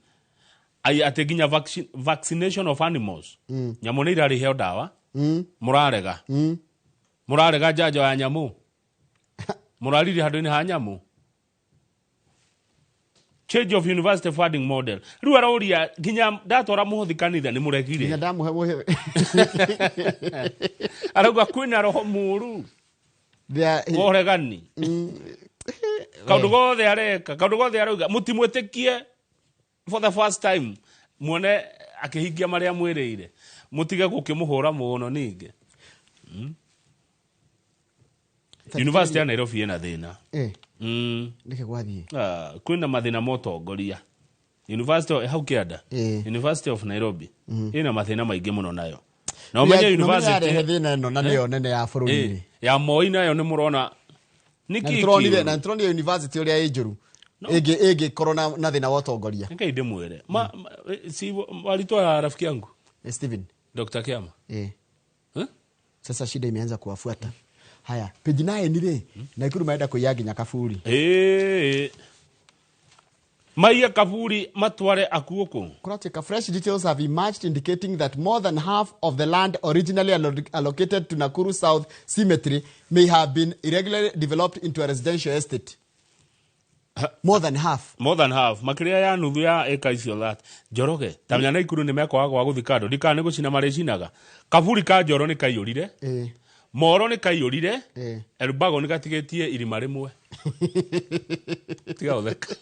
Speaker 2: Ai atĩ nginya vaccination of animals. Nyamũ nĩ irarĩheo ndawa. Mũrarega. Mũrarega njanjo ya nyamũ. Mũraririe handũ-inĩ ha nyamũ. Change of university funding model. Rĩu aroria nginya ndatwara mũhothi kanitha nĩ mũregire.
Speaker 1: Nginya ndamũhe mũhothi.
Speaker 2: Arauga kwĩna roho mũru. Ũregani. Kaũndũ gothe areka, kaũndũ gothe arauga mũtimwĩtĩkie for the first time muone akĩhingia marĩa mwĩrĩire. Mũtige gũkĩmũhũra mũno ningĩ. University ya Nairobi ĩna thĩna.
Speaker 1: Nĩkĩ gwathiĩ?
Speaker 2: Kwĩna mathĩna ma ũtongoria. University hau kĩanda. University of Nairobi ĩna mathĩna maingĩ mũno nayo. Na ũmenye university
Speaker 1: yarehe thĩna ĩno na nĩyo nene ya bũrũri-inĩ.
Speaker 2: Ya Moi nayo nĩ mũrona nĩkĩ
Speaker 1: kĩũru. Na nĩtũronire university ũrĩa ĩ njũru. Ĩngĩkorwo na thĩna wa ũtongoria.
Speaker 2: Ngai ndĩmwĩre. Si walitoa rafiki yangu.
Speaker 1: Steven.
Speaker 2: Dr. Kiama.
Speaker 1: Sasa shida imeanza kuwafuata. Haya, page 9 rĩ, Nakuru marenda kũiya nginya kaburi.
Speaker 2: Maiye kaburi matware akuo kũ?
Speaker 1: Kũratuĩka fresh details have emerged indicating that more than half of the land originally allocated to Nakuru South Cemetery may have been irregularly developed into a residential estate. More than half.
Speaker 2: More than half. Makĩria ya nuthu ya eka icio that. Njoroge, ta menya Nakuru nĩ mekwaga gwa gũthika andũ. Ndikana nĩ gũcina marĩcinaga. Kaburi ka Njoro nĩ kaiyũrire. Moro nĩ kaiyũrire. Elbago nĩ gatigĩtie irima rĩmwe. Tiga ũtheka.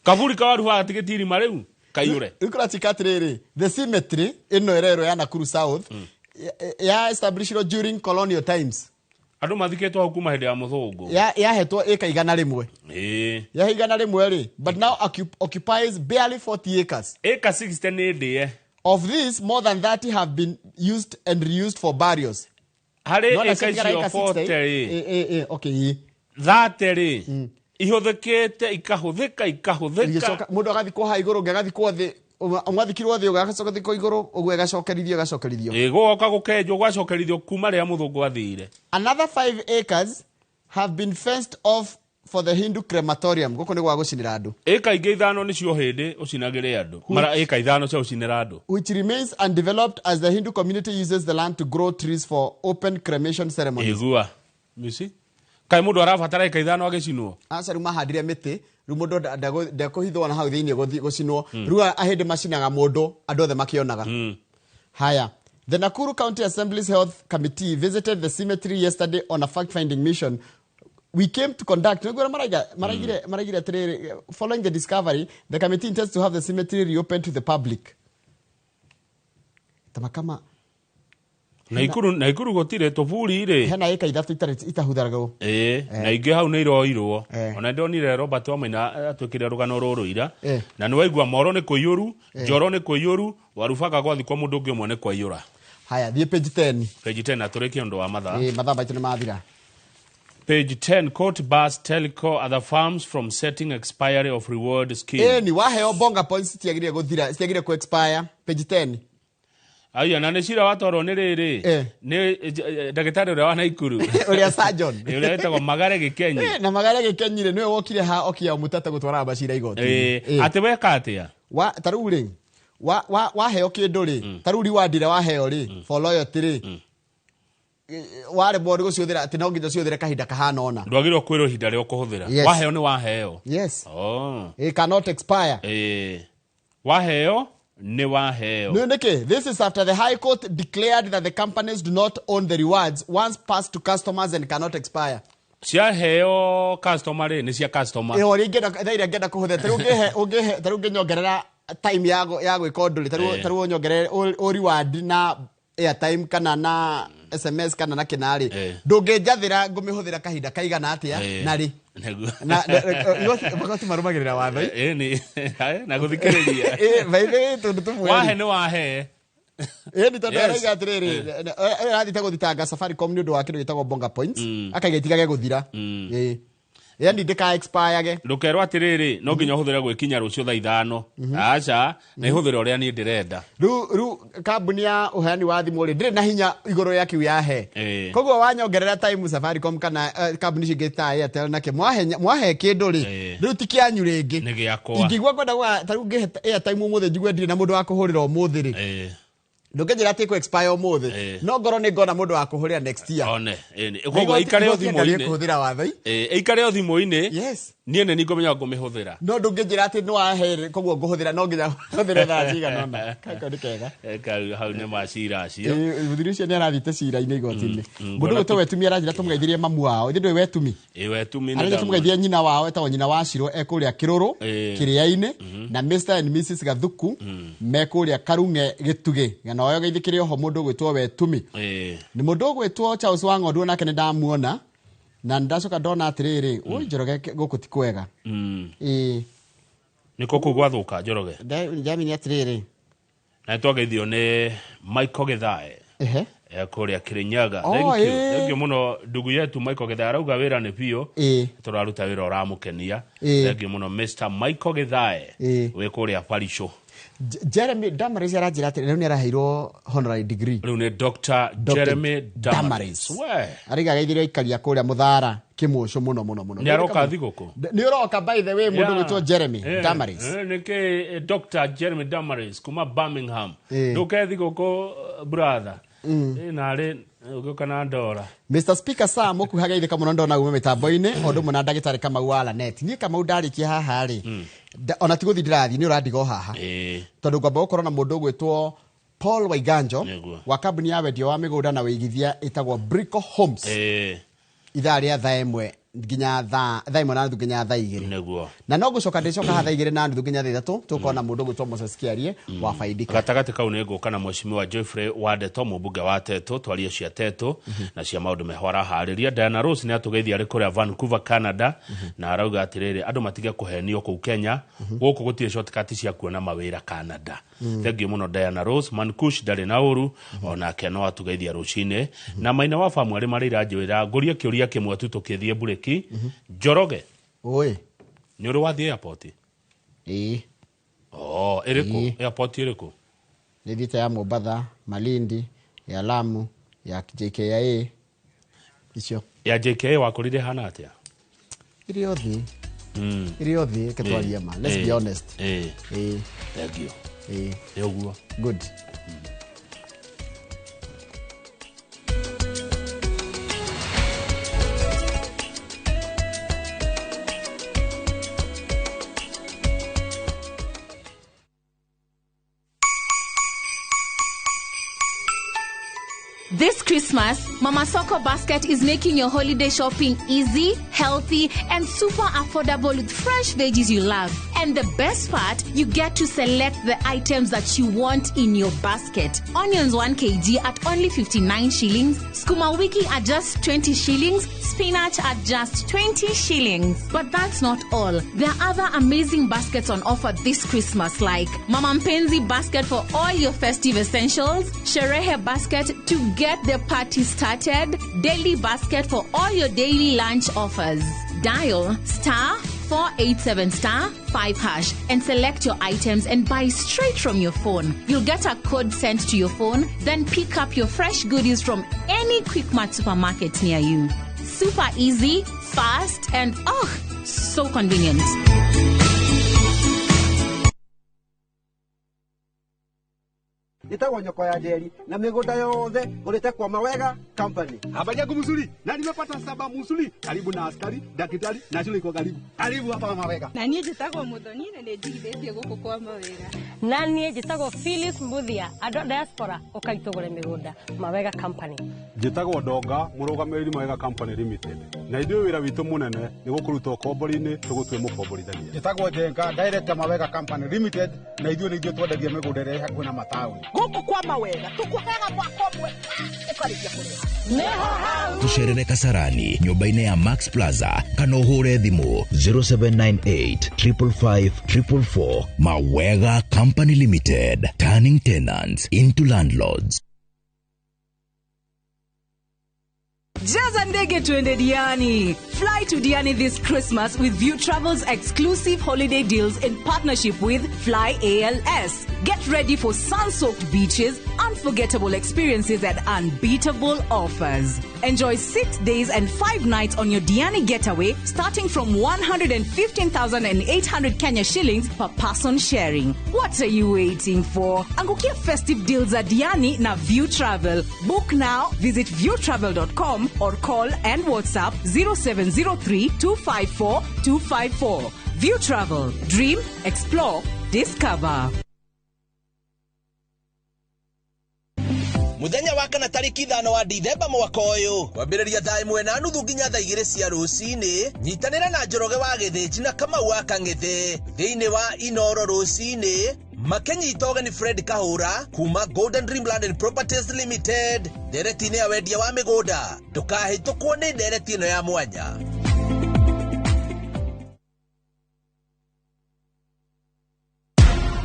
Speaker 2: Kaburi ka Waruba gatigĩtie irima rĩu kaiyũre.
Speaker 1: Rĩu kũratuĩka atĩrĩrĩ, the cemetery ĩno ĩrerwo ya Nakuru South ya established during colonial times.
Speaker 2: Andũ mathikĩtwo hau kuma hĩndĩ ya mũthũngũ.
Speaker 1: Yahetwo ĩka 100. Ya 100 rĩ, but now occupies barely 40 acres.
Speaker 2: Ĩka 60 nĩ ndĩe.
Speaker 1: Of these, more than 30 have been used and reused for burials.
Speaker 2: Harĩ ĩka icio 40 rĩ.
Speaker 1: Okay.
Speaker 2: 30 rĩ. Ihũthĩkĩte ikahũthĩka ikahũthĩka.
Speaker 1: Mũndũ agathikwo ha igũrũ, ũngĩ agathikwo thĩ, ũmwe athikirwo thĩ, ũngĩ agacoka athikwo igũrũ, ũguo ĩgacokerithio ĩgacokerithio.
Speaker 2: Gũgoka gũkenjwo gwacokerithio kuma rĩrĩa mũthũngũ athire.
Speaker 1: Another 5 acres have been fenced off for the Hindu crematorium. Gũkũ nĩ gwa gũcinĩra andũ.
Speaker 2: Ĩka ingĩ 5 nĩcio hĩndĩ ũcinagĩre andũ. Mara ĩka 5 cia gũcinĩra andũ.
Speaker 1: Which remains undeveloped as the Hindu community uses the land to grow trees for open cremation ceremonies.
Speaker 2: Igua. You see? Kaĩ mũndũ arabatara ĩka 5 agĩcinwo?
Speaker 1: Aca rĩu mahandire mĩtĩ, rĩu mũndũ ndekũhithwo na hau thĩinĩ gũcinwo. Rĩu ahĩndĩ macinaga mũndũ andũ othe makĩonaga. Haya. The Nakuru County Assembly's Health Committee visited the cemetery yesterday on a fact-finding mission. We came to conduct, following the discovery, the committee intends to have the cemetery reopened to the public. Tamakama.
Speaker 2: Naikuru gũtirĩ tũburi rĩ.
Speaker 1: Hena ĩka 3 itahũthagĩrwo.
Speaker 2: Na ingĩ hau nĩ iroirwo. Ona ndonire Robert Wamaina atwĩkĩre rũgano rũrũ ira. Na nĩ waigua Moro nĩ kũiyũru, Njoro nĩ kũiyũru, Warubaka gwathikwo mũndũ ũngĩ ũmwe nĩ kwaiyũra.
Speaker 1: Haya, thiĩ page 10.
Speaker 2: Page 10 na tũrĩkie ũndũ wa mathaa.
Speaker 1: Mathaa maitũ nĩ mathira.
Speaker 2: Page 10, court bars Telco other firms from setting expiry of reward scheme.
Speaker 1: Ni waheo bonga points citiagĩrĩire gũthira, citiagĩrĩire ku expire. Page 10.
Speaker 2: Aya, na nĩ cira watwarwo nĩ rĩrĩ. Nĩ ndagĩtarĩ ũrĩa wa Naikuru.
Speaker 1: Ũrĩa surgeon.
Speaker 2: Ũrĩa wĩtagwo Magare Gĩkenyi.
Speaker 1: Na Magare Gĩkenyi rĩ, nĩwe wokire ha okia Mũtata gũtwara macira igoti-inĩ.
Speaker 2: Atĩ weka atĩa?
Speaker 1: Ta rĩu rĩ, waheo kĩndũ rĩ, ta rĩu reward ĩrĩa waheo rĩ, for loyalty rĩ, waremwo nĩ gũciũthĩra atĩ no nginya ũciũthĩre kahinda kahana ũna.
Speaker 2: Ndwagĩrĩirwo kwĩrwo ihinda rĩa ũkũhũthĩra. Waheo nĩ waheo.
Speaker 1: Yes. It cannot expire.
Speaker 2: Waheo nĩ waheo.
Speaker 1: No, nĩkĩ? This is after the High Court declared that the companies do not own the rewards once passed to customers and cannot expire.
Speaker 2: Ciaheo customer rĩ, nĩ cia customer.
Speaker 1: Ũrĩa ingĩenda kũhũthĩra. Ta rĩu ta rĩu ũngĩnyongerera time ya gwĩka ũndũ rĩ, ta rĩu ũnyongerere o reward na airtime kana na SMS kana na kĩnarĩ, ndũngĩnjathĩra ngũmĩhũthĩra kahinda kaigana atĩa na rĩ. Na magoti marũmagĩrĩra watho.
Speaker 2: Na gũthikĩrĩria.
Speaker 1: Tondũ tũmwe.
Speaker 2: Wahe nĩ wahe.
Speaker 1: Nĩ tondũ arauga atĩrĩrĩ, arathiĩte gũthitanga Safaricom nĩ ũndũ wa kĩndũ gĩtagwo bonga points, akaiga itigage gũthira. Yani ndĩka expire-age.
Speaker 2: Ndũkerwo atĩrĩrĩ, no nginya ũhũthĩre gwĩkinya rũciũ thaa 5. Aca, na ihũthĩre ũrĩa niĩ ndĩrenda.
Speaker 1: Rĩu kambuni ya ũheani wa thimũ rĩ, ndĩrĩ na hinya igũrũ ya kĩu yahe. Koguo wanyongerera time Safaricom kana kambuni cingĩ ta Airtel na kĩ, mwahe kĩndũ rĩ, rĩu ti kĩanyu rĩngĩ.
Speaker 2: Nĩ gĩakwa.
Speaker 1: Ingĩigua ngwenda ta rĩu ngĩhe airtime ũmũthĩ njigue ndirĩ na mũndũ wa kũhũrĩra ũmũthĩ rĩ. Ndũngĩnjĩra atĩ ĩkũ expire ũmũthĩ, no ngorwo nĩ ngona mũndũ wa kũhũrĩra next year.
Speaker 2: One, koguo ĩikare o thimũ-inĩ.
Speaker 1: Kũhũthĩra watho.
Speaker 2: Ĩikare o thimũ-inĩ.
Speaker 1: Yes.
Speaker 2: Niĩ nĩ ngũmenya ngũmĩhũthĩra.
Speaker 1: No ndũngĩnjĩra atĩ nĩ wahe koguo ngũhũthĩra no nginya hũthĩre thaa cigana ũna. Kau nĩ kega.
Speaker 2: Kau hau nĩ macira acio.
Speaker 1: Mũthuri ũcio nĩ arathiĩte cira-inĩ igoti-inĩ. Mũndũ ũgwĩtwo Wetumi aranjĩra tũmũgeithirie mamu wao. Ithe ndũĩ Wetumi?
Speaker 2: Wetumi nĩ
Speaker 1: Aranjĩra tũmũgeithirie nyina wao etagwo nyina wa Shiro e kũrĩa Kĩrũrũ, Kĩrĩa-inĩ, na Mr and Mrs Gathuku me kũrĩa Karung'e Gĩtugĩ. Na oyo geithĩkĩre oho mũndũ ũgwĩtwo Wetumi. Nĩ mũndũ ũgwĩtwo Charles Wang'ondu nake nĩ ndamuona. Na ndacoka ndona atĩrĩrĩ, oi Njoroge gũkũ ti kwega.
Speaker 2: Nĩkũ kũu gwathũka Njoroge?
Speaker 1: Ndamini atĩrĩrĩ.
Speaker 2: Na nĩtwageithio nĩ Michael Githae. Kũrĩa Kĩrĩnyaga. Thank you. Thank you mũno ndugu yetu Michael Githae arauga wĩra nĩ biũ. Tũraruta wĩra ũramũkenia. Thank you mũno Mr Michael Githae wĩ kũrĩa Paricho.
Speaker 1: Jeremy Damaris aranjĩra atĩ rĩu nĩ araheirwo honorary degree.
Speaker 2: Rĩu nĩ Dr. Jeremy Damaris. We.
Speaker 1: Araiga geithirio aikaria kũrĩa Mũthara kĩmũco mũno mũno mũno.
Speaker 2: Nĩ aroka thigũkũ?
Speaker 1: Nĩ ũroka by the way mũndũ gwĩtwo Jeremy Damaris.
Speaker 2: Nĩkĩ Dr. Jeremy Damaris kuma Birmingham. Ndũke thigũkũ brother. Narĩ ũgĩũka na ndora.
Speaker 1: Mr Speaker Sam ũkuhaga mũno ndona ume mĩtambo-inĩ o ũndũ ũmwe na ndagĩtarĩ Kamau wa Lanet. Niĩ Kamau ndarĩkia haha rĩ, ona ti gũthiĩ ndĩrathiĩ nĩ ũrandiga o haha. Tondũ ngwamba gũkorwo na mũndũ ũgwĩtwo Paul Waiganjo wa kambuni ya wendia wa mĩgũnda na wĩigithia ĩtagwo Brico Homes. Ithaa rĩa thaa 1 nginya thaa 1:30 nginya thaa 2.
Speaker 2: Nĩguo.
Speaker 1: Na no ngũcoka ndĩcoka haha thaa 2:30 nginya thaa 3 tũkona mũndũ ũgwĩtwo Moses Kĩarie wa Faidika.
Speaker 2: Gatagatĩ kau nĩ ngũka na mheshimiwa Geoffrey wa Ndeto mũmbunge wa Teto twarie cia Teto na cia maũndũ meho araharĩria. Diana Rose nĩ atũgeithia arĩ kũrĩa Vancouver Canada na arauga atĩrĩrĩ andũ matige kũhenio kũu Kenya gũkũ gũtirĩ shortcut cia kuona mawĩra Canada. Thank you mũno Diana Rose. Mankush ndarĩ na ũru onake no atũgeithia rũcinĩ. Na Maina wa Famu arĩ marĩ iranjĩra ngũrie kĩũria kĩmwe tu tũkĩthiĩ mburĩki. Njoroge.
Speaker 1: Oi.
Speaker 2: Nĩ ũrĩ wathiĩ airport?
Speaker 1: Ĩĩ.
Speaker 2: Oh, ĩrĩkũ? Airport ĩrĩkũ?
Speaker 1: Nĩ thiĩte ya Mombatha, Malindi, ya Lamu, ya JKIA. Icio.
Speaker 2: Ya JKIA wakorire hana atĩa?
Speaker 1: Ĩrĩ o thĩ. Ĩrĩ o thĩ, reke twarie ma. Let's be honest.
Speaker 2: Ĩĩ. Thank you.
Speaker 1: Ĩĩ.
Speaker 2: Nĩ ũguo.
Speaker 1: Good.
Speaker 14: This Christmas, Mama Soko Basket is making your holiday shopping easy, healthy, and super affordable with fresh veggies you love. And the best part, you get to select the items that you want in your basket. Onions 1 kg at only 59 shillings, skuma wiki at just 20 shillings, spinach at just 20 shillings. But that's not all. There are other amazing baskets on offer this Christmas, like Mama Mpenzi basket for all your festive essentials, Sherehe basket to get the party started, daily basket for all your daily lunch offers. Dial star 487 star 5 hash and select your items and buy straight from your phone. You'll get a code sent to your phone, then pick up your fresh goodies from any Quickmart supermarket near you. Super easy, fast, and oh, so convenient.
Speaker 18: Nitagwo nyoko ya Njeri na migunda yothe ngurite kwa Mawega Company.
Speaker 19: Habari yako mzuri, na nimepata saba mzuri, karibu na askari, daktari na shule iko karibu. Karibu hapa Mawega.
Speaker 20: Na niĩ njĩtagwo Muthoni na nĩ njigithĩtie gũkũ kwa Mawega.
Speaker 21: Na niĩ njĩtagwo Phyllis Mbuthia, andũ a diaspora ũkai tũgũre mĩgũnda Mawega Company.
Speaker 19: Njĩtagwo Ndonga, mũrũgamĩrĩri Mawega Company Limited. Na ithuĩ wĩra witũ mũnene nĩ gũkũruta ũkombori-inĩ tũgũtue mũkomborithania.
Speaker 22: Njĩtagwo Njenga, director Mawega Company Limited, na ithuĩ nĩ ithuĩ twendagia mĩgũnda ĩrĩa ĩ hakuhĩ na mataũni.
Speaker 16: Gũkũ kwa Mawega tũkũheaga mwaka ũmwe ũkarĩkia kũrĩha.
Speaker 23: Tũcerere Kasarani nyũmba-inĩ ya Max Plaza kana ũhũre thimũ 0798 555 444. Mawega Company Limited, turning tenants into landlords.
Speaker 12: Jaza ndege tuende Diani. Fly to Diani this Christmas with View Travel's exclusive holiday deals in partnership with Fly ALS. Get ready for sun-soaked beaches, unforgettable experiences and unbeatable offers. Enjoy 6 days and 5 nights on your Diani getaway starting from 115,800 Kenya shillings per person sharing. What are you waiting for? Angukia festive deals at Diani na View Travel. Book now, visit viewtravel.com or call and WhatsApp 0703 254 254. View Travel. Dream, explore, discover.
Speaker 24: Muthenya wa kana tariki 5 wa Dithemba mwaka ũyũ kwambĩrĩria thaa 1:30 nginya thaa 2 cia rũcinĩ nyitanĩra na Njoroge wa Gĩthĩnji na Kamau wa Kang'ethe thĩinĩ wa Inoro rũcinĩ makĩnyita ũgeni Fred Kahũra kuma Golden Dreamland and Properties Limited ndereti-inĩ ya wendia wa mĩgũnda. Ndũkahĩtũkwo nĩ ndereti ĩno ya mwanya.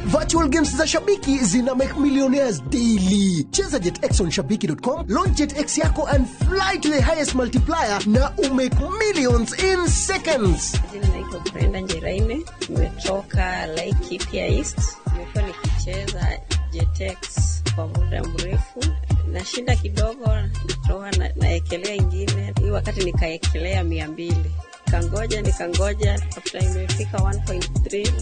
Speaker 25: Virtual games za Shabiki zina make millionaires daily. Cheza JetX on shabiki.com, launch JetX yako and fly to the highest multiplier na umake millions in seconds.
Speaker 26: Jina naitwa Brenda Njeraine, nimetoka Laikipia East. Nimekuwa nikicheza JetX kwa muda mrefu. Nashinda kidogo, natoa naekelea ingine. Hii wakati nikaekelea 200. Nikangoja, after imefika 1.3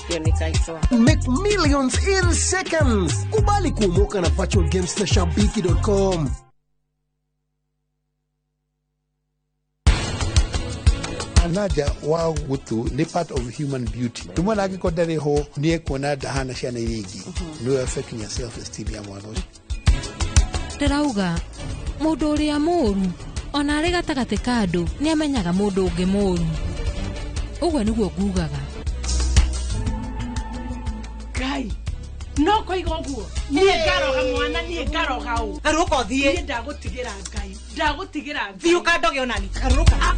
Speaker 26: ndio nikaitoa.
Speaker 25: Make millions in seconds. Kubali kuomoka na virtual games na shabiki.com.
Speaker 27: Anaja wa gutu ni part of human beauty. Tumwana angĩkorwo ndarĩ ho nĩ ekuona ndahana ciana iria ingĩ. Nĩ affecting your self esteem ya mwana ũcio.
Speaker 28: Ndĩrauga mũndũ ũrĩa mũũru ona arĩ gatagatĩ ka andũ nĩ amenyaga mũndũ ũngĩ mũũru. Ũguo nĩguo ngugaga.
Speaker 29: Ngai no koiga ũguo niĩ ngaroga mwana niĩ ngaroga ũ
Speaker 12: Garũka ũthiĩ.
Speaker 29: Niĩ ndagũtigĩra Ngai ndagũtigĩra Ngai.
Speaker 12: Thiĩ ũkandoge onani. Garũrũka.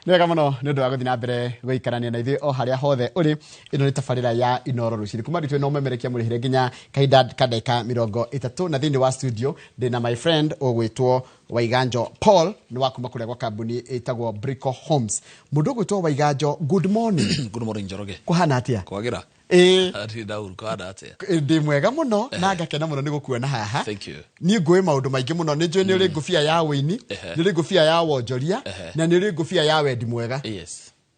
Speaker 1: Nĩ wega mũno nĩ ũndũ wa gũthiĩ na mbere gũikarania na ithuĩ o harĩa hothe ũrĩ. Ĩno nĩ tabarĩra ya Inoro Rũcinĩ kuma nditũ no memerekia mũrĩhĩre nginya kahinda ka ndagĩka 30, na thĩinĩ wa studio ndĩna my friend ũgwĩtwo Waiganjo Paul, nĩ wa kuma kũrĩa gwa kambuni ĩtagwo Brico Homes. Mũndũ ũgwĩtwo Waiganjo, good morning.
Speaker 3: Good morning, Njoroge.
Speaker 1: Kũhana atĩa?
Speaker 3: Kwagira.
Speaker 1: Ĩĩ.
Speaker 3: Ndirĩ ndaũru, kũhana atĩa?
Speaker 1: Ndĩ mwega mũno na ngakena mũno nĩ gũkuona haha.
Speaker 3: Thank you.
Speaker 1: Niĩ ngũĩ maũndũ maingĩ mũno. Nĩ njũĩ nĩ ũrĩ ngũbia ya ũini, nĩ ũrĩ ngũbia ya wonjoria, na nĩ ũrĩ ngũbia ya wendi mwega.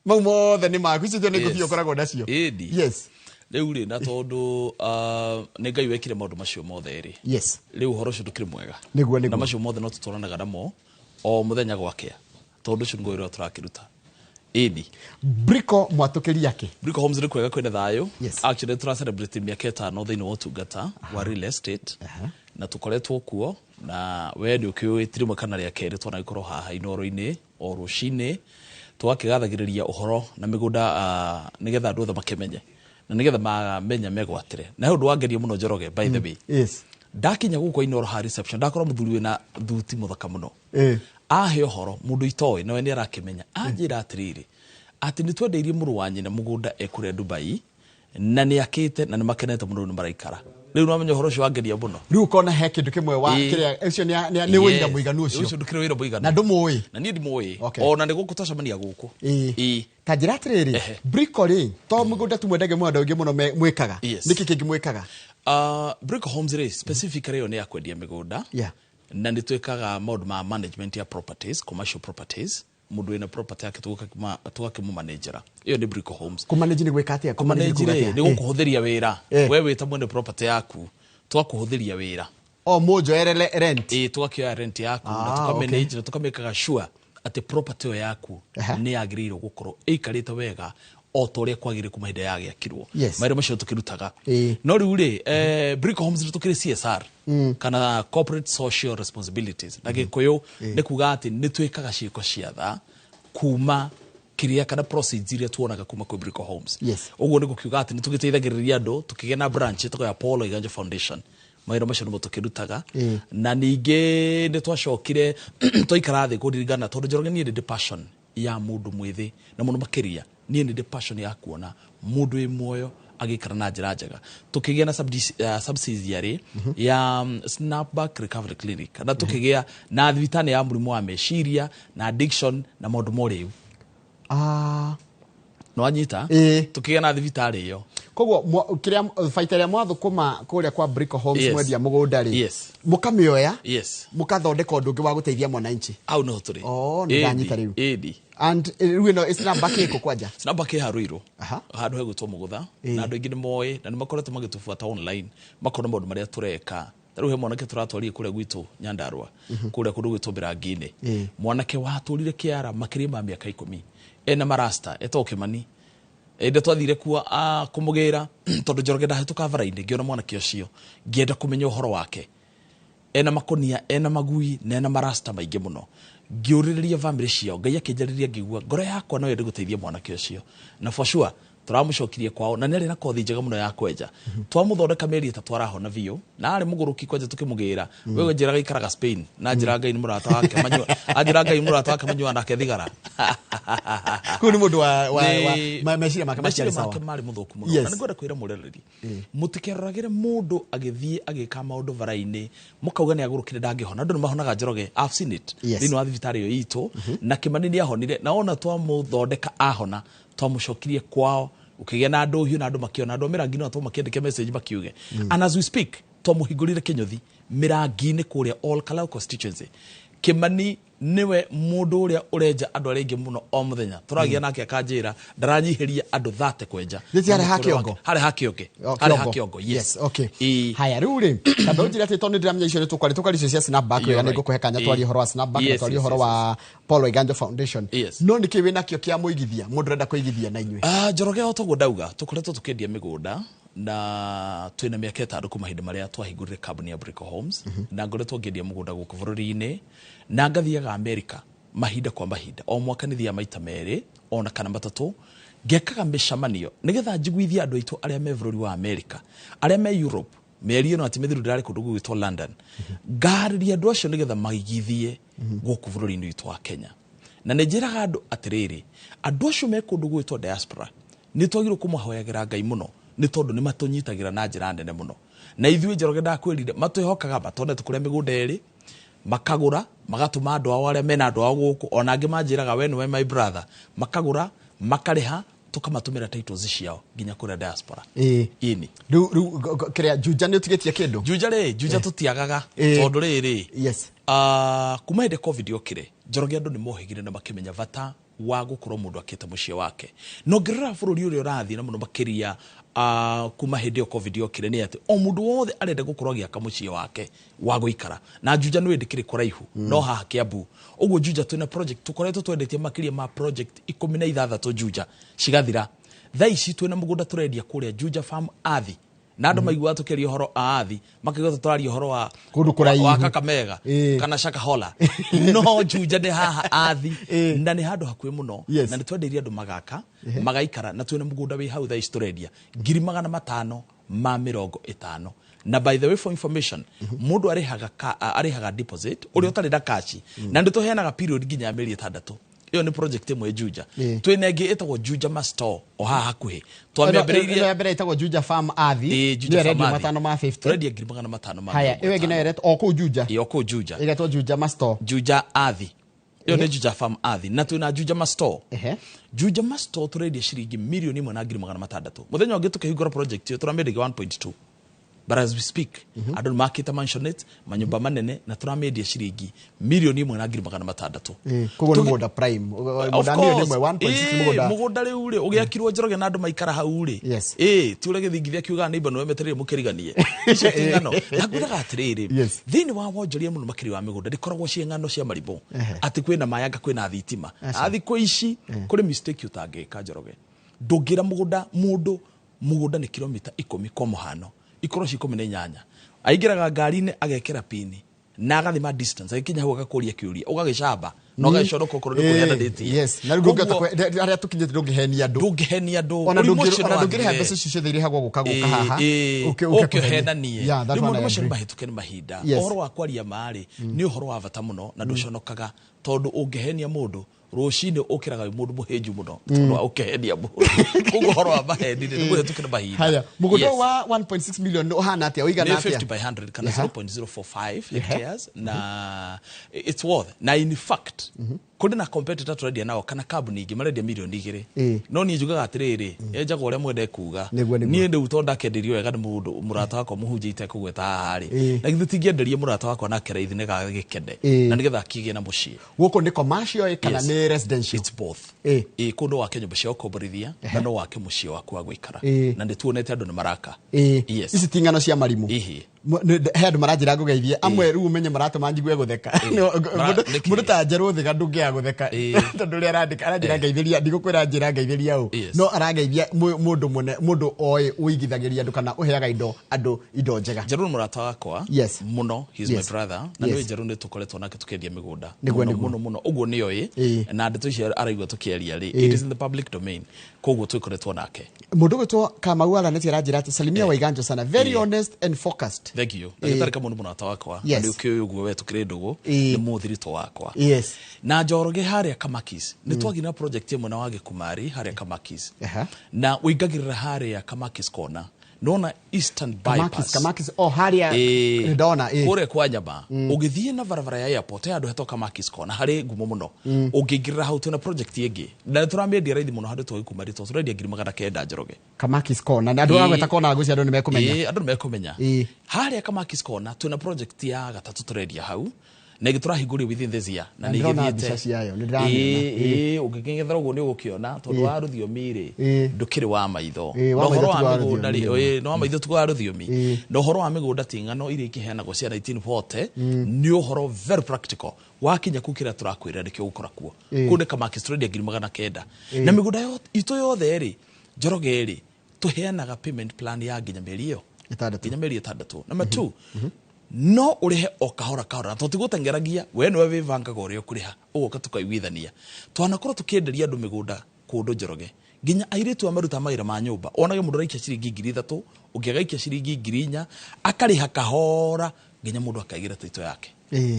Speaker 1: Mau mothe nĩ maku. Icio nĩ ngũbia ũkoragwo nacio.
Speaker 3: Ĩni. Rĩu rĩ, na tondũ nĩ Ngai wekire maũndũ macio mothe rĩ, rĩu ũhoro ũcio ndũkĩrĩ mwega.
Speaker 1: Nĩguo.
Speaker 3: Na macio mothe no tũtwaranaga namo o mũthenya gwakĩa, tondũ ũcio nĩguo wĩra ũrĩa tũrakĩruta. Ĩni.
Speaker 1: Brico mwatũkĩria kĩ?
Speaker 3: Brico Homes nĩ kwega, kwĩna thayũ. Actually tũra celebrate mĩaka 5 thĩinĩ wa ũtungata wa real estate, na tũkoretwo kuo, na we nĩ ũkĩũĩ ti rĩmwe kana rĩa kerĩ twanagĩkorwo haha Inoro-inĩ o rũcinĩ tũgakĩgathagĩrĩria ũhoro na mĩgũnda, nĩgetha andũ othe makĩmenye na nĩgetha mamenya megwatĩre. Na he ũndũ wangeria mũno, Njoroge, by the way. Ndakinya gũkũ Inoro ha reception, ndakora mũthuri wĩna thuti mũthaka mũno. Ahe ũhoro mũndũ itoĩ nawe nĩ arakĩmenya, anjĩra atĩrĩrĩ, atĩ nĩ twendeirie mũrũ wa nyina mũgũnda ekũrĩa Dubai, na nĩ akĩte na nĩ makenete mũno, nĩ maraikara rĩu. Nĩwamenya ũhoro ũcio wangeria mũno.
Speaker 1: Rĩu ũkona he kĩndũ kĩmwe wa kĩrĩa ũcio nĩ ũira mũiganu ũcio.
Speaker 3: Ũcio ndũkĩrĩ wĩra mũiganu.
Speaker 1: Na ndũmũĩ?
Speaker 3: Na niĩ ndimũĩ. Ona nĩ gũkũ twacemania gũkũ.
Speaker 1: Ĩĩ. Ta njĩra atĩrĩrĩ, Brico rĩ, to mũgũnda tu mwendagia, mwenda ũngĩ mũno mwĩkaga? Nĩkĩ kĩngĩ mwĩkaga?
Speaker 3: Brico Homes rĩ, specifically ĩyo nĩ ya kwendia mĩgũnda, na nĩ twĩkaga maũndũ ma management ya properties, commercial properties. Mũndũ wĩna property yake tũgakĩmũmanagera. Ĩyo nĩ Brico Homes.
Speaker 1: Kũmanage nĩ gwĩka atĩa? Kũmanage nĩ
Speaker 3: Kũmanage
Speaker 1: kuga
Speaker 3: rĩ,
Speaker 1: atĩa?
Speaker 3: nĩ gũkũhũthĩria wĩra. We wĩ ta mwene property yaku, tũgakũhũthĩria wĩra.
Speaker 1: O mũnjoerere rent?
Speaker 3: Ĩĩ, tũgakĩoya rent yaku na tũkamanage na tũkamĩkaga sure atĩ property ĩyo yaku nĩ yagĩrĩirwo gũkorwo ĩikarĩte wega o ta ũrĩa kwagĩrĩire kuma hĩndĩ yagĩakirwo. Mawĩra macio tũkĩrutaga. No rĩu rĩ, Brico Homes nĩ tũkĩrĩ CSR, kana corporate social responsibilities na Gĩkũyũ, nĩ kuga atĩ nĩ twĩkaga ciĩko cia tha kuma kĩrĩa kana proceeds iria tuonaga kuma kwĩ Brico Homes. Ũguo nĩ gũkiuga atĩ nĩ tũgĩteithagĩrĩria andũ, tũkĩgĩa na branch ĩtagwo ya Paul Waiganjo Foundation. Mawĩra macio nĩmo tũkĩrutaga. Na ningĩ nĩ twacokire twaikara thĩ kũririkana, tondũ Njoroge, niĩ nĩ ndĩ passion ya mũndũ mwĩthĩ, na mũno makĩria niĩ nĩ ndĩ passion ya kuona mũndũ wĩ muoyo agĩikara na njĩra njega. Tũkĩgĩa na subsidiary ya Snapback Recovery Clinic, kana tũkĩgĩa na thibitarĩ ya mũrimũ wa meciria na addiction na maũndũ ma ũrĩu. Nĩwanyita? Tũkĩgĩa na thibitarĩ ĩyo.
Speaker 1: Koguo kĩrĩa baita ĩrĩa mwathũkũma kũrĩa kwa Brico Homes, mwendia mũgũnda rĩ, mũkamĩoya, mũkathondeka ũndũ ũngĩ wa gũteithia mwananchi.
Speaker 3: Hau nĩho tũrĩ.
Speaker 1: Oh, nĩ ndanyita rĩu.
Speaker 3: Ĩni.
Speaker 1: And rĩu ĩno Snapback ĩkũ kwanja?
Speaker 3: Snapback ĩ Harũirũ, handũ hegwĩtwo Mũgũtha. Na andũ aingĩ nĩ moĩ na nĩ makoretwo magĩtũbuata online, makona maũndũ marĩa tũreka. Ta rĩu he mwanake tũratwarire kũrĩa gwitũ Nyandarua, kũrĩa kũndũ gwĩtwo Mĩrangi-inĩ, mwanake watũrire kĩara makĩria ma mĩaka 10 ena marasta, etagwo Kĩmani. Ĩndĩ twathire kuo kũmũgĩra, tondũ Njoroge ndahĩtũka bara-inĩ ngĩona mwanake ũcio, ngĩenda kũmenya ũhoro wake. Ena makonia, ena magui na ena marasta maingĩ mũno. Ngĩũrĩrĩria family ciao, Ngai akĩnjarĩria, ngĩigua ngoro yakwa no yende gũteithia mwanake ũcio. Na for sure tũramũcokirie kwao, na nĩarĩ na kothi njega mũno ya kwenja. Twamũthondeka mĩeri 3, arahona biũ, na arĩ mũgũrũki kwanja. Tũkĩmũgĩra, wewe njĩraga ikaraga Spain, na njĩra Ngai nĩ mũrata wake manyua, anjĩra Ngai nĩ mũrata wake manyuaga nake thigara.
Speaker 1: Kũu nĩ mũndũ wa meciria make
Speaker 3: meciria
Speaker 1: matiarĩ sawa.
Speaker 3: Make marĩ mũthũku mũno. Na nĩngwenda kwĩra mũrereri, mũtikeroragĩre mũndũ agĩthiĩ agĩka maũndũ bara-inĩ mũkauga nĩ agũrũkire, ndangĩhona. Andũ nĩ mahonaga, Njoroge. I've seen it thĩinĩ wa thibitarĩ ĩyo itũ. Na Kĩmani nĩ ahonire, na ona twamũthondeka ahona, twamũcokirie kwao, ũkĩgĩa na ndũhiũ na andũ makĩona. Andũ a Mĩrangi no makĩandĩke message makiuge. And as we speak, twamũhingũrire kĩnyũthi Mĩrangi-inĩ kũrĩa Ol Kalou constituency. Kĩmani nĩwe mũndũ ũrĩa ũrenja andũ arĩa aingĩ mũno o mũthenya. Tũragia nake akanjĩra ndaranyihĩria andũ 30 kwenja.
Speaker 1: Nĩ ti harĩa ha Kĩongo?
Speaker 3: Harĩa ha Kĩongo.
Speaker 1: Oh,
Speaker 3: Harĩa ha
Speaker 1: Kĩongo.
Speaker 3: Kĩongo, yes.
Speaker 1: Okay. Haya, rĩu rĩ, kamba ũnjĩre atĩ tondũ nĩndĩramenya icio nĩ tũkwaria icio cia Snapback wega,
Speaker 3: You're
Speaker 1: nĩ ngũkũhe kanya
Speaker 3: right.
Speaker 1: twarie ũhoro wa Snapback na twarie ũhoro wa Paul Waiganjo Foundation. No nĩkĩ wĩnakĩo kĩa mũigithia, mũndũ ũrenda kũigithia na inyuĩ?
Speaker 3: Ah, Njoroge, o toguo ndauga, tũkoretwo tũkĩendia mĩgũnda na twĩna mĩaka 6 kuma hĩndĩ marĩa twahingũrire kambuni ya Brico Homes, na ngoretwo ngĩendia mũgũnda gũkũ bũrũri-inĩ, na ngathiaga America mahinda kwa mahinda. O mwaka nĩ thiaga maita merĩ ona kana matatũ, ngekaga mĩcemanio nĩgetha njiguithie andũ aitũ arĩa me bũrũri wa America, arĩa me Europe. Mĩeri ĩno atĩ mĩthiru ndĩrarĩ kũndũ gũgwĩtwo London, ngarĩria andũ acio nĩgetha maigithie gũkũ bũrũri-inĩ witũ wa Kenya. Na nĩ njĩraga andũ atĩrĩrĩ, andũ acio me kũndũ gwĩtwo diaspora nĩ twagĩrĩirwo kũmahoyagĩra Ngai mũno, nĩ tondũ nĩ matũnyitagĩra na njĩra nene mũno. Na ithuĩ Njoroge ndakwĩrire, matwĩhokaga, matonete kũrĩa mĩgũnda ĩrĩ, makagũra, magatũma andũ ao arĩa mena andũ ao gũkũ, ona angĩ manjĩraga we nĩwe my brother, makagũra, makarĩha, tũkamatũmĩra titles ciao nginya kũrĩa diaspora. Ĩni.
Speaker 1: Rĩu rĩu kĩrĩa Juja nĩ ũtigĩtie kĩndũ?
Speaker 3: Juja rĩ, Juja tũtiagaga. Tondũ rĩrĩ, kuma hĩndĩ COVID yokire, Njoroge andũ nĩ mohĩgire na makĩmenya bata wa gũkorwo mũndũ akĩte mũciĩ wake. Na ũngĩrora bũrũri ũrĩa ũrathiĩ na mũno makĩria, kuma hĩndĩ ĩyo COVID yokire, nĩ atĩ o mũndũ wothe arenda gũkorwo agĩaka mũciĩ wake wa gũikara. Na Juja nĩ ndĩkĩrĩ kũraihu, no haha Kiambu. Ũguo Juja twĩna project, tũkoretwo twendetie makĩria ma project 16 Juja cigathira. Thaa ici twĩna mũgũnda tũrendia kũrĩa Juja Farm Athi. Na andũ maiguaga tũkĩaria ũhoro wa Athi, makaigua tũraria ũhoro wa
Speaker 1: Kũndũ kũraihu.
Speaker 3: wa Kakamega kana Shakahola. No Juja nĩ haha Athi, na nĩ handũ hakuhĩ mũno. Na nĩ twendeirie andũ magaka, magaikara, na twĩna mũgũnda wĩ hau thaa ici tũrendia 550,000. Na by the way, for information, mũndũ arĩhaga deposit ũrĩa ũtarĩ na cash, na nĩ tũheanaga period nginya ya mĩeri 6. Ĩyo nĩ project ĩmwe Juja. Twĩna ĩngĩ ĩtagwo Juja Master o haha hakuhĩ. Twamĩambĩrĩirie
Speaker 1: Ĩno ya mbere ĩtagwo Juja Farm Athi.
Speaker 3: Juja
Speaker 1: Nĩyo
Speaker 3: Farm
Speaker 1: ĩrendio
Speaker 3: Athi.
Speaker 1: matano ma 50.
Speaker 3: Tũrendia ngiri magana matano ma
Speaker 1: Haya,
Speaker 3: mĩrongo
Speaker 1: ĩyo ĩngĩ
Speaker 3: ĩtano.
Speaker 1: nayo ĩretwo o kũu Juja.
Speaker 3: Ĩĩ, o kũu Juja.
Speaker 1: Ĩgetwo Juja Master.
Speaker 3: Juja Athi. Ĩyo nĩ Juja Farm Athi. Na twĩna Juja Master. Juja Master tũrendia ciringi mirioni ĩmwe na ngiri magana matandatũ. Mũthenya ũngĩ tũkĩhingũra project ĩyo tũramĩendagia 1.2. But as we speak, andũ nĩ makĩte mansionette, manyũmba manene, na tũramĩendia ciringi mirioni ĩmwe na ngiri magana matandatũ.
Speaker 1: Koguo nĩ mũgũnda prime.
Speaker 3: Of
Speaker 1: Mũgũnda mirioni
Speaker 3: course.
Speaker 1: ĩmwe, 1.6 mũgũnda.
Speaker 3: Mũgũnda rĩu rĩ, ũgĩakirwo Njoroge na andũ maikara hau rĩ. Ti ũrĩa gĩthingithia kiugaga neighbor nĩwe metereire mũkĩriganie. Icio ti ng'ano. Na ngwĩraga atĩrĩrĩ, thĩinĩ wa wonjoria mũno makĩria wa mĩgũnda, ndĩkoragwo ciĩ ng'ano cia marimũ. Atĩ kwĩna maĩ anga kwĩna thitima. Na thikũ ici, kũrĩ mistake ũtangĩka Njoroge. Ndũngĩra mũgũnda mũndũ, mũgũnda nĩ kilomita 10 kwa mũhano, ikorwo ci 18. Aingĩraga ngari-inĩ agekĩra pini na agathima distance, agĩkinya hau agakũria kĩũria, ũgagĩcamba na ũgagĩconoka okorwo nĩ kũheana date.
Speaker 1: Na rĩu ndũngĩhota harĩa tũkinyĩte ndũngĩhenia andũ.
Speaker 3: Ndũngĩhenia andũ.
Speaker 1: Ona
Speaker 3: Ũrimũ ũcio no
Speaker 1: ndũngĩrĩha
Speaker 3: wathirire.
Speaker 1: mbeca icio ciothe irĩhagwo gũka gũka haha.
Speaker 3: Ũke
Speaker 1: Ũke kũhenia.
Speaker 3: ũhenanie.
Speaker 1: Yeah, that
Speaker 3: Rĩu
Speaker 1: one
Speaker 3: maũndũ
Speaker 1: I
Speaker 3: macio nĩ
Speaker 1: agree.
Speaker 3: mahĩtũke nĩ mahinda. Ũhoro wa kwaria ma-rĩ, nĩ ũhoro wa bata mũno na ndũconokaga, tondũ ũngĩhenia mũndũ rũcinĩ ũkĩraga wĩ mũndũ mũhĩnju mũno, tondũ wa ũkĩhenia mũndũ. Koguo ũhoro wa maheni nĩ mũhĩtũke nĩ mahinda.
Speaker 1: Haya, mũgũnda wa 1.6 million ũhana atĩa? Ũigana
Speaker 3: Nĩ
Speaker 1: atĩa?
Speaker 3: 50 by 100 kana 0.045 hectares, na it's worth. Na in fact, kũrĩ na competitor tũrendia nao kana kambuni ingĩ marendia mirioni igĩrĩ. No niĩ njugaga atĩrĩrĩ, enjagwo ũrĩa mwende kuga.
Speaker 1: Nĩguo, nĩguo.
Speaker 3: Niĩ rĩu tondũ ndakendeirio wega nĩ mũndũ mũrata wakwa mũhunjia itekũgweta haha rĩ, na githĩ tingĩenderie mũrata wakwa nake raithi nĩgetha agĩkene, na nĩgetha akĩgĩe na mũciĩ.
Speaker 1: Gũkũ nĩ commercial kana nĩ residential?
Speaker 3: It's both. Kũu no wake nyũmba cia gũkomborithia, na no wake mũciĩ waku wa gũikara. Na nĩ tuonete andũ nĩ maraka.
Speaker 1: Ici ti ng'ano cia marimũ. He andũ maranjĩra ngũgeithie. Amwe rĩu ũmenye maratũma njigue gũtheka.
Speaker 3: Nĩkĩ?
Speaker 1: Mũndũ ta Njerũ Thĩga ndũngĩaga gũtheka. Tondũ ũrĩa arandĩka, aranjĩra ngeithĩria, ndigũkwĩra njĩra ngeithĩria ũ. No arangeithia mũndũ mũne, mũndũ oĩ ũigithagĩria andũ kana ũheaga indo andũ indo njega.
Speaker 3: Njerũ nĩ mũrata wakwa. Mũno, he is my brother. Na nĩũĩ Njerũ nĩ tũkoretwo nake tũkĩendia mĩgũnda. Mũno, mũno, mũno. Ũguo nĩoĩ. Na ndeto icio araigua tũkĩaria rĩ, it is in the public domain. Koguo twĩkoretwo nake.
Speaker 1: Mũndũ ũgwĩtwo Kamau Araneti aranjĩra atĩ salimia Waiganjo sana, very honest and focused.
Speaker 3: Thank you. Ndagĩtarĩ Kamau nĩ mũrata wakwa. Na nĩ ũkĩũĩ ũguo we tũkĩrĩ ndũgũ, nĩ mũthiritũ wakwa. Na Njoroge harĩa Kamakis, nĩ twagire na project ĩmwe na wa Gĩkumari harĩa Kamakis. Na ũingagĩrĩra harĩa Kamakis corner. Nona Eastern
Speaker 1: Kamakis,
Speaker 3: Bypass.
Speaker 1: Kamakis, oh, harĩa ndona,
Speaker 3: Kũrĩa kwa Nyama. Ũgĩthiĩ na barabara ya airport, he handũ hetagwo Kamakis corner, harĩ ngumo mũno. Ũngĩingĩrĩra hau twĩna project ĩngĩ. Na nĩ tũramĩendia raithi mũno handũ twa Gĩkumari, tondũ tũrendia ngiri magana kenda Njoroge.
Speaker 1: Kamakis corner. Na andũ agweta corner ngwĩciria andũ nĩ mekũmenya.
Speaker 3: Andũ nĩ mekũmenya. Harĩa Kamakis corner twĩna project ya gatatũ tũrendia hau. Na ĩngĩ tũrahingũria within this year. Na
Speaker 1: Na
Speaker 3: nĩ
Speaker 1: ndĩrona
Speaker 3: ĩgĩthiĩte.
Speaker 1: mbica ciayo, nĩ ndĩramĩona.
Speaker 3: Ũngĩkĩng'ethera ũguo nĩ ũgũkĩona, tondũ wa rũthiomi rĩ, ndũkĩrĩ wa maitho.
Speaker 1: Wa
Speaker 3: Na ũhoro
Speaker 1: maitho
Speaker 3: wa
Speaker 1: ti wa
Speaker 3: mĩgũnda rĩ,
Speaker 1: rũthiomi.
Speaker 3: na wa maitho ti wa rũthiomi. Na ũhoro wa mĩgũnda ti ng'ano iria ikĩheanagwo cia 1940, nĩ ũhoro very practical. Wakinya kũu kĩrĩa tũrakwĩra nĩkĩo ũgũkora kuo. Kũu nĩ Kamakis tũrendia ngiri magana kenda. Na mĩgũnda itũ yothe rĩ, Njoroge rĩ, tũheanaga payment plan ya nginya mĩeri ĩyo.
Speaker 1: Ĩtandatũ.
Speaker 3: Nginya mĩeri ĩtandatũ. Number 2, no ũrĩhe o kahora kahora, na tũtigũteng'eragia, we nĩwe wĩbangaga ũrĩa ũkũrĩha, ũgoka tũkaiguithania. Twanakorwo tũkĩenderia andũ mĩgũnda kũndũ Njoroge, nginya airĩtu a maruta mawĩra ma nyũmba, onage mũndũ araikia ciringi ngiri ithatũ, ũngĩ agaikia ciringi ngiri inya, akarĩha kahora nginya mũndũ akaigĩra title yake.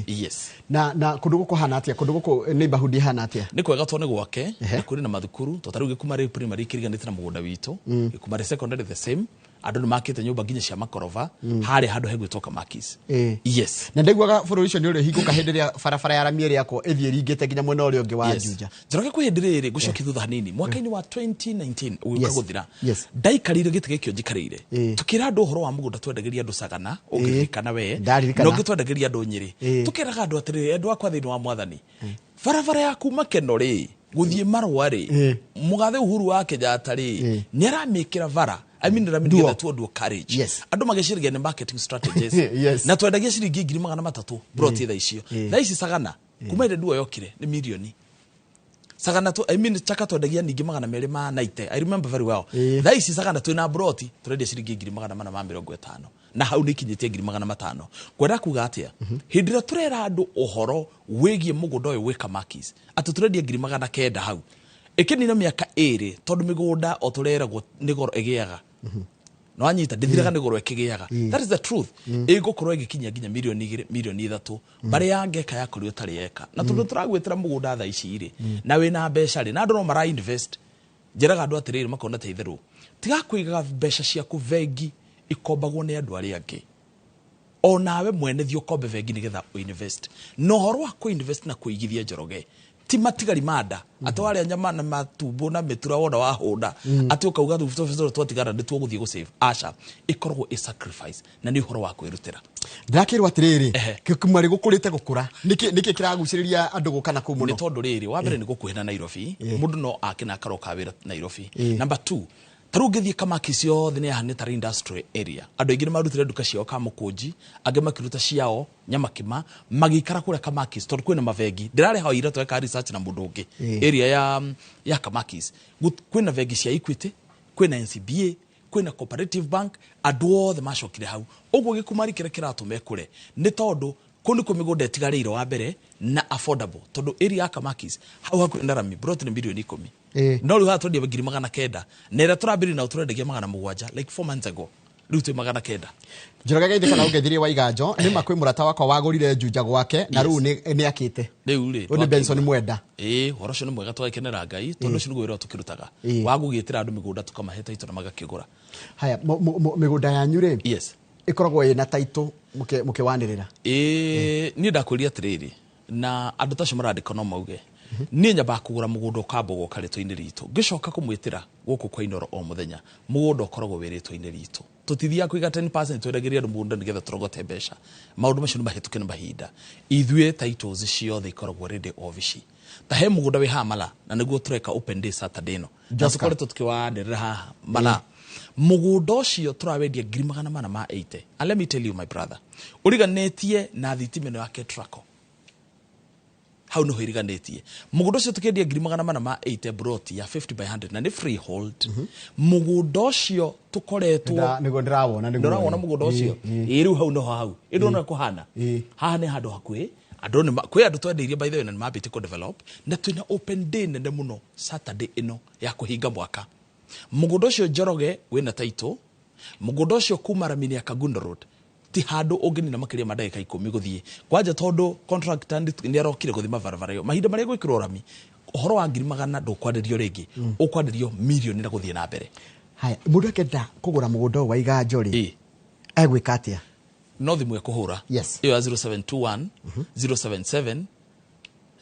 Speaker 3: Yes.
Speaker 1: Na kundu guku hana atia, kundu guku neighborhood hana atia?
Speaker 3: Nĩ kwega to nĩ gwake, nĩ kũrĩ na mathukuru, to tarĩu Gĩkumarĩ primary kĩriganĩte na mũgũnda witũ, Gĩkumarĩ secondary the same, andũ nĩ makĩte nyũmba nginya cia makorova, harĩa handũ hegwĩtwo Kamakis. Yes.
Speaker 1: Na ndaiguaga bũrũri ũcio nĩ ũrĩ hingũka hĩndĩ ĩrĩa barabara ya rami ĩrĩa yakwo ĩthiĩ ĩringĩte nginya mwena ũrĩa ũngĩ wa Juja.
Speaker 3: Njoroge kwĩ hĩndĩ rĩrĩ ngũcokia thutha hanini, mwaka-inĩ wa 2019 ũgĩũka gũthira, ndaikarĩire gĩtĩ gĩkĩ njikarĩire, tũkĩra andũ ũhoro wa mũgũnda twendagĩria andũ Sagana, ũngĩririkana we, na ũngĩ twendagĩria andũ Nyĩrĩ, tũkĩraga andũ atĩrĩrĩ, andũ akwa thĩinĩ wa Mwathani, barabara ya kuma Keno rĩ gũthiĩ Marũa rĩ, mũgathe Uhuru wa Kenyatta rĩ nĩ aramĩkĩra bara. I mean, duo carriage.
Speaker 1: Yes.
Speaker 3: Andũ magĩciragia nĩ marketing strategies.
Speaker 1: Yes.
Speaker 3: Na twendagia ciringi 300,000 broti thaa icio. Thaa ici Sagana kuma ĩrĩa duo yokire nĩ mirioni. Sagana tu, I mean, chaka twendagia ningĩ 290. I remember very well. Thaa ici Sagana twĩna broti tũrendia ciringi 450. Na hau nĩ ikinyĩtie 500,000. Kwenda kuga atĩa? Hĩndĩ ĩrĩa tũrera andũ ũhoro wĩgiĩ mũgũnda ũyũ wĩ Kamakis, atĩ tũrendia 900,000 hau. Ĩkĩnina mĩaka 2 tondũ mĩgũnda o tũreragwo nĩ goro ĩgĩaga. No anyita ndithiraga nĩ goro ĩkĩgĩaga. That is the truth. Ĩgũkorwo ĩgĩkinyia nginya mirioni 2, mirioni 3. Barĩ ya ngeka yakorirwo ĩtarĩ eka. Na tondũ tũragwĩtĩra mũgũnda thaa ici rĩ, na wĩna mbeca rĩ, na andũ no mara invest. Njĩraga andũ atĩrĩrĩ makona ta itherũ. Tiga kũigaga mbeca ciaku bengi ikombagwo nĩ andũ arĩa angĩ. O nawe mwene thiĩ ũkombe bengi nĩgetha ũinvest. Na ũhoro wa kũinvest na kũigithia Njoroge ti matigari manda atĩ warĩa nyama na matumbo na mĩtura wona wahũna atĩ ũkauga tũbeca twatigara nĩ tũgũthiĩ gũsave. Aca, ĩkoragwo ĩ sacrifice na nĩ ũhoro wa kwĩrutĩra.
Speaker 1: Ndĩrakĩrwo atĩrĩrĩ, Gĩkumarĩ gũkũrĩte gũkũra, nĩkĩ kĩragucĩrĩria andũ gũka na kũu mũno?
Speaker 3: Nĩ tondũ rĩrĩ, wa mbere nĩ gũkuhĩ na Nairobi, mũndũ no ake na akaroka wĩra Nairobi. Number 2, tarĩu ũngĩthiĩ Kamakis yothe nĩ yahanĩte tarĩ industrial area. Andũ aingĩ nĩ marutire nduka ciao Kamũkũnji, angĩ makĩruta ciao Nyamakima, magĩikara kũrĩa Kamakis tondũ kwĩna mabengi. Ndĩrarĩ hau ira tweka research na mũndũ ũngĩ area ya Kamakis. Kwĩna bengi cia Equity, kwĩna NCBA, kwĩna Cooperative Bank, andũ othe macokire hau. Ũguo Gĩkumari kĩrĩa kĩratũma ĩkũre nĩ tondũ kũu nĩkuo mĩgũnda ĩtigarĩire wa mbere na affordable, tondũ area ya Kamakis hau hakuhĩ na rami broti nĩ mirioni 10. No rĩu haha twendia 900,000 na ĩrĩa tũrambĩrĩria nao tũrendagia 700 like 4 months ago, rĩu twĩ 900.
Speaker 1: Njoroge geithĩka na ũngeithirie wa Iganjo, nĩ ma kwĩ mũrata wakwa wagũrire Juja gwake na rĩu nĩ akĩte.
Speaker 3: Rĩu rĩ,
Speaker 1: Ũyũ nĩ Benson Mwenda.
Speaker 3: Ũhoro ũcio nĩ mwega tũgakenera Ngai, tondũ ũcio nĩguo wĩra tũkĩrutaga. Wa gũgĩtĩra andũ mĩgũnda tũkamahe taitũ na magakĩgũra.
Speaker 1: Haya, mĩgũnda yanyu rĩ, ĩkoragwo ĩna taitũ mũkĩwanĩrĩra?
Speaker 3: Niĩ ndakwĩria atĩrĩrĩ, na andũ ta acio marandĩka no mauge, niĩ nyambaga kũgũra mũgũnda ũkamba ũgoka rĩtwa-inĩ ritũ, ngĩcoka kũmwĩtĩra gũkũ kwa Inooro o mũthenya, mũgũnda ũkoragwo wĩ rĩtwa-inĩ ritũ. Tũtithiaga kũiga 10% twendagĩria andũ mũgũnda nĩgetha tũrogote mbeca. Maũndũ macio nĩ mahĩtũke nĩ mahinda. Ithuĩ titles ciothe ikoragwo ready obici. Ta he mũgũnda wĩ haha Mala, na nĩguo tũreka open day Saturday ĩno. Na tũkoretwo tũkĩwanĩrĩra haha Mala. Mũgũnda ũcio tũrawendia 480,000. And let me tell you my brother, ũriganĩtie na thitima ĩno ya Ketraco. Hau nĩho iriganĩtie. Mũgũnda ũcio tũkĩendia 480,000 broti ya 50 by 100 na nĩ freehold. Mũgũnda ũcio tũkoretwo
Speaker 1: nĩguo ndĩrawona, nĩguo
Speaker 3: ndĩrawona mũgũnda ũcio. Rĩu hau nĩho hau. Ĩ ndũrona kũhana. Haha nĩ handũ hakuhĩ. Andũ nĩ kwĩ andũ twendeirie by the way na nĩ mambĩtie kũ develop, na twĩna open day nene mũno Saturday ĩno ya kũhinga mwaka. Mũgũnda ũcio Njoroge wĩna title. Mũgũnda ũcio kuma rami-inĩ ya Kangundo Road ti handũ ũngĩnina makĩria ma ndagĩka 10 gũthiĩ. Kwanja tondũ contractor nĩ arokire gũthima barabara ĩyo. Mahinda marĩa gwĩkĩrwo rami, ũhoro wa 100,000 ndũkwarĩrio rĩngĩ, ũkwarĩrio mirioni na gũthiĩ na mbere.
Speaker 1: Haya, mũndũ akĩenda kũgũra mũgũnda ũyũ wa Iganjo rĩ, egwĩka atĩa?
Speaker 3: No thimũ ĩkũhũra. Ĩyo ya 0721 077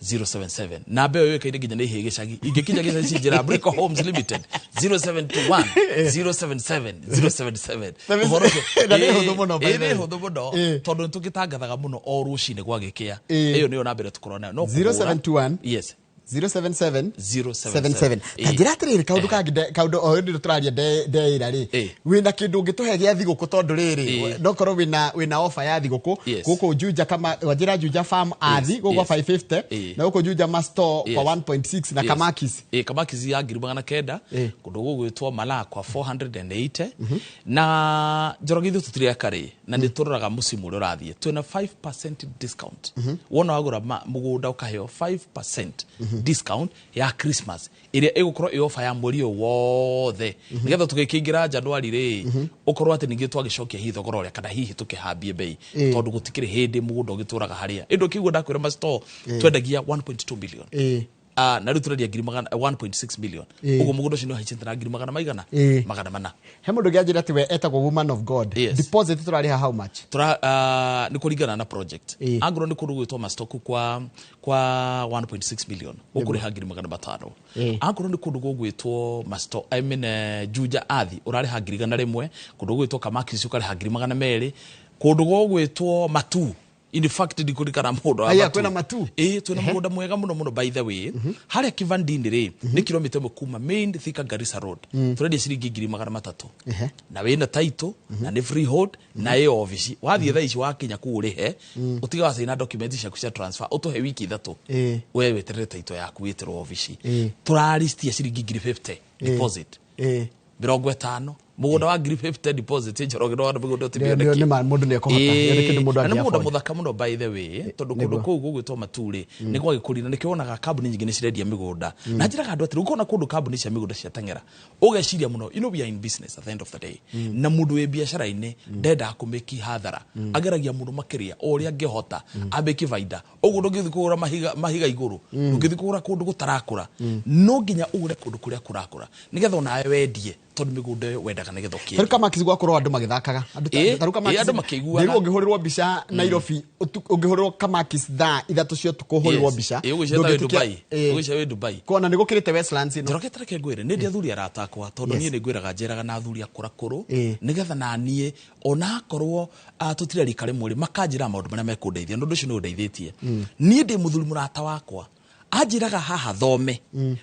Speaker 3: 077. Namba ĩyo yũĩkaine nginya nĩ ihĩĩ gĩcagi. Ingĩkinya gĩcagi cinjĩra Brico Homes Limited 0721 077 077. Ũhoro ũcio
Speaker 1: Na nĩ hũthũ mũno, by the
Speaker 3: nĩ
Speaker 1: way.
Speaker 3: hũthũ mũno, tondũ nĩ tũgĩtangathaga mũno o rũcinĩ gwagĩkĩa. Ĩyo nĩyo namba ĩrĩa tũkoragwo nayo. No kũhũra.
Speaker 1: 0721
Speaker 3: Yes.
Speaker 1: 077
Speaker 3: 077.
Speaker 1: 77. Ta njĩra atĩrĩrĩ, kaũndũ kangĩ kaũndũ o hĩndĩ tũraria ndeĩra rĩ, wĩna kĩndũ ũngĩtũhe gĩa thigũkũ tondũ rĩrĩ, no korwo wĩna offer ya thigũkũ, gũkũ Juja kama wanjĩra Juja Farm athi, gũkũ 550, na gũkũ Juja ma store kwa 1.6 na Kamakis.
Speaker 3: Kamakis ya 900,000, kũndũ gũgwĩtwo Malaa kwa 480. Na Njoroge ithuĩ tũtireka rĩ, na nĩ tũroraga mũciĩ ũrĩa ũrathiĩ. Twĩna 5% discount. Wona wagũra mũgũnda ũkaheo 5% Discount ya Christmas ĩrĩa ĩgũkorwo ĩ offer ya mweri ũyũ wothe, nĩgetha tũgĩkĩingĩra January rĩ, ũkorwo atĩ ningĩ twagĩcokia hihi thogora ũrĩa kana hihi tũkĩhambie bei, tondũ gũtikĩrĩ hĩndĩ mũgũnda ũgĩtũraga harĩa ĩndũ kĩguo. Ndakwĩra ma store twendagia 1.2 million. Ah, na rĩu tũrendia ngiri magana 1.6 million. Ũguo mũgũnda ũcio nĩ ũhaicĩte na ngiri magana maigana? 400.
Speaker 1: He mũndũ ũngĩ anjĩra atĩ we etagwo woman of God. Deposit tũrarĩha how much?
Speaker 3: Tura nĩ kũringana na project. Angorwo nĩ kũndũ gwĩtwo mastoku kwa 1.6 million, ũkũrĩha ngiri 500. Angorwo nĩ kũndũ gũgwĩtwo masto, I mean, Juja Athi, ũrarĩha ngiri 100. Kũndũ gũgwĩtwo Kamakisi ũkarĩha ngiri 200. Kũndũ gũgwĩtwo Matu, in fact ndikũririkana mũgũnda wa
Speaker 1: Aya, kwĩna Matu?
Speaker 3: Ĩĩ, twĩna mũgũnda mwega mũno mũno. By the way, harĩa Kivandini rĩ, nĩ kilomita 1 kuma main Thika Garissa road. Tũrendia ciringi ngiri 300. Na wĩna title na nĩ freehold na ĩ obici. Wathiĩ thaa ici wakinya kũu ũrĩhe, ũtige wacaina document ciaku cia transfer, ũtũhe wiki 3, we weterere title yaku wĩtĩrwo obici. Tũraristia ciringi ngiri 50 deposit, 50, mũgũnda wa ngiri 50 deposit. Njoroge, no mũgũnda
Speaker 1: Nĩ ma mũndũ nĩ ekũhota. Nĩ kĩndũ mũndũ
Speaker 3: Na nĩ
Speaker 1: angĩ
Speaker 3: mũgũnda
Speaker 1: afford.
Speaker 3: mũthaka mũno, by the way, tondũ kũndũ kũu gũgwĩtwo Maturĩ nĩ gwagĩkũrire, nĩkĩo wonaga kambuni nyingĩ nĩ cirendia mĩgũnda. Na njĩraga andũ atĩrĩ, ũkona kũndũ kambuni cia mĩgũnda ciateng'era, ũgeciria mũno. You know we are in business at the end of the day, na mũndũ wĩ biacara-inĩ ndendaga kũmĩki hathara, ageragia mũno makĩria o ũrĩa angĩhota amĩki baida. Ũguo ndũngĩthiĩ kũgũra mahiga, mahiga igũrũ, ndũngĩthiĩ kũgũra kũndũ gũtarakũra. No nginya ũgũre kũndũ kũrĩa kũrakũra nĩgetha onawe wendie, tondũ mĩgũnda ĩyo wendaga nĩgetha ũkĩendie.
Speaker 1: Tarĩu Kamakisi gwakorwo andũ magĩthakaga. Andũ tarĩu Kamakisi-
Speaker 3: Andũ makĩiguaga.
Speaker 1: Rĩu ũngĩhũrĩrwo mbica Nairobi, ũngĩhũrĩrwo Kamakisi thaa 3 cia ũtukũ ũhũrĩrwo mbica,
Speaker 3: Ũgwĩciria ta wĩ
Speaker 1: ndũngĩtĩkia-
Speaker 3: Dubai. Ũgwĩciria wĩ Dubai.
Speaker 1: Kuona nĩ gũkĩrĩte Westlands ĩno.
Speaker 3: Njoroge, tareke ngwĩre, nĩ ndi athuri arata akwa, tondũ niĩ nĩ ngwĩraga njeraga na athuri akũrakũrũ, nĩgetha na niĩ onakorwo tũtirĩ rika rĩmwe rĩ, makanjĩra maũndũ marĩa mekũndeithia, na ũndũ ũcio nĩ ũndeithĩtie. Niĩ ndĩ mũthuri mũrata wakwa anjĩraga haha thome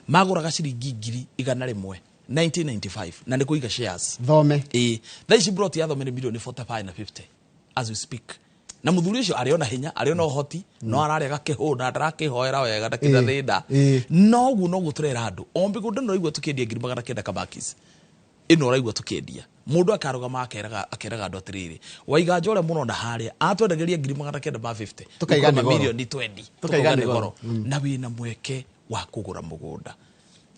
Speaker 3: magũraga ciringi ngiri 100 1995, na nĩ kũiga shares.
Speaker 1: Thome.
Speaker 3: Ĩĩ, thaa ici broti ya thome nĩ milioni 45 na 50 as we speak, na mũthuri ũcio arĩ ona hinya, arĩ ona ũhoti, no ararĩa gakĩhũna, ndarakĩhoera wega, ndakĩna thĩna. No ũguo noguo tũrera andũ o mĩgũnda no ũraigua tũkĩendia ngiri 900 Kamakis ĩno ũraigua tũkĩendia. Mũndũ akarũgama akeraga andũ atĩrĩrĩ, Waiganjo ũrĩa mũrona harĩa atwendagĩria ngiri 950,
Speaker 1: Tũkaiga nĩ goro.
Speaker 3: milioni 20.
Speaker 1: Tũkaiga
Speaker 3: Tũkauga
Speaker 1: nĩ
Speaker 3: nĩ
Speaker 1: goro.
Speaker 3: goro. Na wĩna mweke wa kũgũra mũgũnda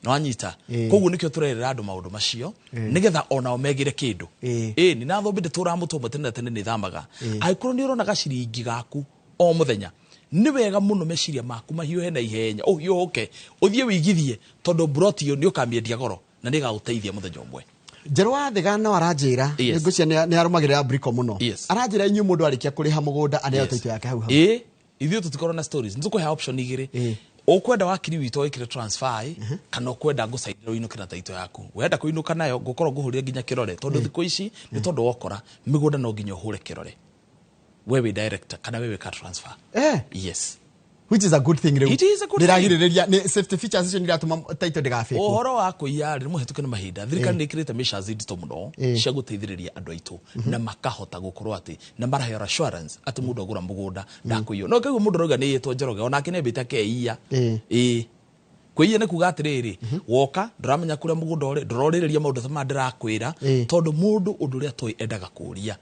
Speaker 3: nĩwanyita. Koguo nĩkĩo tũrerera andũ maũndũ macio, nĩgetha onao megĩre kĩndũ. Ĩĩ nĩ na thũmbĩ ndĩtũraga mũtwe ũmwe tene na tene, nĩ thamaga. Angĩkorwo nĩ ũrona gaciringi gaku o mũthenya, nĩ wega mũno meciria maku mahiũhe na ihenya, ũhiũhũke ũthiĩ wĩigithie, tondũ broti ĩyo nĩ ũkamĩendia goro na nĩ ĩgagũteithia mũthenya ũmwe.
Speaker 1: Njerũ wa Thĩga no aranjĩra, ngwĩciria nĩ arũmagĩrĩra Brico mũno. Aranjĩra inyuĩ mũndũ arĩkia kũrĩha mũgũnda aneo title yake hau hau.
Speaker 3: Ĩĩ, ithuĩ tũtikorwo na stories, nĩ tũkũhe option igĩrĩ: ũkwenda wakiri witũ wĩkĩre transfer kana ũkwenda ngũcainĩre ũinũke na title yaku. Wenda kũinũka nayo, ngũkorwo ngũhũrĩre nginya kĩrore, tondũ thikũ ici nĩ tondũ wokora mĩgũnda no nginya ũhũre kĩrore we wĩ director kana we wĩka transfer. Yes.
Speaker 1: Which is a good thing rĩu.
Speaker 3: It is a good thing.
Speaker 1: Nĩragirĩrĩria, nĩ safety features icio nĩiratũma title ndĩgabĩkwo.
Speaker 3: Ũhoro wa kũiya rĩ, nĩ mũhetũke nĩ mahinda. Thirikari nĩ ĩkĩrĩte measures nditũ mũno cia gũteithĩrĩria andũ aitũ, na makahota gũkorwo atĩ na maraheo assurance atĩ mũndũ agũra mũgũnda ndakũiywo. No kaigua mũndũ arauga nĩ ĩtwo Njoroge, onake nĩ ambĩte akeiya. Ĩĩ, kwĩiya nĩ kuga atĩrĩrĩ, woka ndũramenya kũrĩa mũgũnda ũrĩ, ndũrorĩrĩria maũndũ ta maya ndĩrakwĩra, tondũ mũndũ ũndũ ũrĩa toĩ endaga kũũria.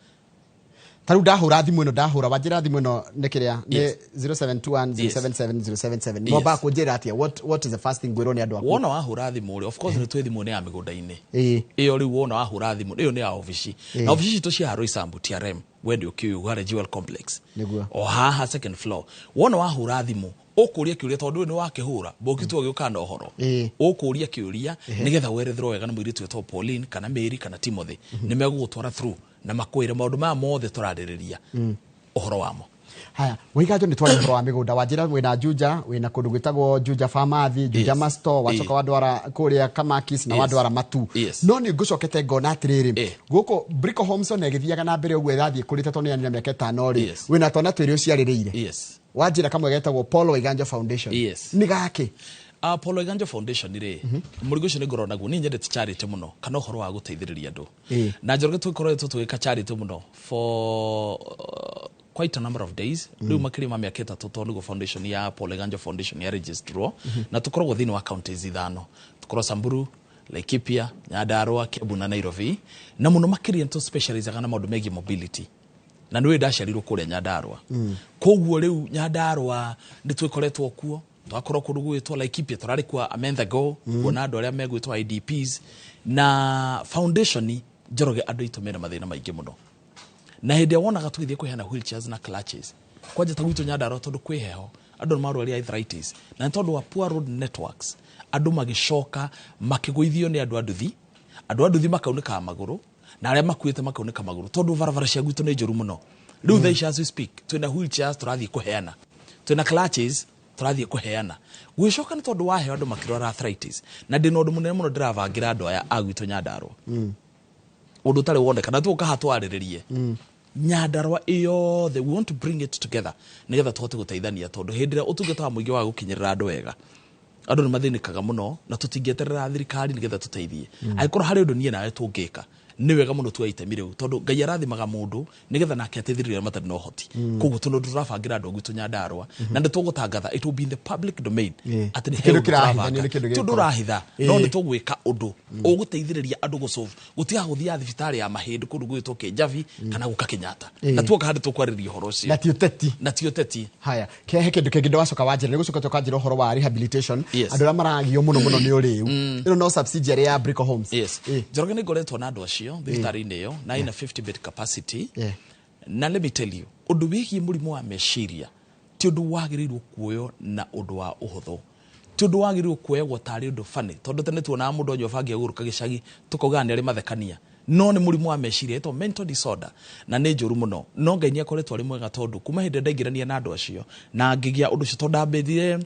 Speaker 1: Ta rĩu ndahũra thimũ ĩno, ndahũra wanjĩra thimũ ĩno nĩ kĩrĩa nĩ 0721 077 077. Mwambaga kũnjĩra atĩa? What is the first thing ngwĩrwo nĩ andũ aku?
Speaker 3: Wona wahũra thimũ rĩ, of course nĩ twĩ thimũ nĩ ya mĩgũnda-inĩ ĩyo. Rĩu wona wahũra thimũ ĩyo nĩ ya obici, na obici citũ cia Roysambu TRM, we ndĩ ũkĩũĩ harĩa Jewel Complex,
Speaker 1: Nĩguo.
Speaker 3: o haha second floor. Wona wahũra thimũ ũkũria kĩũria, tondũ ũyũ nĩ wakĩhũra mbũki ũgĩũka na ũhoro, ũkũria kĩũria nĩgetha weretherwo wega na mũirĩtu wĩtagwo Pauline kana Mary kana Timothy. Nĩ megũgũtwara through na makwĩre maũndũ maya mothe tũrarĩrĩria ũhoro wamo.
Speaker 1: Haya, Waiganjo, nĩ twaria ũhoro wa mĩgũnda. Wanjĩra wĩna Juja, wĩna kũndũ gwĩtagwo Juja Famathi, Juja Masto, wacoka wandwara kũrĩa Kamakis na wandwara Matu. No nĩ ngũcokete ngona atĩrĩrĩ, gũkũ Brico Homes ona ĩgĩthiaga na mbere ũguo ĩrathiĩ kũrĩte, tondũ nĩ mĩaka 5 rĩ, wĩna twana twĩrĩ ũciarĩrĩire. Wanjĩra kamwe getagwo Paul Waiganjo Foundation. Nĩ gakĩ?
Speaker 3: Paul Waiganjo Foundation rĩ, mũrigo ũcio nĩ ngoragwo naguo. Niĩ nyendete charity mũno, kana ũhoro wa gũteithĩrĩria andũ. Na Njoroge, tũkoretwo tũgĩka charity mũno for quite a number of days rĩu, makĩria ma mĩaka 3, tondũ nĩguo foundation ya Paul Waiganjo Foundation ya registrwo. Na tũkoragwo thĩinĩ wa counties ithano: tũkorwo Samburu, Laikipia, Nyandarua, Kiambu na Nairobi. Na mũno makĩria nĩ tũ na maũndũ megiĩ mobility, na nĩ ndaciarirwo kũrĩa Nyandarua. Koguo rĩu Nyandarua nĩ twĩkoretwo kuo. Twakorwo kũndũ gwĩtwo Laikipia, tũrarĩ kuo a month ago, kuona andũ arĩa megwĩtwo IDPs na foundation. Njoroge, andũ aitũ mena mathĩna maingĩ mũno, na hĩndĩ ĩrĩa wonaga tũgĩthiĩ kũheana wheelchairs na clutches kwanja ta gwitũ Nyandarua, tondũ kwĩ heho, andũ nĩ marwaria arthritis, na nĩ tondũ wa poor road networks, andũ magĩcoka makĩgũithio nĩ andũ a nduthi, andũ a nduthi makaunĩkaga magũrũ, na arĩa makuĩte makaunĩka magũrũ, tondũ barabara cia gwitũ nĩ njũru mũno. Rĩu thaa ici as we speak, twĩna wheelchairs tũrathiĩ kũheana, twĩna clutches tũrathiĩ kũheana. Gwĩcoka nĩ tondũ wa heho, andũ makĩrwara arthritis, na ndĩna ũndũ mũnene mũno ndĩrabangĩra andũ aya a gwitũ Nyandarua, ũndũ ũtarĩ woneka, na tũgũka haha twarĩrĩrie Nyandarua ĩyothe. We want to bring it together nĩgetha tũhote gũteithania, tondũ hĩndĩ ĩrĩa ũtungata wa mũingĩ wa gũkinyĩrĩra andũ wega, andũ nĩ mathĩnĩkaga mũno, na tũtingĩeterera thirikari nĩgetha tũteithie. Angĩkorwo harĩ ũndũ niĩ nawe tũngĩka, nĩ wega mũno tuoe itemi rĩu, tondũ Ngai arathimaga mũndũ nĩgetha nake ateithĩrĩrie arĩa matarĩ na ũhoti. Koguo tondũ tũrabangĩra andũ a gwitũ Nyandarua, na nĩ tũgũtangatha, it will be in the public domain, atĩ nĩ
Speaker 1: Ti
Speaker 3: he
Speaker 1: kĩndũ
Speaker 3: ũndũ
Speaker 1: kĩrahithanio,
Speaker 3: tũrabanga.
Speaker 1: nĩ kĩndũ
Speaker 3: Ti ũndũ
Speaker 1: gĩgũkorwo.
Speaker 3: ũrahitha, no nĩ tũgwĩka ũndũ ũgũteithĩrĩria andũ gũsolve gũtiga gũthiaga thibitarĩ ya mahĩndĩ kũndũ gwĩtwo Kĩnjabi kana gũka Kenyatta. Na tuoka handũ tũkwarĩrĩria ũhoro ũcio.
Speaker 1: Na ti ũteti.
Speaker 3: Na ti ũteti.
Speaker 1: Haya, he kĩndũ kĩngĩ ndwacoka wanjĩra, nĩ gũcoka tũkanjĩra ũhoro wa rehabilitation,
Speaker 3: Yes.
Speaker 1: andũ arĩa maragio mũno mũno nĩ ũrĩu. Ĩno no subsidiary ya Brico Homes?
Speaker 3: Yes, Njoroge, nĩ ngoretwo na andũ acio thibitarĩ-inĩ ĩyo, na ina 50 bed capacity. Na let me tell you, ũndũ wĩgiĩ mũrimũ wa meciria ti ũndũ wagĩrĩirwo kuoywo na ũndũ wa ũhũthũ, ti ũndũ wagĩrĩirwo kuoyagwo tarĩ ũndũ funny, tondũ tene tuonaga mũndũ anyua bangi agũrũka gĩcagi, tũkaugaga nĩ arĩ mathekania, no nĩ mũrimũ wa meciria ĩtwo mental disorder, na nĩ njũru mũno. No Ngai nĩ akoretwo arĩ mwega, tondũ kuma hĩndĩ ĩrĩa ndaingĩrania na andũ acio na ngĩgĩa ũndũ ũcio, tondũ ndambĩrire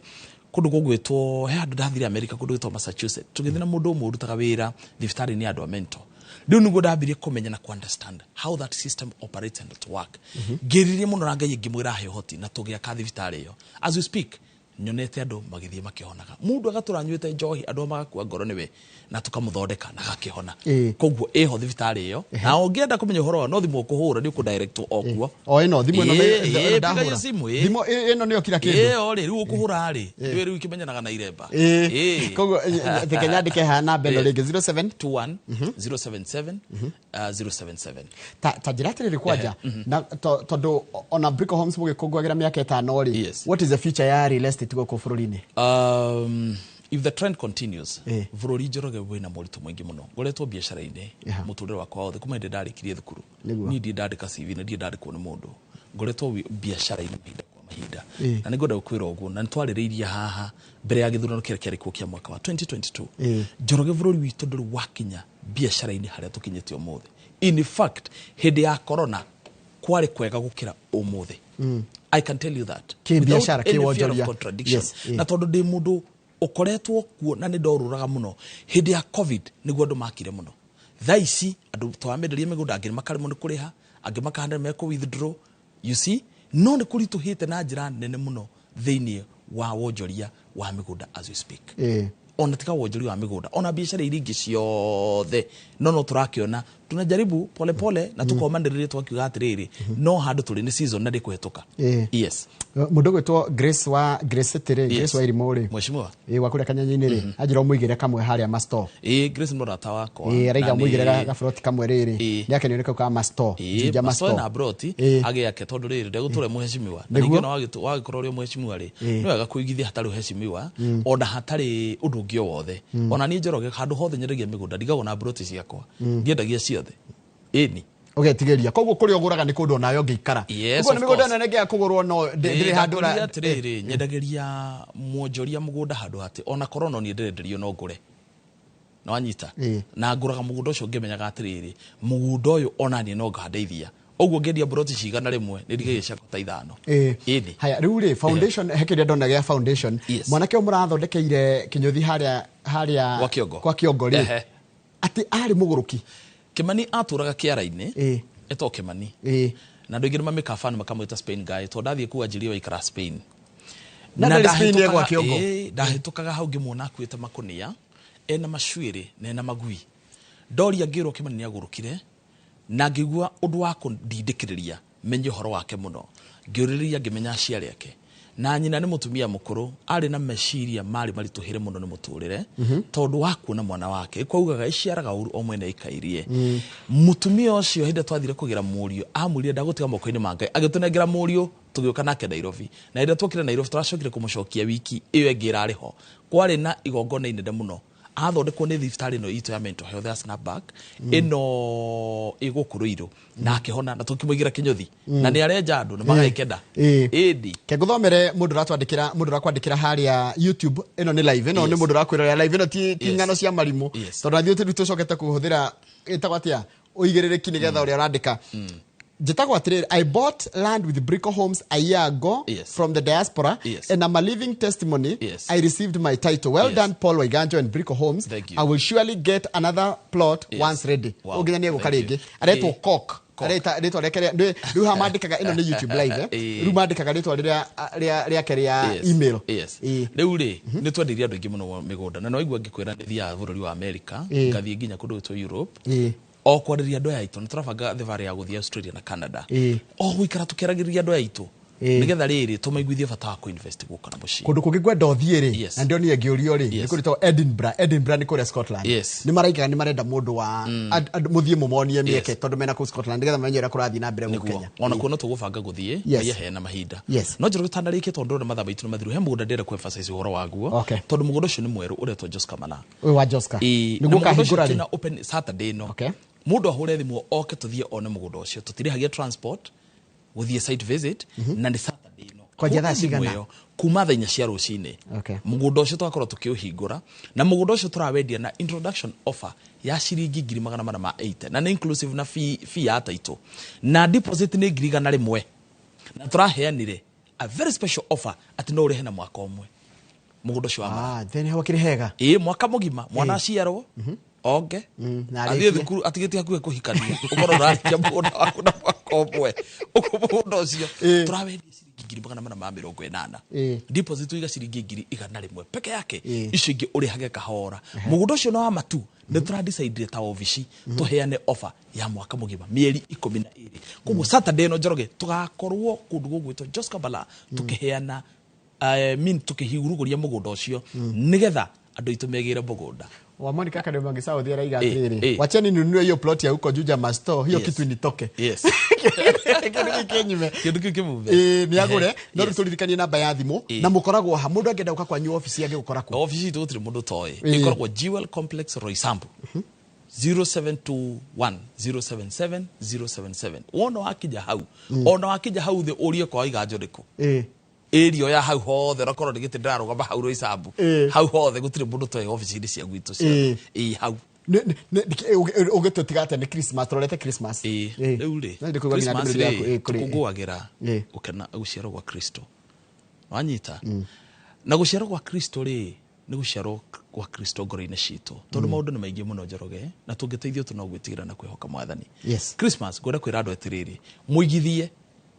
Speaker 3: kũndũ gũgwĩtwo, he handũ ndathire America, kũndũ gwĩtwo Massachusetts, tũgĩthiĩ na mũndũ ũmwe ũrutaga wĩra thibitarĩ-inĩ ya andũ a mental. Rĩu nĩguo ndambirie kũmenya na understand how that system operates and it work. Ngĩririe mũno na Ngai, ngĩmwĩra ahe ũhoti, na tũgĩaka thibitarĩ ĩyo. As we speak, nyonete andũ magĩthiĩ makĩhonaga, mũndũ agatũra anyuĩte njohi, andũ magakua ngoro nĩwe, na tũkamũthondeka na agakĩhona. Koguo ĩho thibitarĩ ĩyo, na ũngĩenda kũmenya ũhoro wa no thimũ ũkũhũra, nĩ ũkũdirect o kuo.
Speaker 1: O ĩno thimũ ĩno?
Speaker 3: Ĩĩ,
Speaker 1: ĩno
Speaker 3: ĩĩ,
Speaker 1: ndahũra.
Speaker 3: piga hiyo simu, ĩĩ.
Speaker 1: Thimũ ĩno nĩyo kila kĩndũ.
Speaker 3: Ĩyo rĩ, rĩu ũkũhũra rĩ, rĩu rĩu ikĩmenyanaga na iremba.
Speaker 1: Ĩĩ. Koguo reke nyandĩke haha namba ĩno rĩngĩ, 07
Speaker 3: 21 077 077.
Speaker 1: Ta njĩra atĩrĩrĩ kwanja, na tondũ ona Brico Homes mũgĩkũngũagĩra mĩaka 5 rĩ, what is the future ya real estate gũkũ bũrũri-inĩ?
Speaker 3: If the trend continues, bũrũri, Njoroge, wĩna moritũ maingĩ mũno. Ngoretwo biacara-inĩ mũtũrĩre wakwa wothe kuma hĩndĩ ndarĩkirie thukuru. Niĩ ndirĩ ndandĩka CV na ndirĩ ndandĩkwo nĩ mũndũ. Ngoretwo biacara-inĩ mahinda kwa mahinda, na nĩ ngwenda gũkwĩra ũguo, na nĩ twarĩrĩirie haha mbere ya gĩthurano kĩrĩa kĩarĩ kuo kĩa mwaka wa 2022. Njoroge, bũrũri witũ ndũrĩ wakinya biacara-inĩ harĩa tũkinyĩte ũmũthĩ. In fact, hĩndĩ ya corona kwarĩ kwega gũkĩra ũmũthĩ. I can tell you that
Speaker 1: Kĩbiacara,
Speaker 3: without any fear of
Speaker 1: kĩwonjoria.
Speaker 3: contradiction.
Speaker 1: Yes.
Speaker 3: Na tondũ ndĩ mũndũ ũkoretwo kuo na nĩ ndorũraga mũno, hĩndĩ ya COVID nĩguo andũ makire mũno. Thaa ici andũ twamenderia mĩgũnda, angĩ nĩ makaremwo nĩ kũrĩha, angĩ makahana mekũ withdraw, you see. No nĩ kũritũhĩte na njĩra nene mũno thĩinĩ wa wonjoria wa mĩgũnda as we speak. Ona tiga wonjoria wa mĩgũnda, ona biacara iria ingĩ ciothe, no tũrakĩona tunajaribu pole pole na tũkomanĩrĩria, twakiuga atĩrĩrĩ, no handũ tũrĩ nĩ season na ndĩkũhetũka. Yes.
Speaker 1: Mũndũ ũgwĩtwo Grace wa Grace City rĩ, Grace wa Irimũ rĩ,
Speaker 3: Mheshimiwa.
Speaker 1: Ĩĩ, wa kũrĩa Kanyanya-inĩ rĩ, anjĩra ũmũigĩre kamwe harĩa masto.
Speaker 3: Ĩĩ, Grace nĩ mũrata wakwa.
Speaker 1: Ĩĩ, araiga
Speaker 3: Na
Speaker 1: ũmũigĩre gaburoti kamwe rĩrĩ, nĩ akenio nĩ kau ka masto. Juja
Speaker 3: masto
Speaker 1: masto.
Speaker 3: Na broti agĩake, tondũ rĩrĩ ndegũtũra mũheshimiwa na ningĩ ona wagĩkorwo ũrĩ mũheshimiwa rĩ, nĩ wega kũigithia hatarĩ ũheshimiwa, ona hatarĩ ũndũ ũngĩ o wothe. Ona niĩ Njoroge, handũ hothe nyendagia mĩgũnda, ndigagwo na broti ciakwa. Ndiendagia ciothe, ĩni.
Speaker 1: Ũgetigĩria, koguo kũrĩa ũgũraga nĩ kũndũ onawe ũngĩikara?
Speaker 3: Yes,
Speaker 1: Koguo nĩ
Speaker 3: of
Speaker 1: mĩgũnda
Speaker 3: course.
Speaker 1: ĩno ĩngĩaga kũgũrwo, no ndĩrĩ handũ
Speaker 3: Ndakwĩrire atĩrĩrĩ, nyendagĩria mwonjoria mũgũnda handũ hatĩ ona korwo no niĩ ndĩrenderio no ngũre, nĩwanyita? Na ngũraga mũgũnda ũcio ngĩmenyaga atĩrĩrĩ, mũgũnda ũyũ ona niĩ no ngandeithia ũguo, ngĩendia mburoti cigana rĩmwe nĩ ndigagia ciakwa ta 5. Ĩni.
Speaker 1: Haya, rĩu rĩ, foundation, he kĩrĩa ndona gĩa foundation. Mwanake ũyũ mũrathondekeire kĩnyũthi harĩa
Speaker 3: Gwa Kĩongo.
Speaker 1: Kwa Kĩongo rĩ, atĩ arĩ mũgũrũki?
Speaker 3: Kĩmani atũraga kĩara-inĩ, etwo Kĩmani, na andũ aingĩ nĩ mamĩkabani makamwĩta Spain guy, tondũ ndathiĩ kuu anjĩrire waikara Spain.
Speaker 1: Na ndarĩ Spain, e gwa Kĩongo.
Speaker 3: Ndahĩtũkaga hau ngĩmuona akuĩte makũnia, ena macuĩrĩ na ena magui. Ndoria ngĩrwo Kĩmani nĩ agũrũkire, na ngĩigua ũndũ wa kũndindĩkĩrĩria menye ũhoro wake mũno. Ngĩũrĩrĩria, ngĩmenya aciari ake, Na nyina nĩ mũtumia mũkũrũ, arĩ na meciria marĩ maritũhĩre mũno nĩ mũtũrĩre, tondũ wa kuona mwana wake kwaugaga iciaraga ũru o mwene ikairie. Mũtumia ũcio hĩndĩ twathire kũgĩra mũriũ amwĩrire ndagũtiga moko-inĩ ma Ngai, agĩtũnengera mũriũ tũgĩũka nake Nairobi. Na hĩndĩ twokire Nairobi tũracokire kũmũcokia wiki ĩyo ĩngĩ ĩrarĩ ho. Kwarĩ na igongona inene mũno athondekwo nĩ thibitarĩ ĩno itũ ya mental health ya Snapback ĩno ĩgũkũ Ruiru, na akĩhona na tũkĩmũigĩra kĩnyũthi, na nĩ arenja andũ nĩ magagĩkena. Ĩndi
Speaker 1: Ke nguthomere mundu uratwandikira, mundu urakwandikira haria YouTube ĩno nĩ live, ĩno nĩ mundu urakwĩrorera live, ĩno ti ng'ano cia marimũ, tondũ nathiĩ tũrĩ tũcokete kũhũthĩra ĩtagwo atĩa ũigĩrĩrĩki nĩgetha ũrĩa ũrandĩka. Njĩtagwo atĩrĩrĩ, I bought land with Brico Homes a year ago from the diaspora, and I'm a living testimony. I received my title. Well done, Paul Waiganjo and Brico Homes.
Speaker 3: Thank you.
Speaker 1: I will surely get another plot once ready.
Speaker 3: Wow.
Speaker 1: Ũngĩnya nĩ egũka
Speaker 3: Thank you.
Speaker 1: rĩngĩ. Aretwo Cock. Areta rĩtwa rĩake rĩu haha mandĩkaga, ĩno nĩ YouTube live, Rĩu mandĩkaga rĩtwa rĩrĩa rĩake rĩa email.
Speaker 3: Rĩu rĩ, nĩ twendeirie andũ aingĩ mũno mĩgũnda, na no igua ngĩkwĩra nĩ thiaga bũrũri wa America, ngathiĩ nginya kũndũ gwĩtwo Europe, o kwarĩria andũ aya aitũ. Nĩ tũrabanga thabarĩ ya gũthiĩ Australia na Canada, o gũikara tũkĩaragĩrĩria andũ aya aitũ, nĩgetha rĩrĩ tũmaiguithie bata wa kũinvest gũka na mũciĩ.
Speaker 1: Kũndũ kũngĩ ngwenda ũthiĩ rĩ, na ndionire ngĩũrio rĩ, nĩ kũrĩtwo Edinburgh. Edinburgh nĩ kũrĩa Scotland. Nĩ maraigaga nĩ marenda mũndũ wa mũthiĩ mũmonie mĩeke, tondũ mena kũu Scotland, nĩgetha mamenye ũrĩa kũrathiĩ na mbere gũkũ Kenya.
Speaker 3: Ona kuo no tũgũbanga gũthiĩ, Ngai aheana mahinda. No njũrũ gũtanarĩkia, tondũ ndĩrona mathaa maitũ nĩ mathiru, he mũgũnda ndĩrenda kũ-emphasize ũhoro waguo, tondũ mũgũnda ũcio nĩ mwerũ ũretwo Joska Mana.
Speaker 1: Ũyũ wa Joska.
Speaker 3: Ĩĩ,
Speaker 1: Nĩguo
Speaker 3: na mũgũnda ũcio
Speaker 1: ũkahingũra rĩ?
Speaker 3: twĩna open Saturday ĩno. Mũndũ ahũre thimũ oke tũthiĩ one mũgũnda ũcio, tũtirĩhagia transport gũthiĩ site visit, na nĩ Saturday ĩno.
Speaker 1: Kwanjia thaa
Speaker 3: Hũra thimũ
Speaker 1: cigana?
Speaker 3: ĩyo kuma thaa 4 cia rũcinĩ. Mũgũnda ũcio tũgakorwo tũkĩũhingũra, na mũgũnda ũcio tũrawendia na introduction offer ya ciringi 480,000, na nĩ inclusive na fee ya title, na deposit nĩ 100,000, na tũraheanire a very special offer atĩ no ũrĩhe na mwaka ũmwe mũgũnda ũcio wa Mara.
Speaker 1: Then hau akĩrĩ hega.
Speaker 3: Ĩĩ, mwaka mũgima mwana aciarwo onge
Speaker 1: na
Speaker 3: athiĩ
Speaker 1: arĩkie.
Speaker 3: thukuru atigĩtie hakuhĩ kũhikania, ũkorwo ũrarĩkia mũgũnda waku na mwaka ũmwe. Ũguo mũgũnda ũcio tũrawendia ciringi 480,000, deposit ũiga ciringi 100,000 peke yake, icio ingĩ ũrĩhage kahora. Mũgũnda ũcio na wa matu nĩ tũradecidire ta obici tũheane offer ya mwaka mũgima, mĩeri 12. Koguo Saturday ĩno, Njoroge, tũgakorwo kũndũ gũgwĩtwo Joska Bala tũkĩheana, I mean, tũkĩhurugũria mũgũnda ũcio nĩgetha andũ aitũ megĩre mũgũnda.
Speaker 1: Wa Monica Kadema Gisao araiga atĩrĩrĩ, wacheni ninunue hiyo plot ya huko Juja Masto, hiyo kitu initoke. Kĩndũ gĩkĩ kĩnyume.
Speaker 3: Kĩndũ kĩu kĩmume.
Speaker 1: Ĩĩ, nĩ agũre. No rĩu tũririkanie namba ya thimũ, na mũkoragwo ha mũndũ angĩenda gũka kwanyu obici angĩgũkora kũ?
Speaker 3: Obici itũ gũtirĩ mũndũ ũtoĩ, ĩkoragwo Jewel Complex, Roysambu, 0721 077 077. Wona wakinya hau, ona wakinya hau thĩ ũrie kwa Waiganjo nĩkũ, area ya hau hothe, onakorwo nĩ gĩtĩ ndĩrarũgama hau Roysambu, hau hothe gũtirĩ mũndũ ũtoĩ obici-inĩ cia gwitũ ciothe. Ĩĩ, hau.
Speaker 1: Ũgĩtũtiga atĩa nĩ Christmas, tũrorete Christmas.
Speaker 3: Rĩu rĩ,
Speaker 1: No, ndĩkũigua nginya
Speaker 3: Christmas
Speaker 1: ndũmĩrĩri yaku,
Speaker 3: rĩ, tũkũngũagĩra gũkena gũciarwo gwa Kristo, wanyita? Na gũciarwo gwa Kristo rĩ, nĩ gũciarwo gwa Kristo ngoro-inĩ citũ, tondũ maũndũ nĩ maingĩ mũno, Njoroge, na tũngĩteithio tũ no gwĩtigĩra na kwĩhoka Mwathani. Christmas ngwenda kwĩra andũ atĩrĩrĩ, mũigithie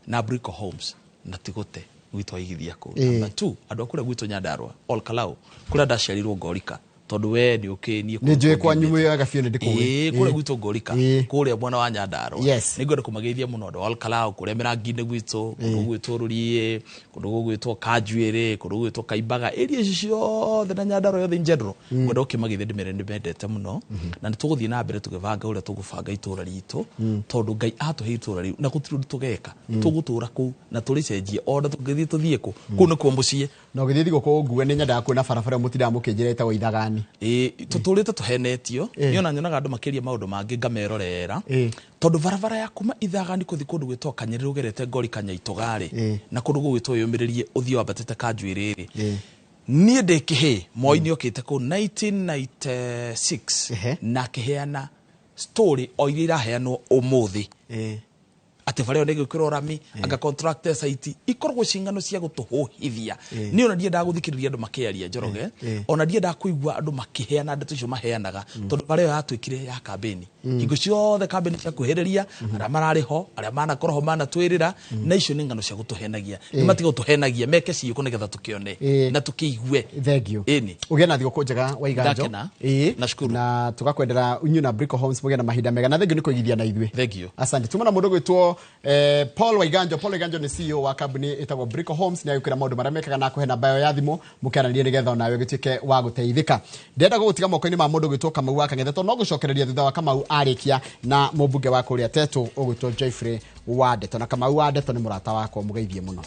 Speaker 3: na Brico Homes na tigũte gwitũ aigithia kũu. Number 2, andũ a kũrĩa gwitũ Nyandarua, Ol Kalou, kũrĩa ndaciarirwo Ngorika, tondũ we nĩ ũkĩ niĩ
Speaker 1: Nĩ njũĩ kwanyu wega biũ, nĩ ndĩkũĩ.
Speaker 3: Ĩĩ, kũrĩa gwitũ Ngorika, kũrĩa mwena wa Nyandarua. Nĩ ngwenda kũmageithia mũno andũ a Ol Kalou, kũrĩa Mĩrangi-inĩ gwitũ, kũndũ gũgwĩtwo Rũriĩ, kũndũ gũgwĩtwo Kanjuĩrĩ, kũndũ gũgwĩtwo Kaimbaga, area ici ciothe na Nyandarua yothe in general. Ngwenda gũkĩmageithia ndĩmere nĩ mendete mũno, na nĩ tũgũthiĩ na mbere tũgĩbanga ũrĩa tũgũbanga itũũra ritũ, tondũ Ngai atũhe itũũra rĩu na gũtirĩ ũndũ tũgeka, tũgũtũũra kũu na tũrĩcenjie, ona tũngĩthiĩ tũthiĩ kũ, kũu nĩkuo mũciĩ.
Speaker 1: Na ũgĩthiĩ thigũkũ ngue nĩ nyendaga kuona barabara mũtindaga mũkĩnjĩra ĩtagwo Ithagani.
Speaker 3: Ĩĩ, tũtũrĩte tũhenetio. Niĩ ona nyonaga andũ makĩria maũndũ mangĩ ngamerorera, tondũ barabara ya kuma Ithagani kũthiĩ kũndũ gwĩtwo Kanyerere ũgerete Ngori Kanyaitũga-rĩ, na kũndũ gũgwĩtwo Yũmĩrĩrie ũthiĩ wambatĩte Kanjuĩrĩ-rĩ, niĩ ndĩ kĩhĩ Moi nĩ okĩte kũu 1996 na akĩheana story o iria iraheanwo ũmũthĩ, atĩ bara ĩyo nĩ ĩgwĩkĩrwo rami, anga contract site ikoragwo cingano cia gũtũhũhithia. Niĩ ona ndiendaga gũthikĩrĩria andũ makĩaria, Njoroge, ona ndiendaga kũigua andũ makĩheana ndeto icio maheanaga, tondũ bara ĩyo yatuĩkire ya kambĩni. Hingo ciothe kambĩni cia kuhĩrĩria arĩa mararĩ ho, arĩa manakorwo ho manatwĩrĩra, na icio nĩ ng'ano cia gũtũhenagia. Nĩ matiga gũtũhenagia, meke ciĩko nĩgetha tũkĩone na tũkĩigue.
Speaker 1: Thank you.
Speaker 3: Ĩni.
Speaker 1: Ũgĩe na thigũkũ njega, Waiganjo.
Speaker 3: Ndakena.
Speaker 1: Nashukuru. Na tugakwendera inyuĩ na Brico Homes mũgĩe na mahinda mega, na thengiũ nĩ kũigithia na ithuĩ.
Speaker 3: Thank you.
Speaker 1: Asante. Tuma na mũndũ gwĩtwo ũgwĩtwo Paul Waiganjo. Paul Waiganjo nĩ CEO wa kambuni ĩtagwo Brico Homes, nĩ agũkwĩra maũndũ marĩa mekaga na akũhe namba ĩyo ya thimũ mũkĩaranĩrie nĩgetha onawe ũgĩtuĩke wa gũteithĩka. Ndĩrenda gũgũtiga moko-inĩ ma mũndũ ũgwĩtwo Kamau wa Kang'ethe, tondũ no gũcokereria thutha wa Kamau arĩkia na mũmbunge wa kũrĩa Tetũ ũgwĩtwo Geoffrey wa Ndeto. Na Kamau wa Ndeto nĩ mũrata wakwa, mũgeithie mũno.